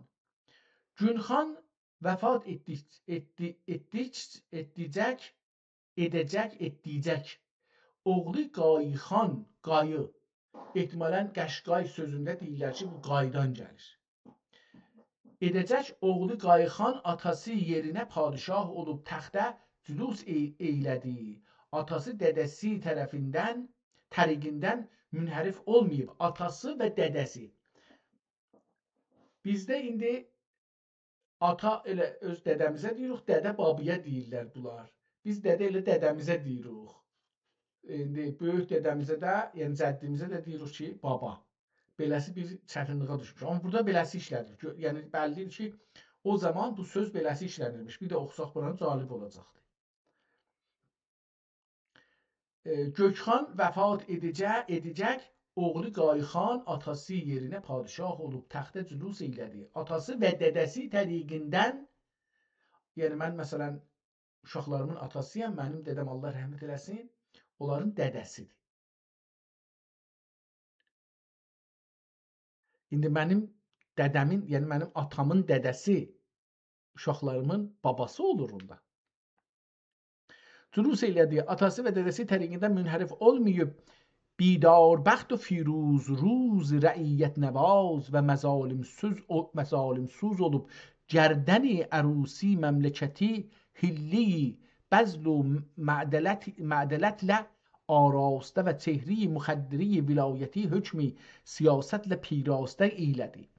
گون‌خان وفات ائتدیک، ائتدی، ائتدیک، ائتدیجک، ائده‌جک، ائتدیجک. اوغلو قایخان، قایی. احتمالا قشقای سؤزونده دئییرلر کی، بو قاییدان گلیر. ائده‌جک اوغلو قایخان آتاسی یئرینه پادشاه اولوب تخته جلوس ای-، ائیله‌دی. آتاسی دده‌سی طرفیندن، طریقیندن منحرف اولماییب. آتاسی و دده‌سی. بیزده ایندی آتا ائله اؤز دده‌میزه دئییریک، دده بابایا دئییرلر بونلار. بیز دده ائله دده‌میزه دئییریک. ایندی بؤیوک دده‌میزه ده، یعنی جدّیمیزه ده دئییریک کی، بابا. بئله‌سی بیر چتینلیگه دوشموش. آمما بورادا بئله‌سی ایشله‌دیر. گؤ-، یعنی بللی‌دیر کی، او زامان بو سؤز بئله‌سی ایشله‌نیرمیش. بیر ده اوخوساق بورانی جالب اولاجاقدیر. ائ، گؤکخان وفات ائده‌جه-، ائده‌جک، اوغلو قایخان آتاسی یئرینه پادشاه اولوب تخته جلوس ائیله‌دی. آتاسی و دده‌سی طریقیندن، یعنی من، مثلا، اوشاقلاریمین آتاسی‌یام، منیم دده‌م، الله رحمت ائله‌سین، اونلارین دده‌سی‌دیر. ایندی منیم دده‌مین، یعنی منیم آتامین دده‌سی اوشاقلاریمین باباسی اولور اوندا. جلوس ائیله‌دی. آتاسی و دده‌سی طریقیندن منحرف اولماییب، بیداربخت و فیروزروز، رعیت‌نواز و مظالم‌سوز او-، مظالم‌سوز اولوب، گردن عروسی مملکتی، حله‌ی بذل و معدلت، معدلتله آراسته و چهره‌ی مخدره‌ی ولایتی حکم سیاستله پیراسته ائیله‌دی.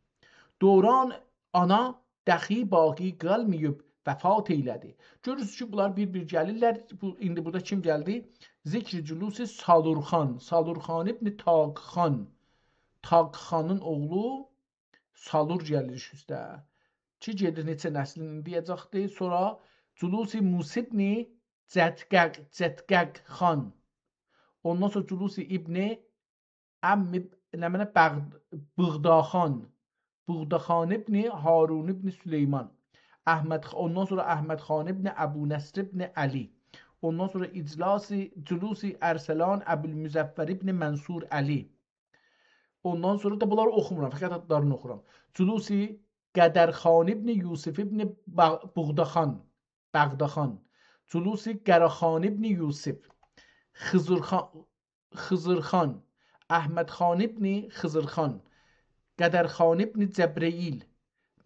دوران آنا دخی باقی قالماییب، وفات ائیله‌دی. گؤرورسونوز کی، بونلار بیر-بیر گلیرلر. بو، ایندی بورادا کیم گلدی؟ ذکر جلوس سالورخان. سالورخان ابن تاقخان. تاقخانین اوغلو سالور گلیر ایش اوسته. کی، گئدیر نئچه نسلین دئیه‌جکدی. سونرا جلوس موسی ابن جدقق، جدقق خان. اوندان سونرا جلوس ابن عم، نمنه، بغ-، بغداخان. بغداخان ابن هارون ابن سلیمان. احمد خ-، اوندان سونرا احمد خان ابن ابونصر ابن علی. اوندان سونرا اجلاس، جلوس ارسلان ابوالمظفر ابن منصور علی. اوندان سونرا دا بونلاری اوخومورام، فقط آدلارینی اوخورام. جلوس قدرخان ابن یوسف ابن بغ-، بغداخان. بغداخان. جلوس قراخان ابن یوسف. خضرخان، خضرخان، احمدخان ابن خضرخان، قدرخان ابن جبرئیل،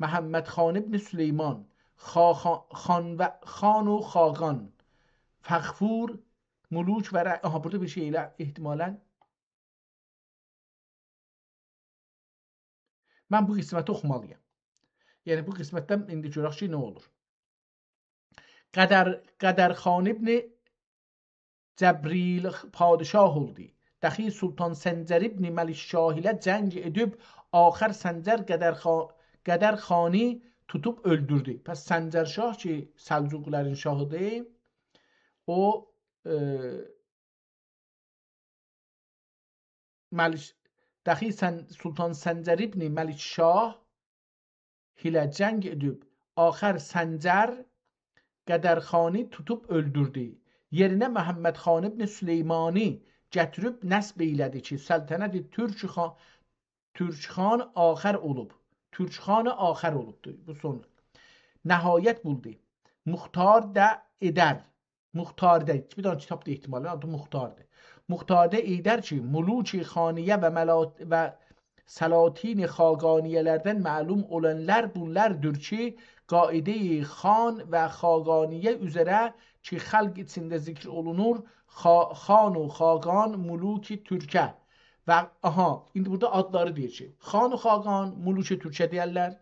محمدخان ابن سلیمان، خا-، خا-، خان و، خان و خاقان، فغفور، ملوک و رع-، آها، بورادا بیر شئی ائله احتمالا. من بو قسمتی اوخومالی‌یام. یعنی، بو قسمتدن ایندی گؤرک کی، نه اولور. قدر، قدرخان ابن جبرئیل پادشاه اولدو. دخی سلطان سنجر ابن ملک‌شاه ایله جنگ ائدیب، آخر سنجر قدرخا-، قدرخانی توتوب اؤلدوردو. پس سنجر شاه کی، سلجوقی‌لرین شاهی‌دیر، او، ائ، ملک، دخی سن-، سلطان سنجر ابن ملک‌شاه ایله جنگ ائدیب، آخر سنجر قدرخانی توتوب اؤلدوردو. یئرینه محمدخان ابن سلیمانی گتیریب نصب ائیله‌دی کی، سلطنت تورک خا-، تورکخان آخر اولوب. تورکخان آخر اولوبدور. بو سون. نهایت بولدو. مختارده ائدر. مختارده، بیر دنه کیتابدا احتمالا، آدی مختاردیر. مختارده ائیدر کی، ملوک خانیه و ملا-، و سلاطین خاقانیه‌لردن معلوم اولانلار بونلاردیر کی، قاعده‌ی خان و خاقانیه اوزره کی، خلق ایچینده ذکر اولونور، خا-، خان و خاقان ملوک ترکه و، آها، ایندی بورادا آدلاری دئییر کی، خان و خاقان ملوک ترکه دئیرلر،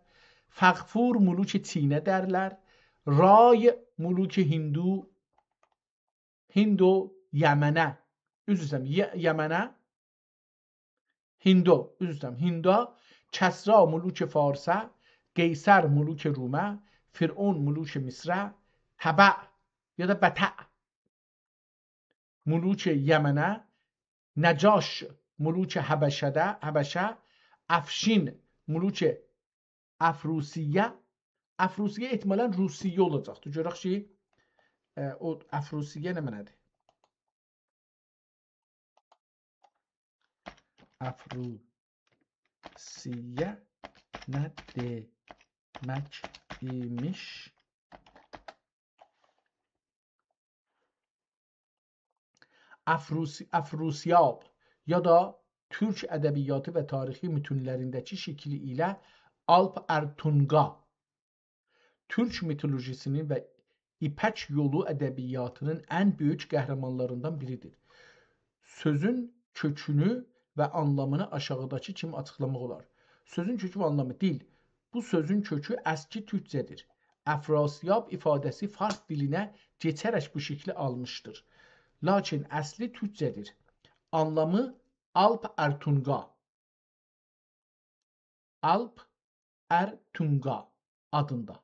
فغفور ملوک چینه دئیرلر، رای ملوک هندو، هند و یمنه. عذر ایسته‌ییرم، ی-، یمنه. هندو، عذر ایسته‌ییرم، هندا، کسری ملوک فارسه، قیصر ملوک رومه، فرعون ملوک مصره، تبع یا دا بطع ملوک یمنه، نجاش ملوک حبشه‌ده، حبشه، افشین ملوک افروسیه. افروسیه احتمالاً روسیه اولاجاقدیر. گؤرک کی، ائ، او افروسیه نه معنادیر؟ افروسیه نه دئمک ایمیش؟ افروسی-، افروسیاب یا دا تورک ادبیاتی و تاریخی متونلرینده‌کی شکلی ایله آلپ ارتونقا. تورک میتولوژیسی‌نین و ایپک یولو ادبیاتی‌نین ان بؤیوک قهرمانلاریندان بیریدیر. سؤزون کؤکونو و آنلامینی آشاغیداکی کیمی آچیقلاماق اولار. سؤزون کؤکو و آنلامی. دیل. بو سؤزون کؤکو اسکی تورکجه‌دیر. افراسیاب ایفاده‌سی فارس دیلینه کئچه‌رک بو شکلی آلمیشدیر. لاکین اصلی تورکجه‌دیر. آنلامی آلپ ارتونقا. آلپ ارتونقا آدیندا.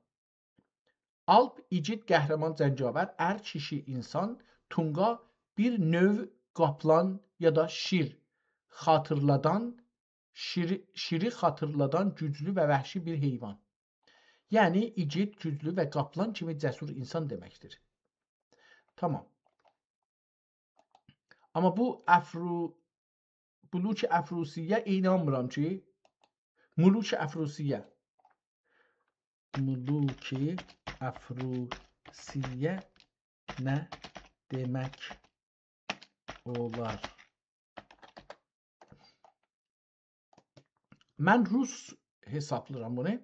آلپ، ایگید، قهرمان، جنگاور، ار، کیشی، اینسان، تونقا، بیر نوع قاپلان یا دا شیر خاطیرلادان، شیری، شیری خاطیرلادان گوجلو و وحشی بیر حیوان. یعنی ایگید، گوجلو و قاپلان کیمی جسور اینسان دئمکدیر. تامام. آمما بو افرو-، ملوک افروسیه اینانمیرام کی، ملوک افروسیه. ملوک افروسیه نه دئمک اولار؟ من روس حسابلاییرام بونو.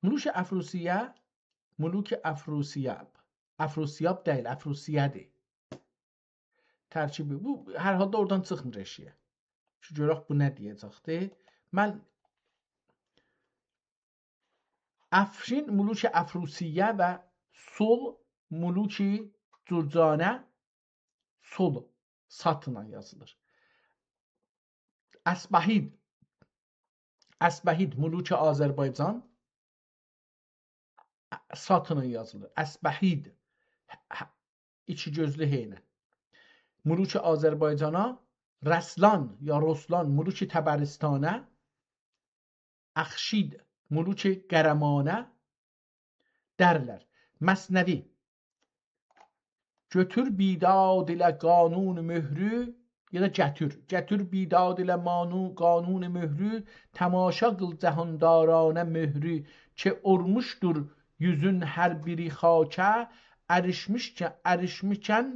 ملوک افروسیه، ملوک افروسیاب. افروسیاب دئییل، افروسیه‌دیر. ترکیبی. بو، هر حالدا اورادان چیخمیر ائشیگه. شو گؤرک بو نه دئیه‌جکدی. من افشین ملوک افروسیه و سول ملوک جرجانه، سول، ساتینان یازیلیر. اسبهید، اسبهید ملوک آذربایجان، ساتینان یازیلیر. اسبهید، ه-، ه-، ایکی گؤزلو ه ایله. ملوک آذربایجانا، رسلان یا رسلان ملوک طبرستانه، اخشید ملوک قرمانه دئرلر. مثنوی. گؤتور بیداد ایله قانون مهرو، یا دا گتیر. گتیر بیداد ایله مانو-، قانون مهرو، تماشا قیل جهاندارانه مهرو، کی اورموشدور یوزون هر بیری خاکه، اریشمیشکن، اریشمیشکن،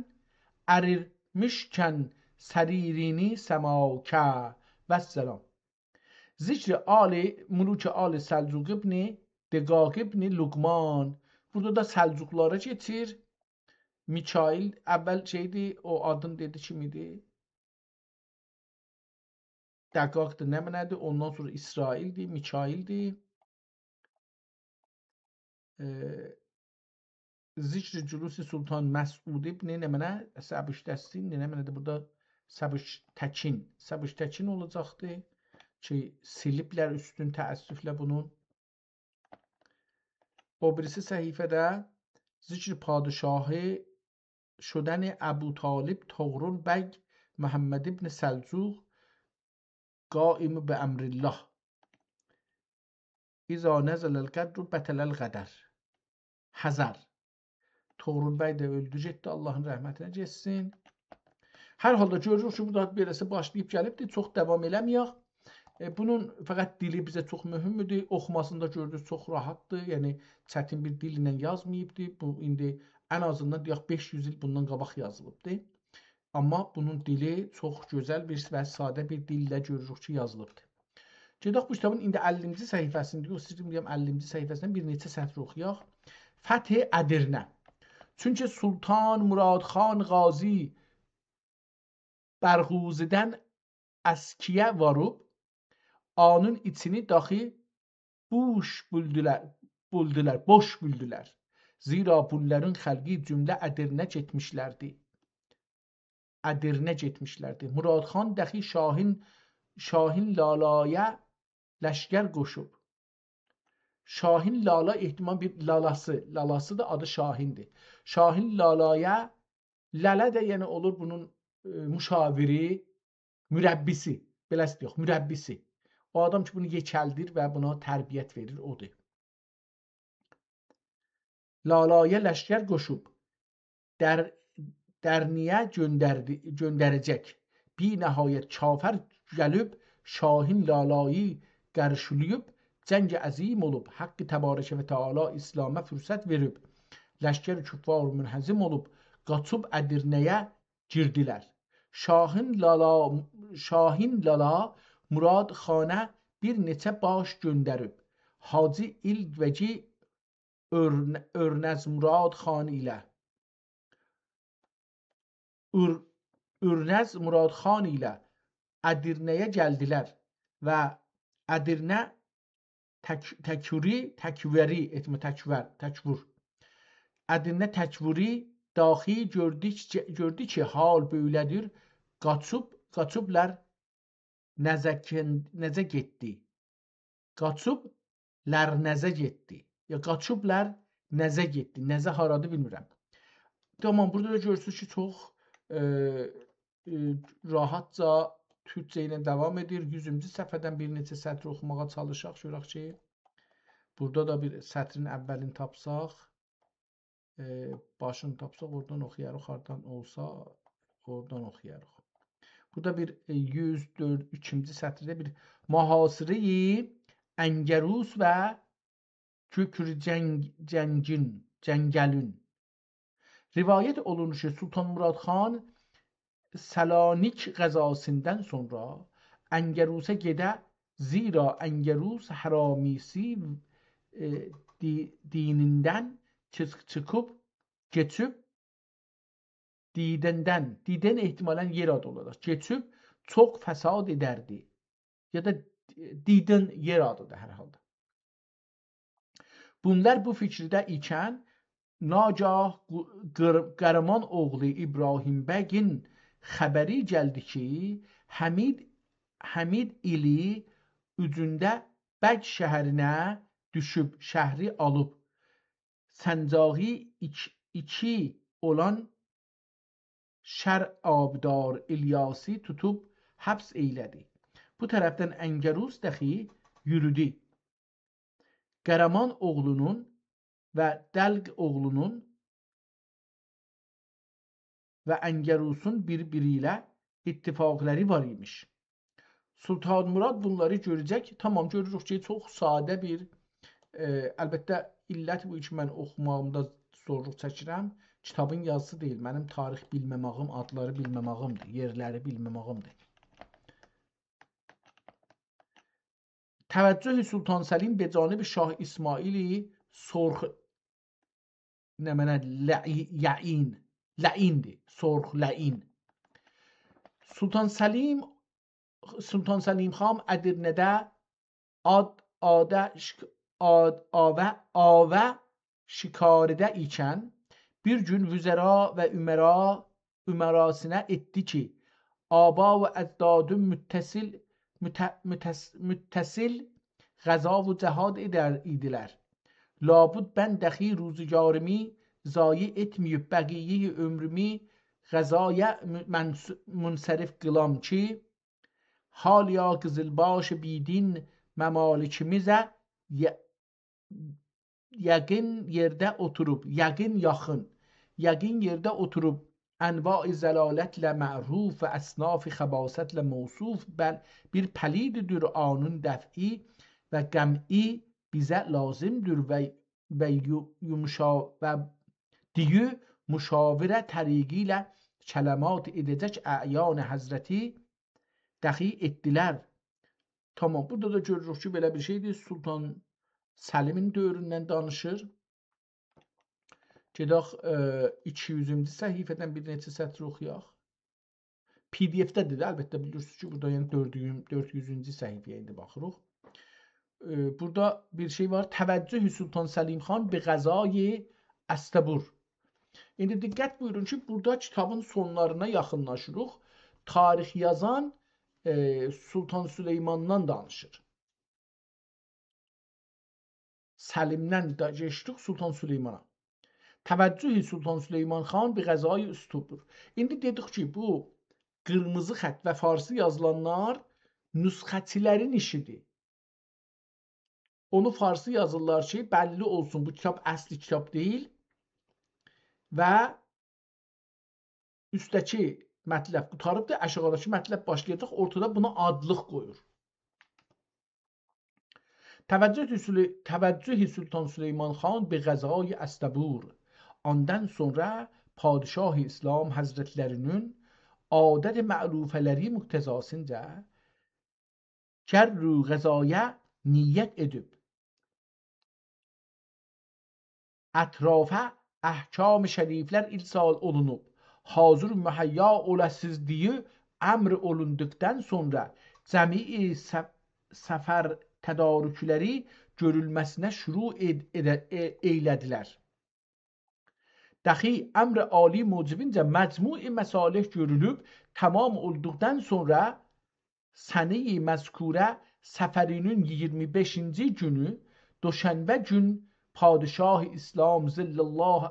اریرمیشکن سریرینی سماکه. والسلام. ذکر آل، ملوک آل سلجوق ابن دقاق ابن لقمان. بورادا دا سلجوقلارا کئچیر. میکائیل اول شئیدی، او آدین دئدی کیم ایدی؟ دقاقدیر، نمنه‌دیر؟ اوندان سونرا اسرائیلدیر، میکائیلدیر. ائ، ذکر جلوس سلطان مسعود ابن نمنه، سبکتستین، نمنه‌دیر بورادا؟ سبکتکین. سبکتکین اولاجاقدی کی، سیلیبلر اوستون تأسفله بونون. او بیریسی صفحه‌ده ذکر پادشاهی شدن ابوطالب طغرل بیگ محمد ابن سلجوق قائم بأمرالله. اذا نزل القدر بطل القدر. حذر. طغرل بیگ ده اؤلدو گئتدی، آللاهین رحمتینه گئتسین. هر حالدا گؤروروک کی، بو دا بئله‌سی باشلاییب گلیبدیر، چوخ داوام ائله‌مه‌یک. ائ، بونون فقط دیلی بیزه چوخ مهمدور، اوخوماسیندا گؤردونوز چوخ راحتدیر، یعنی چتین بیر دیل ایله یازماییبدی. بو ایندی ان آزیندان دئیک بئش یوز ایل بوندان قاباق یازیلیبدی. آمما بونون دیلی چوخ گؤزل بیر و ساده بیر دیلله گؤروروک کی، یازیلیبدی. گئدک بو کیتابین ایندی اللینجی صفحه‌سینده، یوخ، ایسته‌ییرم دئیم اللینجی صفحه‌سیندن بیر نئچه سطر اوخویاق. فتح ادرنه. چونکی سلطان مراد خان غازی برغوزی‌دن اسکیه واریب، آنین ایچینی داخی بوش بیلدیلر، بیلدیلر، بوش بیلدیلر. زیرا بونلارین خلقی جمله ادرنه گئتمیشلردی. ادرنه گئتمیشلردی. مراد خان داخی شاهین، شاهین لالایا لشکر قوشوب. شاهین لالا احتمال بیر لالاسی، لالاسی دا آدی شاهیندیر. شاهین لالایا، لالا دا یعنی اولور بونون، ائ، مشاوری، مربی‌سی، بئله‌سی دئیک، مربی‌سی. او آدام کی، بونو یئکلدیر و بونا تربیت وئریر، اودور. لالایا لشکر قوشوب، در، درنه‌یه گؤندردی، گؤندره‌جک. بی‌نهایت کافر گلیب، شاهین لالایی قارشیلاییب، جنگ عظیم اولوب، حق تبارک و تعالی اسلاما فرصت وئریب. لشکر کفار منهزیم اولوب، قاچیب ادرنه‌یه گیردیلر. شاهین لالا، شاهین لالا مراد خانه بیر نئچه باش گؤندریب. حاجی ایلگوگی اورن-، اورنز مراد خان ایله، اور-، اورنز مراد خان ایله ادرنه‌یه گلدیلر و ادرنه تک-، تکوری، تکوری، احتمال تکور، تکور. ادرنه تکوری داخی گؤردو کی، گؤردو کی، حال بئله‌دیر، قاچیب، قاچیبلار نزه کن-، نزه گئتدی. قاچیبلار نزه گئتدی. یا قاچیبلار نزه گئتدی. نزه هارادیر بیلمیرم. تامام، بورادا دا گؤرورسونوز کی، چوخ، ائ، ائ، راحتجا تورکجه ایله داوام ائدیر. یوزونجو صفحه‌دن بیر نئچه سطر اوخوماغا چالیشاق. گؤرک کی، بورادا دا بیر سطرین اولینی تاپساق، ائ، باشینی تاپساق، اورادان اوخویاریق، هاردان اولسا، اورادان اوخویاریق. بورادا بیر، ائ، یوز دؤرد، ایکینجی سطرده بیر محاصره‌ی انگروس و ککر جنگ-، جنگین، جنگلین. روایت اولونور کی، سلطان مراد خان سلانیک غزاسیندان سونرا انگروسه گئده، زیرا انگروس حرامیسی، ائ، دی-، دینیندن چیخ-، چیخیب، کئچیب، دیدندن، دیدن احتمالاً یئر آدی اولاجاق، کئچیب چوخ فساد ائدردی. یا دا دیدن یئر آدیدیر هر حالدا. بونلار بو فیکیرده ایکن، ناگاه قو-، قیر-، قهرمان اوغلو ابراهیم بگین خبری گلدی کی، حمید، حمید ایلی اوجونده بگ شهرینه دوشوب، شهری آلیب، سنجاقی ایک-، ایکی اولان شر آبدار الیاسی توتوب حبس ائیله‌دی. بو طرفدن انگروس داخی یورودو. قهرمان اوغلونون و دلق اوغلونون و انگروسون بیر-بیری ایله اتفاقلاری وار ایمیش. سلطان مراد بونلاری گؤره‌جک. تامام، گؤروروک کی، چوخ ساده بیر، ائ، البته، علت بو کی، من اوخوماغیمدا زورلوق چکیرم. کیتابین یازیسی دئییل، منیم تاریخ بیلمه‌مه‌ییم، آدلاری بیلمه‌مه‌ییمدیر، یئرلری بیلمه‌مه‌ییمدیر. توجه سلطان سلیم به جانب شاه اسماعیل سرخ، نمنه، لعی-، یعین، لعیندیر، سرخ لعین. سلطان سلیم، سلطان سلیم خان ادرنه‌ده آد-، آده شک-، آد-، آوه، آوه شکاریده ایکن بیر گون وزرا و امرا، امراسینا ائتدی کی، آبا و اجدادون متصل، مت-، متس-، متصل غزا و جهاد ائدر ایدیلر. لابد من داخی روزگاریمی ضایع ائتمه‌ییب، بقیه‌ی عمرومو غزایا م-، منص-، منصرف قیلام کی، حالیا قیزیلباش بی‌دین ممالکیمیزه ی-، یقین یئرده اوتوروب، یقین، یاخین، یقین یئرده اوتوروب، انواع ذلالتله معروف و اصناف خباثتله موصوف بل-، بیر پلیددیر، آنین دفعی و قمعی بیزه لازیمدیر و، و یو-، یومشا-، و دییو مشاوره طریقی ایله کلمات ائده‌جک اعیان حضرتی داخی ائتدیلر. تامام، بورادا دا گؤروروک کی، بئله بیر شئیدیر. سلطان سلیمین دؤوروندن دانیشیر. گئدک، ائ، ایکی یوزونجو صفحه‌دن بیر نئچه سطر اوخویاق. پی دی اف‌ده‌دیر ده، البته بیلیرسینیز کی، بورادا، یعنی، دؤرد یوز، دؤرد یوزونجو صفحه‌یه ایندی باخیریق. ائ، بورادا بیر شئی وار. توجه سلطان سلیم خان به قضای استبور. ایندی دقت بویورون کی، بورادا کیتابین سونلارینا یاخینلاشیریق. تاریخ یازان، ائ، سلطان سلیماندان دانیشیر. سلیمدن ده کئچدیک سلطان سلیمانا. توجه سلطان سلیمان خان به قضای استبور. ایندی دئدیک کی، بو قیرمیزی خط و فارسی یازیلانلار نسخه‌چی‌لرین ایشیدیر. اونو فارسی یازیرلار کی، بللی اولسون، بو کیتاب اصلی کیتاب دئییل و اوستده‌کی مطلب قوتاریبدیر، آشاغیداکی مطلب باشلایاجاق، اورتادا بونا آدلیق قویور. توجه سلی-، توجه سلطان سلیمان خان به قضای استبور. آندان سونرا پادشاه اسلام حضرتلری‌نین عادت مألوفه‌لری مقتضاسینجا جر و قضایا نیت ائدیب، اطرافا احکام شریفلر ارسال اولونوب، حاضر مهیا اولاسیز دئیه امر اولوندوقدان سونرا جمیع سف-، سفر تدارکلری گؤرولمه‌سینه شروع ائد-، ائده-، ائ-، ائیله‌دیلر. دخی امر عالی موجبینجه مجموع مصالح گؤرولوب تمام اولدوقدان سونرا سنه‌ی مذکوره صفرینین ایگیرمی بئشینجی گونو، دوشنبه گون، پادشاه اسلام ظل الله،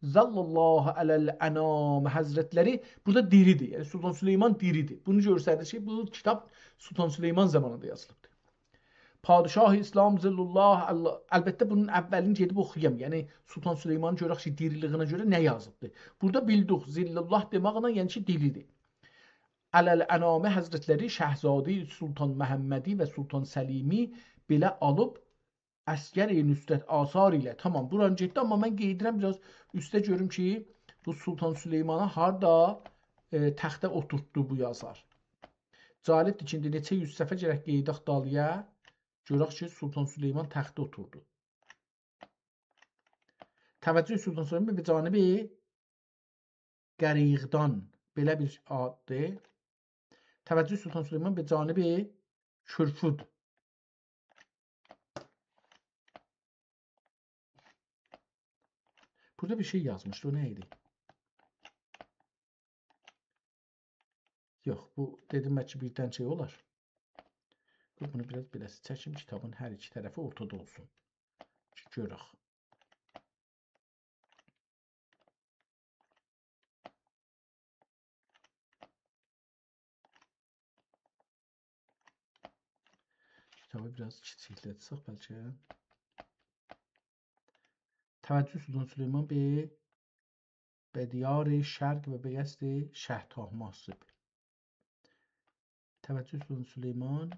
ظل الله علی الانام حضرتلری بورادا دیریدیر. یعنی سلطان سلیمان دیریدیر. بونو گؤستریر کی، بو کیتاب سلطان سلیمان زامانیندا یازیلیبدیر. پادشاه اسلام ظل الله، الله، البته بونون اولینی گئدیب اوخویام. یعنی سلطان سلیمانین گؤرک کی، دیریلیگینه گؤره نه یازیبدیر. بورادا بیلدیک، ظل الله دئمکله، یعنی کی، دیریدیر. علی الانام حضرتلری شهزاده سلطان محمدی و سلطان سلیمی بئله آلیب، عسکر نصرت آثار ایله. تامام، بوران گئتدی، آمما من قئییدیرم بیر آز اوسته گؤروم کی، بو سلطان سلیمانا هاردا، ائ، تخته اوتورتدو بو یازار. جالبدیر کی، ایندی نئچه یوز صفحه گرک قئییدک دالییا. گؤرک کی، سلطان سلیمان تخته اوتوردو. توجه سلطان سلیمان به جانب غریغدان، بئله بیر آددیر. توجه سلطان سلیمان به جانب کرفود. بورادا بیر شئی یازمیشدی، او نه ایدی؟ یوخ، بو دئدیم بلکه بیردن شئی اولار. دور، بونو بیر آز بئله‌سی چکیم، کیتابین هر ایکی طرفی اورتادا اولسون. کی، گؤرک. کیتابی بیر آز کیچیکلتسک بلکه. توجه سلطان سلیمان به، به دیار شرق و به قصد شه طاهماسب. توجه سلطان سلیمان،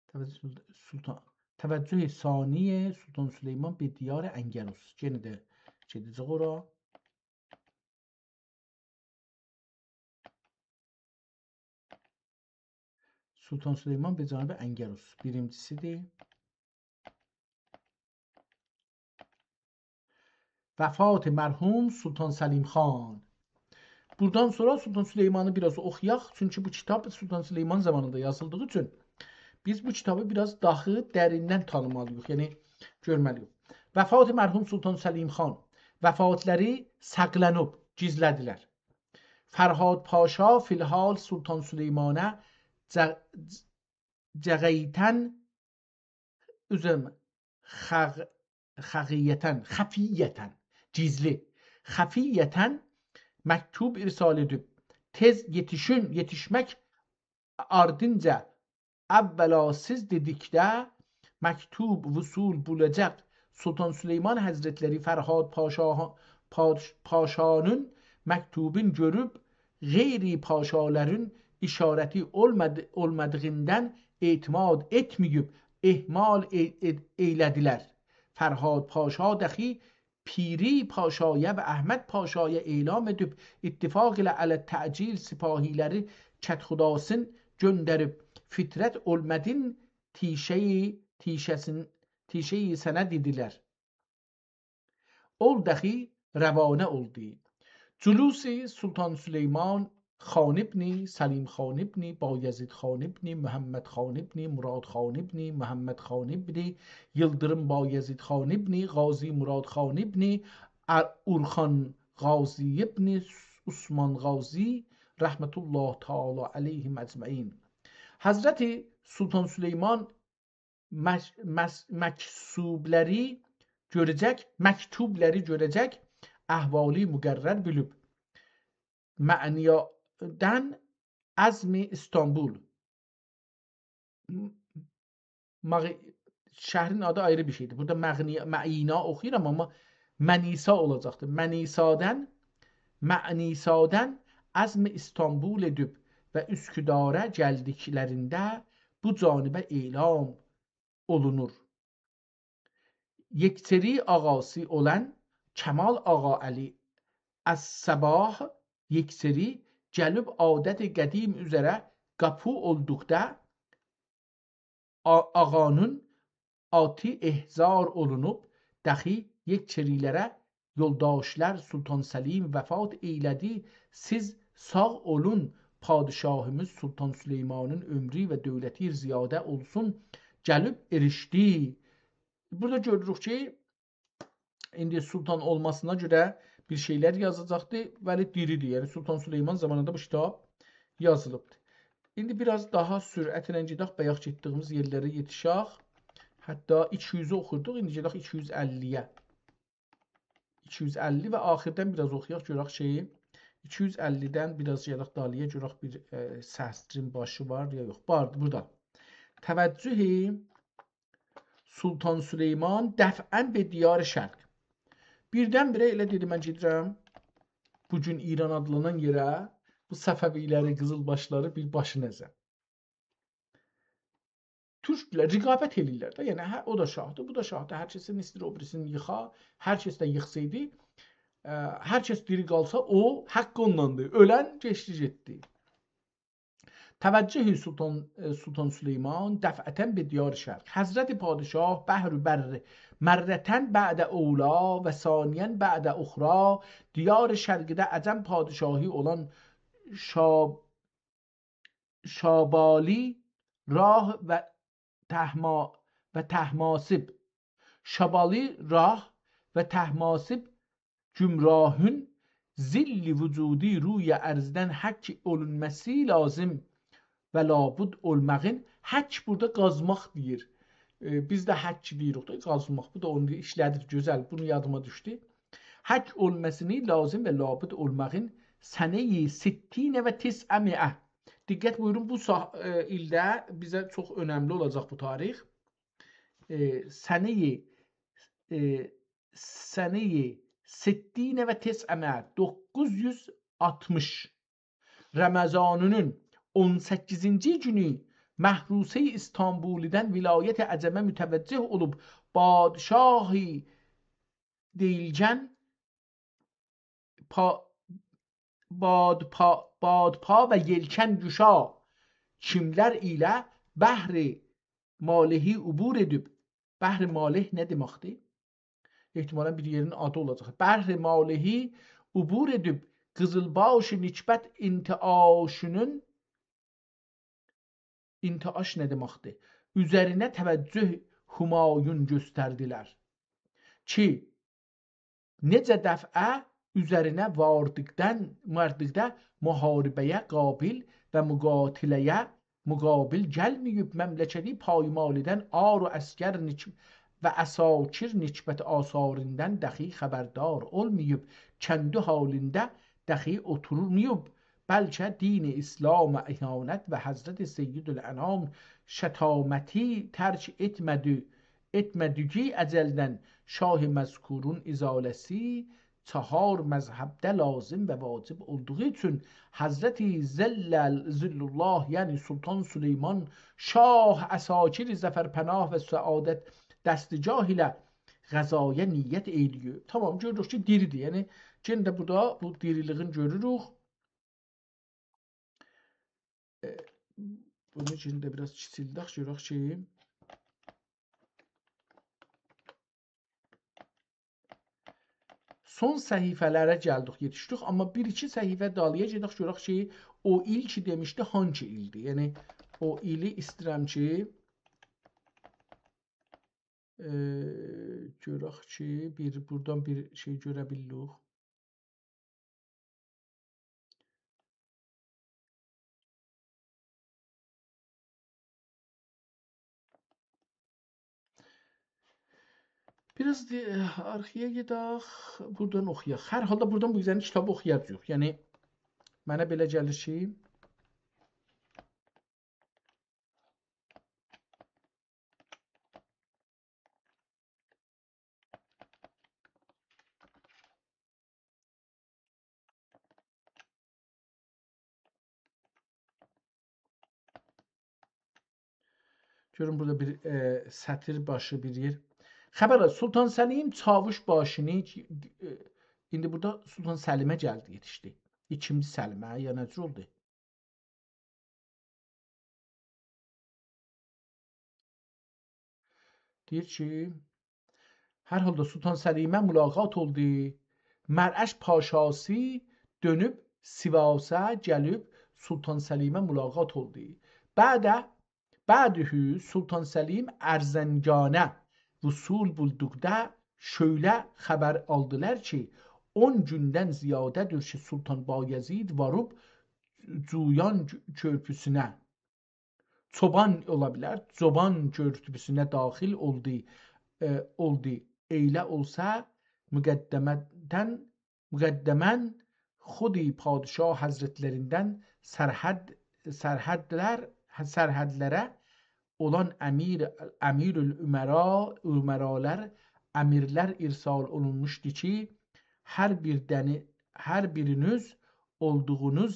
توجه سلطان، سلطان، توجه ثانی سلطان سلیمان به دیار انگروس. یئنه ده گئده‌جک اورا. سلطان سلیمان به جانب انگروس. بیرینجیسیدیر. وفات مرحوم سلطان سلیم خان. بوردان سونرا سلطان سلیمانی بیر آز اوخویاق، چونکی بو کیتاب سلطان سلیمان زامانیندا یازیلدیغی اوچون بیز بو کیتابی بیر آز داها دریندن تانیمالی‌ییق، یعنی گؤرمه‌لی‌ییک. وفات مرحوم سلطان سلیم خان. وفاتلاری ساخلانیب، گیزله‌دیلر. فرهاد پاشا فی‌الحال سلطان سلیمانه جه-، جغیتن، عذرم، خغ-، خغیتن، خفیتن، گیزلی، خفیتن مکتوب ارسال ائدیب، تئز یئتیشین، یئتیشمک آردینجا اولا سیز دئدیکده مکتوب وصول بولاجاق. سلطان سلیمان حضرتلری فرهاد پاشا، پادش-، پاشانین مکتوبون گؤروب، غیر پاشالارین اشارتی اولمادی-، اولمادیغیندان اعتماد ائتمه‌ییب، اهمال ائ-، ائ-، ائیله‌دیلر. فرهاد پاشا دخی پیری پاشایا و احمد پاشایا اعلام ائدیب، اتفاق ایله علی تعجیل سپاهیلری کدخداسین گؤندریب، فطرت اولمادین تیشه‌یی، تیشه‌سین، تیشه‌یی سنه دئدیلر. اول داخی روانه اولدو. جلوس سلطان سلیمان خان ابن، سلیم خان ابن، بایزید خان ابن، محمد خان ابن، مراد خان ابن، محمد خان ابن، ییلدیریم بایزید خان ابن، غازی مراد خان ابن، ار-، اورخان غازی ابن، عثمان غازی، رحمة الله تعالی علیهم اجمعین. حضرت سلطان سلیمان مک-، مس-، مکتوبلاری گؤره‌جک، مکتوبلاری گؤره‌جک، احوالی مقرر بیلیب. معنیادن عزم استانبول. م-، مغ-، شهرین آدی آیری بیر شئیدیر. بورادا مغنی-، معینا اوخویورام، آمما منیسا اولاجاقدیر. منیسادن، معنیسادن عزم استانبول ائدیب و اسکدارا گلدیکلرینده بو جانبه اعلام اولونور. یکچری آغاسی اولان کمال آغا علی الصباح یکچری گلیب عادت قدیم اوزره قاپی اولدوقدا آ-، آغانین آتی احضار اولونوب، داخی یکچری‌لره یولداشلار سلطان سلیم وفات ائیله‌دی، سیز ساغ اولون، پادشاهیمیز سلطان سلیمانین عؤمرو و دؤولتی زیاده اولسون، گلیب ائریشدی. بورادا گؤروروک کی، ایندی سلطان اولماسینا گؤره بیر شئیلر یازاجاقدی، ولی دیریدیر. یعنی سلطان سلیمان زامانیندا بو کیتاب یازیلیبدی. ایندی بیر آز داها سرعتله گئدک، بایاق گئتدیگیمیز یئرلره یئتیشک. حتی ایکی یوزو اوخوردوق، ایندی گئدک ایکی یوز اللی‌یه. ایکی یوز اللی و آخیردن بیر آز اوخویاق، گؤرک شئیی. ایکی یوز اللی‌دن بیر آز گئدک دالی‌یا، گؤرک بیر، ائ، سطرین باشی وار یا یوخ. واردی بورادا. توجه سلطان سلیمان دفعاً به دیار شرق. بیردن-بیره ائله دئدی، من گئدیرم بو گون ایران آدلانان یئره، بو صفوی‌لری، قیزیلباشلاری بیر باشین ازم. تورکلر رقابت ائله‌ییرلر ده. یعنی، هه، او دا شاهدیر، بو دا شاهدیر. هر کسین ایسته‌ییر او بیریسینی ییخا، هر کس ده ییخسایدی، ا، هر کس دیری قالسا، او حاققی اونداندیر. اؤلن کئچدی گئتدی. توجه سلطان، ائ، سلطان سلیمان دفعةً به دیار شرق. حضرت پادشاه بحر بر مرةً بعد اولی و ثانیاً بعد اخری دیار شرقده عجم پادشاهی اولان شاب-، شابالی راه و تهما-، و تهماسب. شابالی راه و تهماسب گمراهون ذل وجودی روی ارضدن حک اولونماسی لازم و لابد اولماغین، حک بورادا قازماق دئییر. ائ، بیز ده حک دئییریک دا، قازماق. بو دا اونو ایشله‌دیر، گؤزل. بونو یادیما دوشدو. حک اولماسینی لازم و لابد اولماغین سنه‌ی ستین و تسعمائة. دقت بویورون، بو سا-، ائ، ایلده بیزه چوخ اؤنملی اولاجاق بو تاریخ. ائ، سنه‌ی، ائ، سنه‌ی ستین و تسعمائة، دوققوز یوز آلتمیش. رمضانی‌نین اون سککیزینجی گونو محروسه‌ی استانبولی‌دن ولایت عجمه متوجه اولوب، پادشاهی دئییلگن پا-، بادپا-، بادپا و یئلکن‌گشا کیملر ایله بحر مالحی عبور ائدیب. بحر مالح نه دئمکدیر؟ احتمالاً بیر یئرین آدی اولاجاق. بحر مالحی عبور ائدیب، قیزیلباش نکبت انتعاشی‌نین، انتعاش نه دئمکدیر؟ اوزرینه توجه همایون گؤستردیلر کی، نئجه دفعه اوزرینه واردیقدان، واردیقدا محاربه‌یه قابل و مقاتله‌یه مقابل گلمه‌ییب، مملکتی پایمالی‌دن عار و عسکر نک-، و عساکر نکبت آثاریندن دخی خبردار اولماییب، کندی حالینده دخی اوتورماییب، بلکه دین اسلام اهانت و حضرت سیدالانام شتامتی ترک ائتمه‌دی، ائتمه‌دیگی ازلدن شاه مذکورون ازاله‌سی چهار مذهبده لازم و واجب اولدوغو اوچون حضرت ظل، ظل‌الله، یعنی سلطان سلیمان شاه عساکر ظفرپناه و سعادت دستگاه ایله غزایا نیت ائیله‌ییب. تامام، گؤروروک کی، دیریدیر. یعنی، یئنه ده بورادا بو دیریلیگین گؤروروک. ائ، بونو ایچینده بیر آز کیچیلدک، گؤرک کی، سون صفحه‌لره گلدیک، یئتیشدیک، آمما بیر-ایکی صفحه دالییا گئدک، گؤرک کی، او ایل کی دئمیشدی، هانگی ایلدیر؟ یعنی، او ایلی ایسته‌ییرم کی، ائ، گؤرک کی، بیر، بورادان بیر شئی گؤره بیلیریک. بیر آز دی-، آرخایا گئدک، بورادان اوخویاق. هر حالدا بورادان بو گؤزل کیتابی اوخویاجاغیق. یعنی، منه بئله گلیر کی، گؤرون بورادا بیر، ائ، سطر باشی بیر یئر. خبر آل، سلطان سلیم چاووش باشینی، ائ، ایندی بورادا سلطان سلیمه گلدی، یئتیشدی. ایکینجی سلیمه، یا نه جور اولدو؟ دئییر کی، هر حالدا سلطان سلیمه ملاقات اولدو. مرعش پاشاسی دؤنوب سیواسا گلیب سلطان سلیمه ملاقات اولدو. بعد، بعده سلطان سلیم ارزنگانه وصول بولدوقدا شؤیله خبر آلدیلار کی، اون گوندن زیاده‌دیر کی، سلطان بایزید واریب جویان کؤرپوسونه، چوبان اولا بیلر، جوبان کؤرپوسونه داخل اولدو، ائ، اولدو. ائله اولسا، مقدمه‌دن، مقدماً خود پادشاه حضرتلریندن سرحد، سرحدلر، سرحدلره اولان امیر، امیرالامرا، امرالر، امیرلر ارسال اولونموشدو کی، هر بیر دنی، هر بیرینیز اولدوغونوز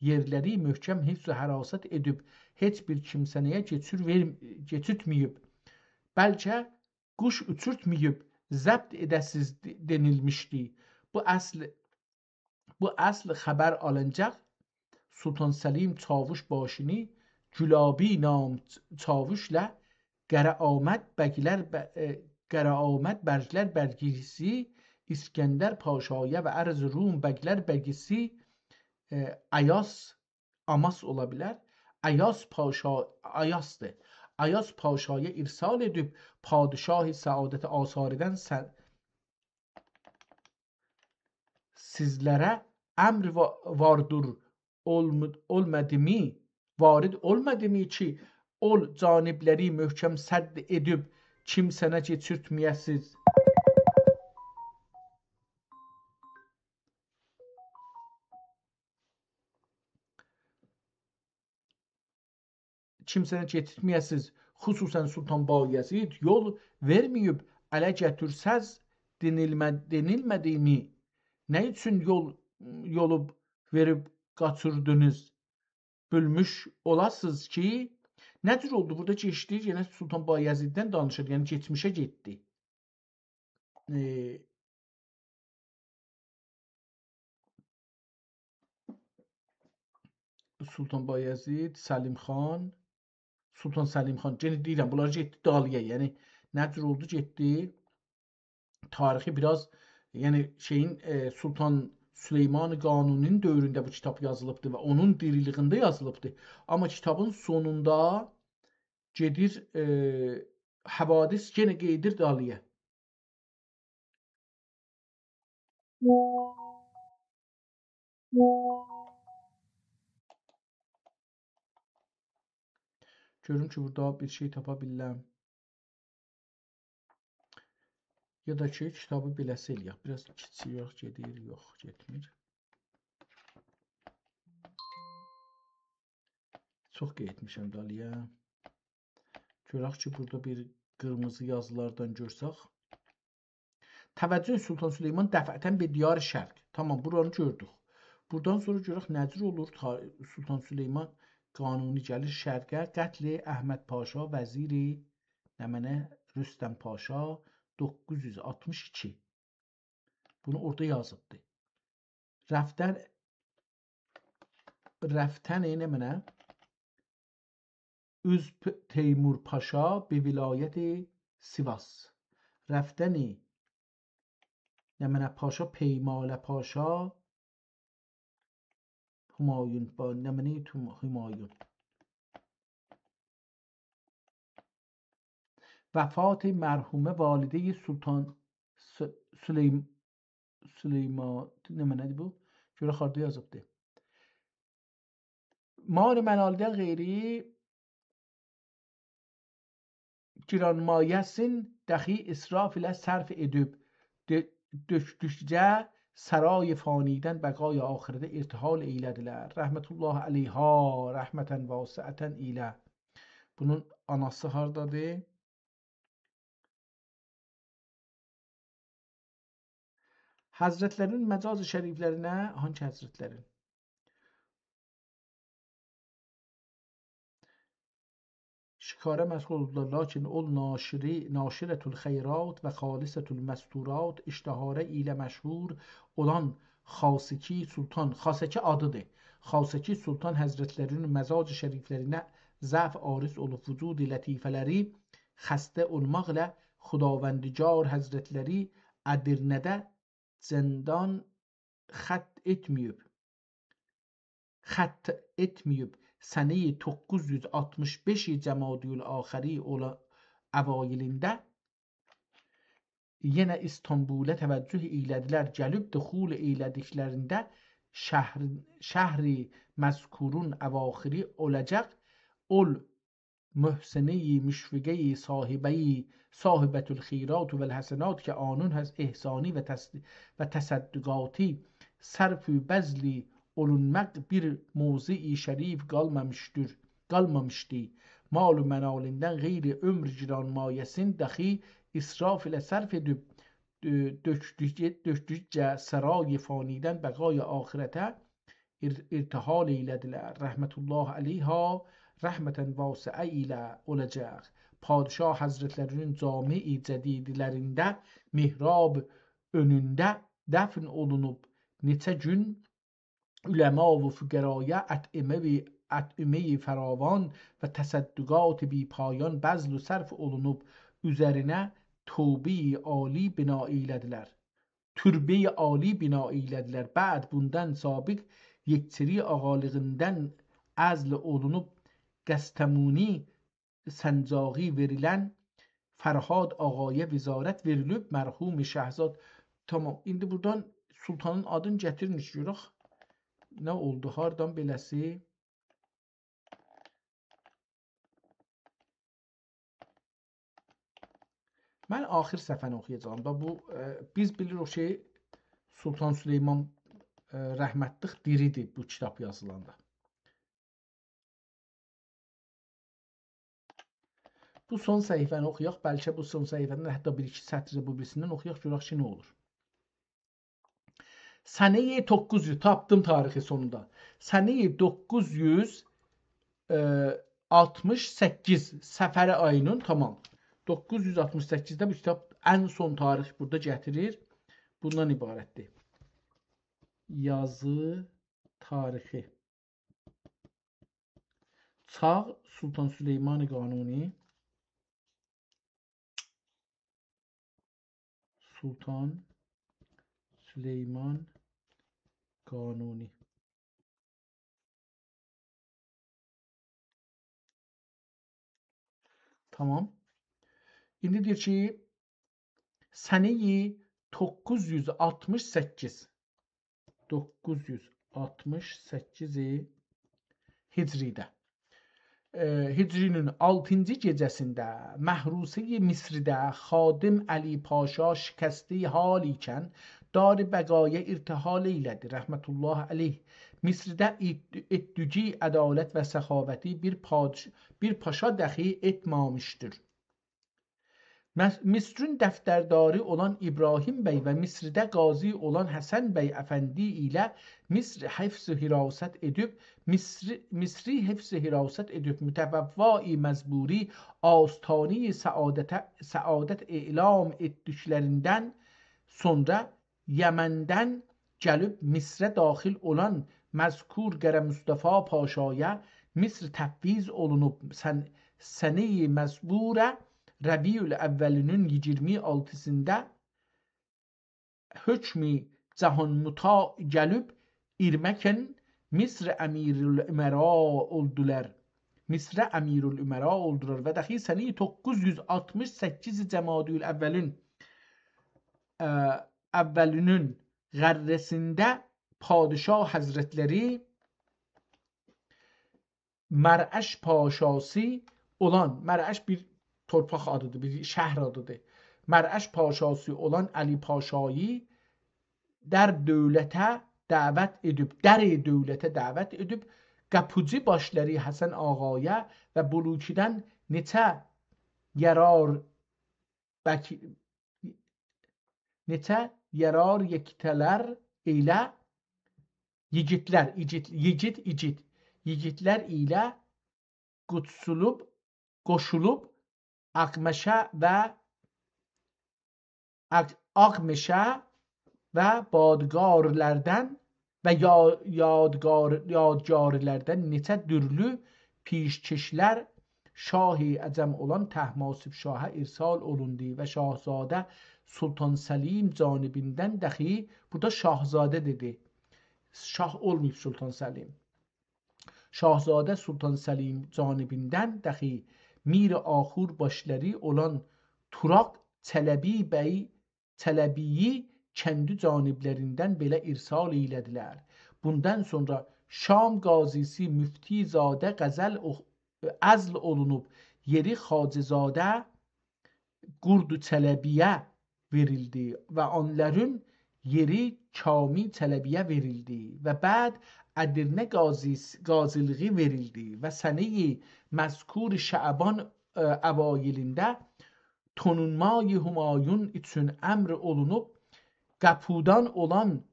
یئرلری محکم حفظ و حراست ائدیب، هئچ بیر کیمسه‌یه کئچیر وئر-، کئچیرتمه‌ییب، بلکه قوش اوچورتمه‌ییب، ضبط ائده‌سیز دئ-، دئنیلمیشدی. بو اصل، بو اصل خبر آلینجاق سلطان سلیم چاووش باشینی گلابی نام چاووشله قره‌آمد بگلر ب-، ائ، قره‌آمد بگلر بگیسی اسکندر پاشایا و ارض روم بگلر بگیسی، ائ، ایاس، آماس اولا بیلر. ایاس پاشا، ایاسدیر. ایاس پاشایا ارسال ائدیب، پادشاه سعادت آثاریدن سن-، سیزلره امر وا-، واردیر، اولم-، اولمادیمی، وارد اولمادیمی کی، اول جانبلری محکم سد ائدیب، کیمسه‌یه کئچیرتمه‌یه‌سیز. کیمسه‌یه کئچیرتمه‌یه‌سیز، خصوصاً سلطان بایزید یول وئرمه‌ییب، اله گتیرسز دئنیلمه-، دئنیلمه‌دیمی، نه اوچون یول، یولو وئریب قاچیردینیز؟ بیلمیش اولاسینیز کی، نه جور اولدو؟ بورادا کئچدی، یئنه سلطان بایزیددن دانیشیر، یعنی کئچمیشه گئتدی. ائ، سلطان بایزید، سلیم خان، سلطان سلیم خان، یئنه دئییرم، بونلار گئتدی دالییا، یعنی نه جور اولدو گئتدی؟ تاریخی بیر آز، یعنی شئیین، ائ، سلطان سلیمان قانونی‌نین دؤورونده بو کیتاب یازیلیبدی و اونون دیریلیگینده یازیلیبدی. آمما کیتابین سونوندا گئدیر، ائ، حوادث یئنه قئییدیر دالییا. گؤروم کی، بورادا بیر شئی تاپا بیللم. یا دا کی، کیتابی بئله‌سی ائله‌یک. بیر آز کیچیک، یوخ، گئدیر، یوخ، گئتمیر. چوخ گئتمیشم دالییا. گؤرک کی، بورادا بیر قیرمیزی یازیلاردان گؤرسک. توجه سلطان سلیمان دفعتاً به دیار شرق. تامام، بورانی گؤردوک. بورادان سونرا گؤرک نه جور اولور. تا-، سلطان سلیمان قانونی گلیر شرقه. قتل احمد پاشا، وزیر نمنه رستم پاشا، دوققوز یوز آلتمیش ایکی. بونو اورادا یازیبدی. رفتن، رفتن نمنه اوز پ-، تیمور پاشا به ولایت سیواس. رفتن نمنه پاشا، پیماله پاشا، همایون، با نمنه توم-، همایون. وفات مرحومه والدهٔ سلطان س-، سلیم-، سلیما-، نمنه‌دیر بو؟ گؤرک هاردا یازیبدی. مار منالی‌دن غیری گرانمایه‌سین دخی اسراف ایله صرف ائدیب، دؤ-، دؤکدوکجه سرای فانی‌دن بقای آخرته ارتحال ائیله‌دیلر. رحمة الله علیها، رحمة واسعة ایله. بونون آناسی هاردادیر؟ حضرتلرین مجاز شریفلرینه، هانسی حضرتلرین؟ شکاره مشغول اولدولار، لاکین اول ناشری، ناشرة الخیرات و خالصة المستورات، اشتهاره ایله مشهور اولان خاصکی سلطان، خاصکی آدیدیر. خاصکی سلطان حضرتلرین مجاز شریفلرینه ضعف عارض اولوب، وجود لطیفه‌لری خسته اولماقلا خداوندگار حضرتلری ادرنه‌ده زندان خط ائتمه‌ییب، خط ائتمه‌ییب، سنه‌ی دوققوز یوز آلتمیش بئش جمادی الآخری اولا-، اوایلینده یئنه ایستانبولا توجه ائیله‌دیلر. گلیب دخول ائیله‌دیکلرینده شهر، شهر مذکورون اواخری اولاجاق، اول محسنه‌ی مشفقه‌ی صاحبه‌ی، صاحبة الخیرات و الحسنات که آنون هست احسانی و تص-، و تصدقاتی صرف و بذل اولونماق بیر موضع شریف قالمامیشدیر، قالمامیشدی. مال و منالیندن غیر عمر گرانمایه‌سین دخی اسراف ایله صرف ائدیب، دؤ-، دؤکدوکجه، دؤکدوکجه سرای فانی‌دن بقای آخرته ار-، ارتحال ائیله‌دیلر. رحمة الله علیها، رحمة واسعة ایله اولاجاق. پادشاه حضرتلرینین جامع جدیدلرینده محراب اؤنونده دفن اولونوب، نئچه گون علما و فقرایا اطعمه و، اطعمه‌ی فراوان و تصدقات بی‌پایان بذل و صرف اولونوب، اوزرینه توبه‌ی عالی بنا ائیله‌دیلر. تربه‌ی عالی بنا ائیله‌دیلر. بعد بوندان سابق یکچری آقالیغیندان عزل اولونوب، قستمونی سنجاقی وئریلن فرهاد آقایا وزارت وئریلیب، مرحوم شهزاد. تامام، ایندی بورادان سلطانین آدینی گتیرین گؤرک. نه اولدو، هاردان بئله‌سی؟ من آخر صفحه‌نی اوخویاجاغام دا. بو، ائ، بیز بیلیریک کی، سلطان سلیمان، ائ، رحمتلیک دیریدیر بو کیتاب یازیلاندا. بو سون صفحه‌نی اوخویاق. بلکه بو سون صفحه‌دن حتی بیر-ایکی سطری بو بیریسیندن اوخویاق، گؤرک کی، نه اولور. سنه‌ی دوققوز یوز، تاپدیم تاریخی سونوندا. سنه‌ی دوققوز یوز، ائ، آلتمیش سککیز، صفر آیینین، تامام. دوققوز یوز آلتمیش سککیزده بو کیتاب، ان سون تاریخ بورادا گتیریر. بوندان عبارتدیر. یازی تاریخی. چاغ سلطان سلیمان قانونی. سلطان سلیمان قانونی. تامام. ایندی دئییر کی، سنه‌ی دوققوز یوز آلتمیش سککیز، دوققوز یوز آلتمیش سککیز هجریده، ائ، هجری‌نین آلتینجی گئجه‌سینده محروسه‌ی مصرده خادم علی پاشا شکسته حال ایکن دار بقایا ارتحال ائیله‌دی، رحمة الله علیه. مصرده ات-، اتدوگی عدالت و سخاوتی بیر پادش-، بیر پاشا دخی ائتمه‌میشدیر. مص-، مصرین دفترداری اولان ابراهیم بی و مصرده قاضی اولان حسن بی افندی ایله مصر حفظ و حراست ائدیب، مصر، مصری حفظ و حراست ائدیب، متبوای مزبوری آستانه‌ی سعادته، سعادت اعلام ائتدیکلریندن سونرا یمندن گلیب مصره داخل اولان مذکور قره مصطفی پاشایا مصر تفویض اولونوب. سن-، سنه‌ی مذکوره ربیع الاولینین ایگیرمی آلتیسیندا حکم جهان‌مطاع گلیب، ایرمکن مصر امیرالامرا اولدولار. مصره امیرالامرا اولدولار و دخی سنه‌ی دوققوز یوز آلتمیش سککیز جمادی الاولین، اه، اولینین غره‌سینده پادشاه حضرتلری مرعش پاشاسی اولان، مرعش بیر تورپاق آدیدیر، بیر شهر آدیدیر. مرعش پاشاسی اولان علی پاشایی در دولته دعوت ائدیب، در دولته دعوت ائدیب، قاپیجی باشلاری حسن آقایا و بلوکیدن نئچه یارار بک-، نئچه یارار یکیتلر ایله، ییگیتلر، ایگیت، ییگیت، ایگیت، ییگیتلر ایله قوشولوب، قوشولوب آغمشه و آغ-، آغمشه و بادگارلاردان و یا-، یادگار-، یادگاری‌لردن نئچه دورلو پیشکشلر شاه عجم اولان طهماسب شاها ارسال اولوندو و شاهزاده سلطان سلیم جانبیندن دخی، بورادا شاهزاده دئدی، شاه اولماییب سلطان سلیم. شاهزاده سلطان سلیم جانبیندن دخی میر آخور باشلاری اولان توراب چلبی بی، چلبی‌یی کندی جانبلریندن بئله ارسال ائیله‌دیلر. بوندان سونرا شام قاضی‌سی مفتی زاده غزل اوخ-، عزل اولونوب، یئری خواجه زاده قرد چلبی‌یه وئریلدی و اونلارین یئری کامی چلبی‌یه وئریلدی و بعد ادرنه قاضی‌س-، قاضی‌لیغی وئریلدی و سنه‌ی مذکور شعبان، اه، اوایلینده تونونمای همایون اوچون امر اولونوب، قاپیدان اولان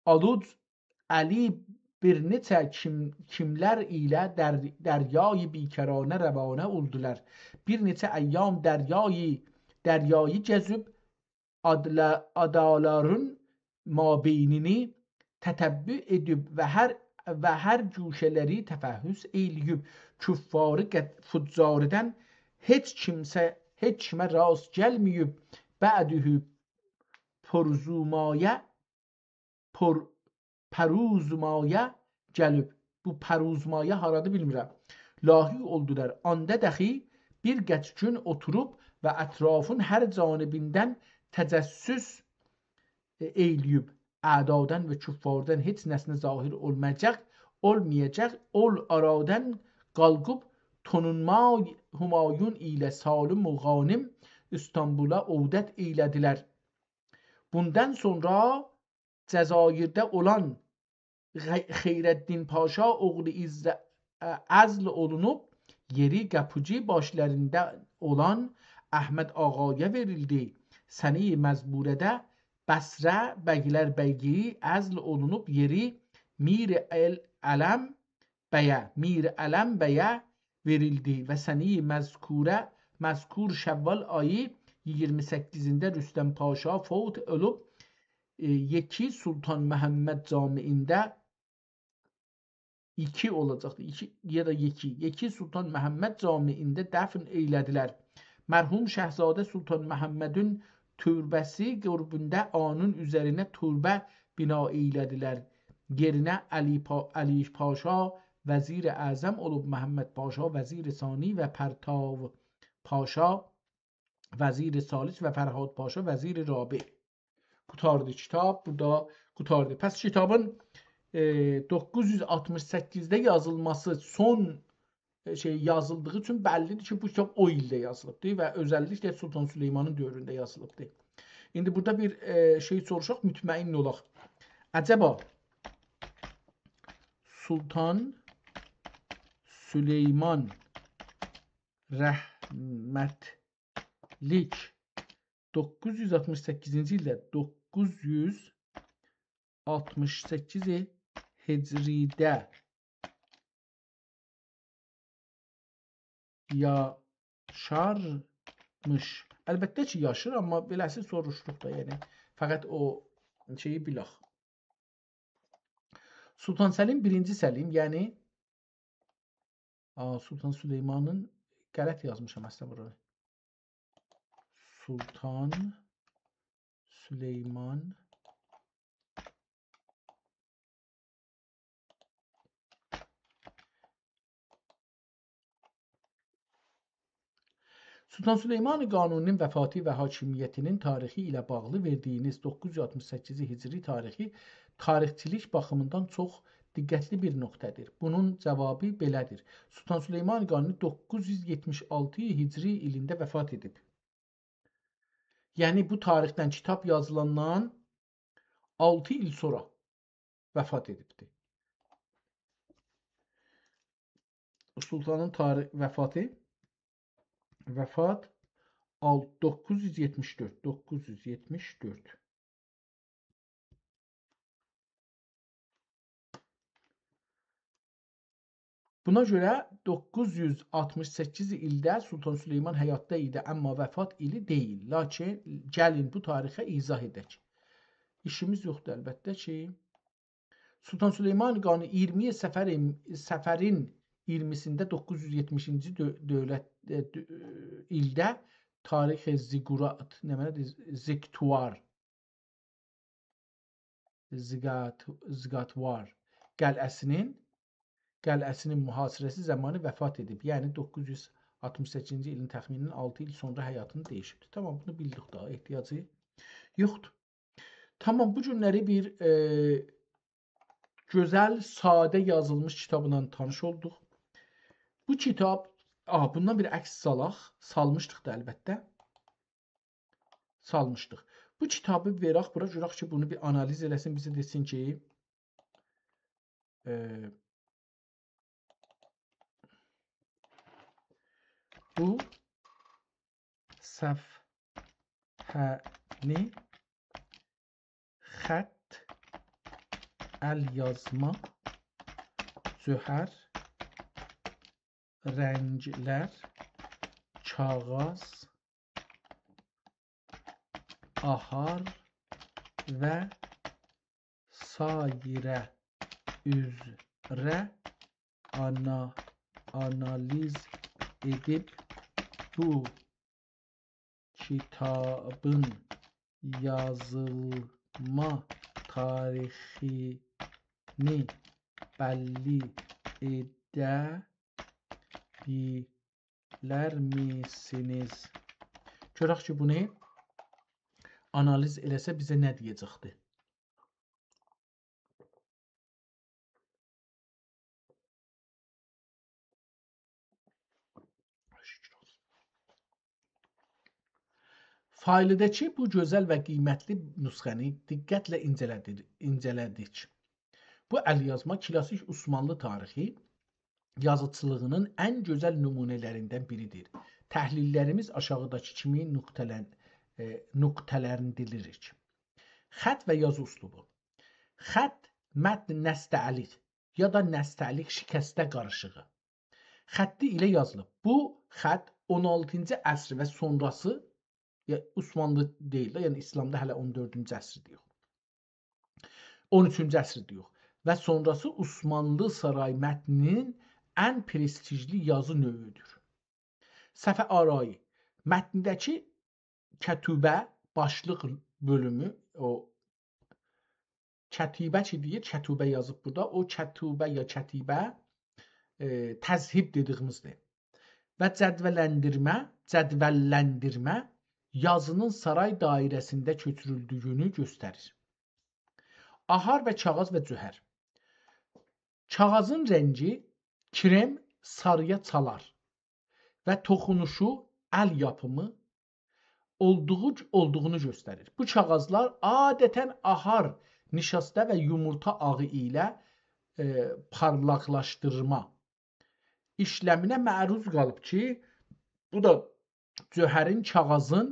آلوج علی بیر نئچه کیم-، کیملر ایله در-، دریای بیکرانه روانه اولدولار. بیر نئچه ایام دریایی، دریایی گزیب، آدلا-، آدالارین مابینینی تتبع ائدیب و هر، و هر گوشه‌لری تفحص ائیله‌ییب، کفاری قت-، فجاریدن هئچ کیمسه، هئچ کیمه راست گلمه‌ییب، بعده پروزومایا پر-، پروزمایا گلیب. بو پروزمایا هارادیر بیلمیرم. لاحق اولدولار. آندا دخی بیر قدر گون اوتوروب و اطرافین هر جانبیندن تجسس، ائ، ائیله‌ییب، اعدادان و کفاردان هئچ نسنه ظاهر اولمایاجاق، اولمایاجاق، اول آرادان قالخیب تونونما همایون ایله سالم و غانم ایستانبولا عودت ائیله‌دیلر. بوندان سونرا جزایرده اولان غی-، خیرالدین پاشا اوغلو ایزر-، ا، عزل اولونوب، یئری قاپیجی باشلاریندا اولان احمد آقایا وئریلدی. سنه‌ی مذکوره‌ده بصره بیلر بیگی عزل اولونوب، یئری میر ال-، علم بیه، میر علم بیه وئریلدی و سنه‌ی مذکوره، مذکور شوال آیی ایگیرمی سککیزینده رستم پاشا فوت اولوب، ائ، یکی سلطان محمد جامی‌انده، ایکی اولاجاقدی، ایکی یا دا یکی، یکی سلطان محمد جامی‌انده دفن ائیله‌دیلر. مرحوم شاهزاده سلطان محمدین توربه‌سی قربونده اونون اوزرینه توربه بنا ائیله‌دیلر. یئرینه علی پا-، علی پاشا وزیر اعظم اولوب، محمد پاشا وزیر ثانی و پرتاو پاشا وزیر ثالث و فرهاد پاشا وزیر رابع. قوتاردی کیتاب، بورادا قوتاردی. پس کیتابین، ائ، دوققوز یوز آلتمیش سککیزده یازیلماسی، سون، ائ، شئی یازیلدیغی اوچون بللی‌دیر کی، بو کیتاب او ایلده یازیلیبدیر و اؤزللیکله سلطان سلیمانین دؤورونده یازیلیبدیر. ایندی بورادا بیر، ائ، شئی سوروشاق، مطمئن اولاق. عجبا، سلطان سلیمان رحمتلیک دوققوز یوز آلتمیش سککیزینجی ایلده، دوققوز یوز آلتمیش سککیز هجریده یاشارمیش. البته کی، یاشیر، آمما بئله‌سی سوروشدوق دا، یعنی فقط او شئیی بیلک. سلطان سلیم، بیرینجی سلیم، یعنی آ، سلطان سلیمانین، غلط یازمیشام اصلینده بورانی. سلطان سلیمان سلطان سلیمان قانونی‌نین وفاتی و حاکمیتی‌نین تاریخی ایله باغلی وئردیگینیز دوققوز یوز آلتمیش سککیز هجری تاریخی تاریخچیلیک باخیمیندان چوخ دقتلی بیر نقطه‌دیر. بونون جاوابی بئله‌دیر. سلطان سلیمان قانونی دوققوز یوز یئتمیش آلتی هجری ایلینده وفات ائدیب. یعنی بو تاریخدن کیتاب یازیلاندان آلتی ایل سونرا وفات ائدیبدی. سلطانین تاریخ وفاتی، وفات آل-، دوققوز یوز یئتمیش دؤرد، دوققوز یوز یئتمیش دؤرد. بونا گؤره دوققوز یوز آلتمیش سککیز ایلده سلطان سلیمان حیاتدا ایدی، اما وفات ایلی دئییل. لاکین گلین بو تاریخه ایضاح ائدک. ایشیمیز یوخدور البته کی. سلطان سلیمان قانونی ایگیرمی صفر، صفرین ایگیرمیسینده دوققوز یوز یئتمیشینجی دؤ-، دؤولت، ائ، دؤ-، ایلده تاریخ زیگورات، نه معنادیر؟ زیکتوار، زیگات-، زیگاتوار قلعه‌سی‌نین، قلعه‌سی‌نین محاصره‌سی زامانی وفات ائدیب. یعنی دوققوز یوز آلتمیش سککیزینجی ایلین تخمیناً آلتی ایل سونرا حیاتینی دییشیبدیر. تامام، بونو بیلدیک دا، احتیاجی یوخدور. تامام، بو گونلری بیر، ائ، گؤزل، ساده یازیلمیش کیتابلا تانیش اولدوق. بو کیتاب، آ، بوندان بیر عکس سالاق، سالمیشدیق دا البته. سالمیشدیق. بو کیتابی وئرک بورا، گؤرک کی، بونو بیر آنالیز ائله‌سین، بیزه دئسین کی، ائ، بو صفحه‌نی خط، ال یازما، جوهر، رنگلر، کاغیذ، آهار و سایره اوزره آنا-، آنالیز ائدیب بو کیتابین یازیلما تاریخینی بللی ائده بیلرمیسینیز؟ گؤرک کی، بونو آنالیز ائله‌سه بیزه نه دئیه‌جکدیر؟ فایلده‌کی بو گؤزل و قیمتلی نسخه‌نی دقتله اینجه‌له‌دیر-، اینجه‌له‌دیک. بو ال یازما کلاسیک عثمانلی تاریخی یازیچیلیغینین ان گؤزل نمونه‌لریندن بیریدیر. تحلیل‌لریمیز آشاغیداکی کیمی نقطه‌لن-، ائ، نقطه‌لندیریریک. خط و یازی اسلوبو. خط، متن نستعلیق یا دا نستعلیق شکسته قاریشیغی. خطی ایله یازیلیب. بو خط اون آلتینجی عصر و سونراسی، یا عثمانلی دئییل ده، یعنی ایسلامدا هله اون دؤردونجو عصر دئییل. اون اوچونجو عصر دئییل. و سونراسی عثمانلی سارای متنی‌نین ان پرستیژلی یازی نوعودور. صفحه آرایی، متنده‌کی کتوبه، باشلیق بؤلومو، او کتیبه کی دئییر، کتوبه یازیب بورادا. او کتوبه یا کتیبه، ائ، تذهیب دئدیگیمیزدیر. و جدوللندیرمه، جدوللندیرمه یازینین سارای دایره‌سینده کؤچورولدویونو گؤستریر. آهار و کاغیذ و جوهر. کاغیذین رنگی کرم ساری‌یا چالار و توخونوشو، ال یاپیمی اولدوغو، اولدوغونو گؤستریر. بو کاغیذلار عادتاً آهار، نیشاسته و یومورتا آغی ایله، ائ، پارلاقلاشدیرما ایشلمینه معروض قالیب کی، بو دا جوهرین کاغیذین،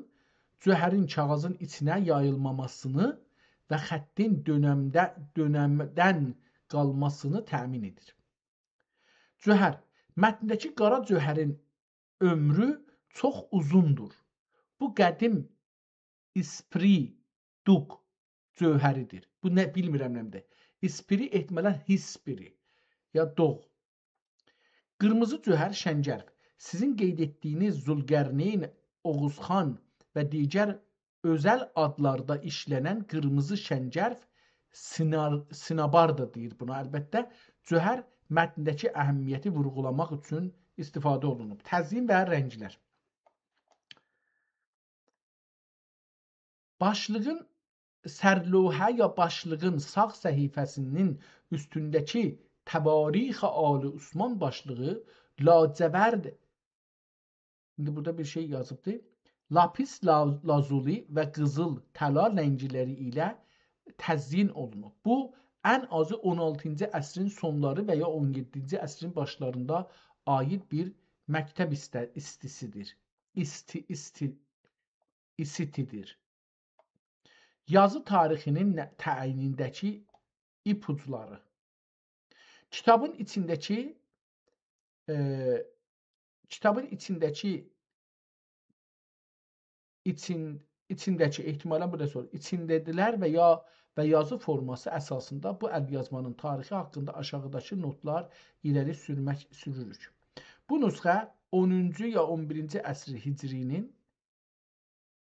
جوهرین کاغیذین ایچینه یاییلماماسینی و خطین دؤنمده، دؤنمدن قالماسینی تأمین ائدیر. جوهر، متنده‌کی قارا جوهرین عؤمرو چوخ اوزوندور. بو قدیم اسپری دوق جوهریدیر. بو نه، بیلمیرم نمنه‌دیر. اسپری احتمالاً هیسپری یا دوغ. قیرمیزی جوهر شنگرف. سیزین قید ائتدیگینیز ذوالقرنین، اوغوزخان و دیگر اؤزل آدلاردا ایشله‌نن قیرمیزی شنگرف سینار، سینابار دا دئییر بونا. البته، جوهر متنده‌کی اهمیتی وورغولاماق اوچون استفاده اولونوب. تزیین و رنگلر. باشلیغین، سرلوحه یا باشلیغین ساغ صفحه‌سینین اوستونده‌کی «تواریخ آل عثمان» باشلیغی لاجورد، ایندی بورادا بیر شئی یازیبدی، لاپیس لا-، لازولی و قیزیل طلا رنگلری ایله تزیین اولونوب. بو، ان آزی اون آلتینجی عصرین سونلاری و یا اون یئددینجی عصرین باشلاریندا عایید بیر مکتب ایسته-، ایستیسیدیر. ایستی-، ایستی-، ایستیدیر. یازی تاریخینین نه-، تعیینینده‌کی ایپوجلاری. کیتابین ایچینده‌کی، ائ، کیتابین ایچینده‌کی، ایچین-، ایچینده‌کی، احتمالاً بورادا سورور، ایچینده‌دیلر و یا، و یازی فورماسی اساسیندا بو ال‌یازمانین تاریخی حاقیندا آشاغیداکی نوتلار ایره‌لی سورمک، سوروروک. بو نسخه اونونجو یا اون بیرینجی عصر هجری‌نین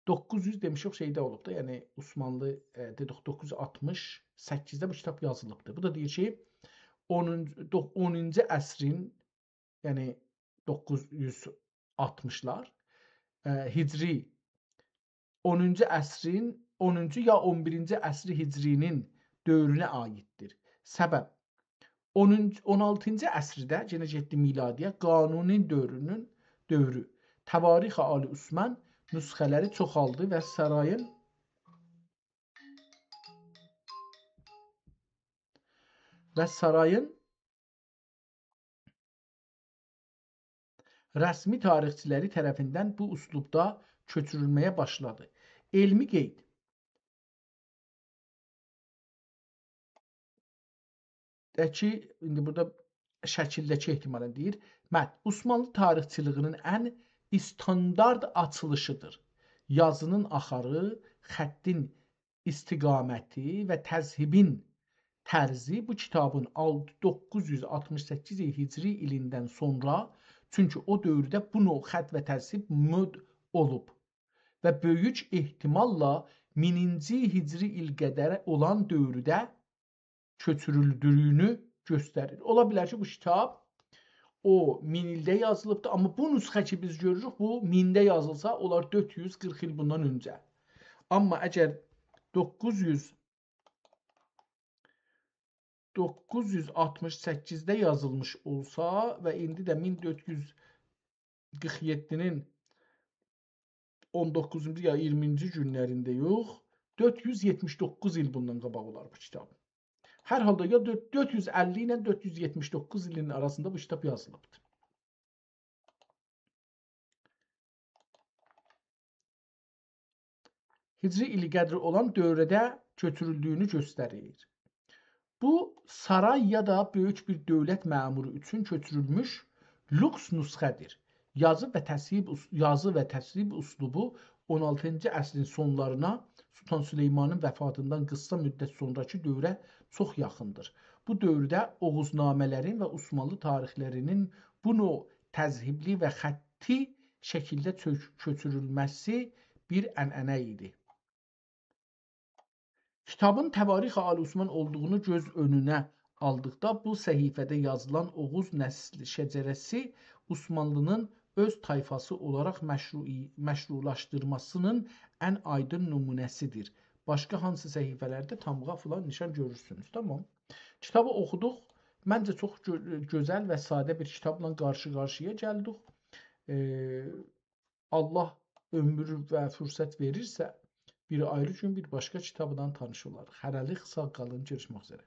دوققوز یوز دئمیشیک شئیده اولوب دا، یعنی عثمانلی، ائ، دئدیک، دوققوز یوز آلتمیش سککیزده بو کیتاب یازیلیبدیر. بو دا دئییر کی، اونونجو، دوق-، اونونجو عصرین، یعنی دوققوز یوز آلتمیشلار، ائ، هجری اونونجو عصرین، اونونجو یا اون بیرینجی عصر هجری‌نین دؤورونه عاییددیر. سبب، اونونجو، اون آلتینجی عصرده، یئنه گئتدی میلادی‌یه، قانونی دؤورونون دؤورو. تواریخ آل عثمان نسخه‌لری چوخالدی و سارایین، و سارایین رسمی تاریخچیلری طرفیندن بو اسلوبدا کؤچورولمه‌یه باشلادی. علمی قید. ده‌کی، ایندی بورادا شکیلده‌کی احتمالاً دئییر. متن، عثمانلی تاریخچیلیگینین ان استاندارد آچیلیشیدیر. یازینین آخاری، خطین استقامتی و تذهیبین طرزی بو کیتابین آلت-، دوققوز یوز آلتمیش سککیز هجری ایلیندن سونرا، چونکی او دؤورده بو نوع خط و تذهیب مد اولوب و بؤیوک احتماللا مینینجی هجری ایل قدر اولان دؤورده کؤچورولدویونو گؤستریر. اولا بیلر کی، بو کیتاب او مین ایلده یازیلیبدیر، آمما بو نسخه کی، بیز گؤروروک، بو مینده یازیلسا، اولار دؤرد یوز قیرخ ایل بوندان اؤنجه. آمما اگر دوققوز یوز، دوققوز یوز آلتمیش سککیزده یازیلمیش اولسا و ایندی ده مین دؤرد یوز قیرخ یئددی‌نین اون دوققوزونجو یا اییرمینجی گونلرینده یوخ، دؤرد یوز یئتمیش دوققوز ایل بوندان قاباق اولار بو کیتاب. هر حالدا یا دؤرد، دؤرد یوز اللی ایله دؤرد یوز یئتمیش دوققوز ایلین آراسیندا بو کیتاب یازیلیبدیر. هجری ایل قدر اولان دؤورده کؤچورولدویونو گؤستریر. بو، سارای یا دا بؤیوک بیر دؤولت مأمورو اوچون کؤچورولموش لوکس نسخه‌دیر. یازی و تذهیب اس-، یازی و تذهیب اسلوبو اون آلتینجی عصرین سونلارینا، سلطان سلیمانین وفاتیندان قیسا مدت سونراکی دؤوره چوخ یاخیندیر. بو دؤورده اوغوزنامه‌لرین و عثمانلی تاریخلری‌نین بو نوع تذهیبلی و خطی شکیلده چؤک-، کؤچورولمه‌سی بیر عنعنه ایدی. کیتابین تواریخ آل عثمان اولدوغونو گؤز اؤنونه آلدیقدا، بو صفحه‌ده یازیلان اوغوز نسل شجره‌سی عثمانلی‌نین اؤز طایفاسی اولاراق مشروعی-، مشروعلاشدیرماسی‌نین ان آیدین نمونه‌سیدیر. باشقا هانسی صفحه‌لرده تامغا فلان نیشان گؤرورسونوز. تامام. کیتابی اوخودوق. منجه، چوخ گؤ-، گؤزل و ساده بیر کیتابلا قارشی-قارشییا گلدیک. ائ، الله عؤمور و فرصت وئریرسه، بیر آیری گون بیر باشقا کیتابلا تانیش اولاریق. هله‌لیک ساغ قالین، گؤروشمک اوزره.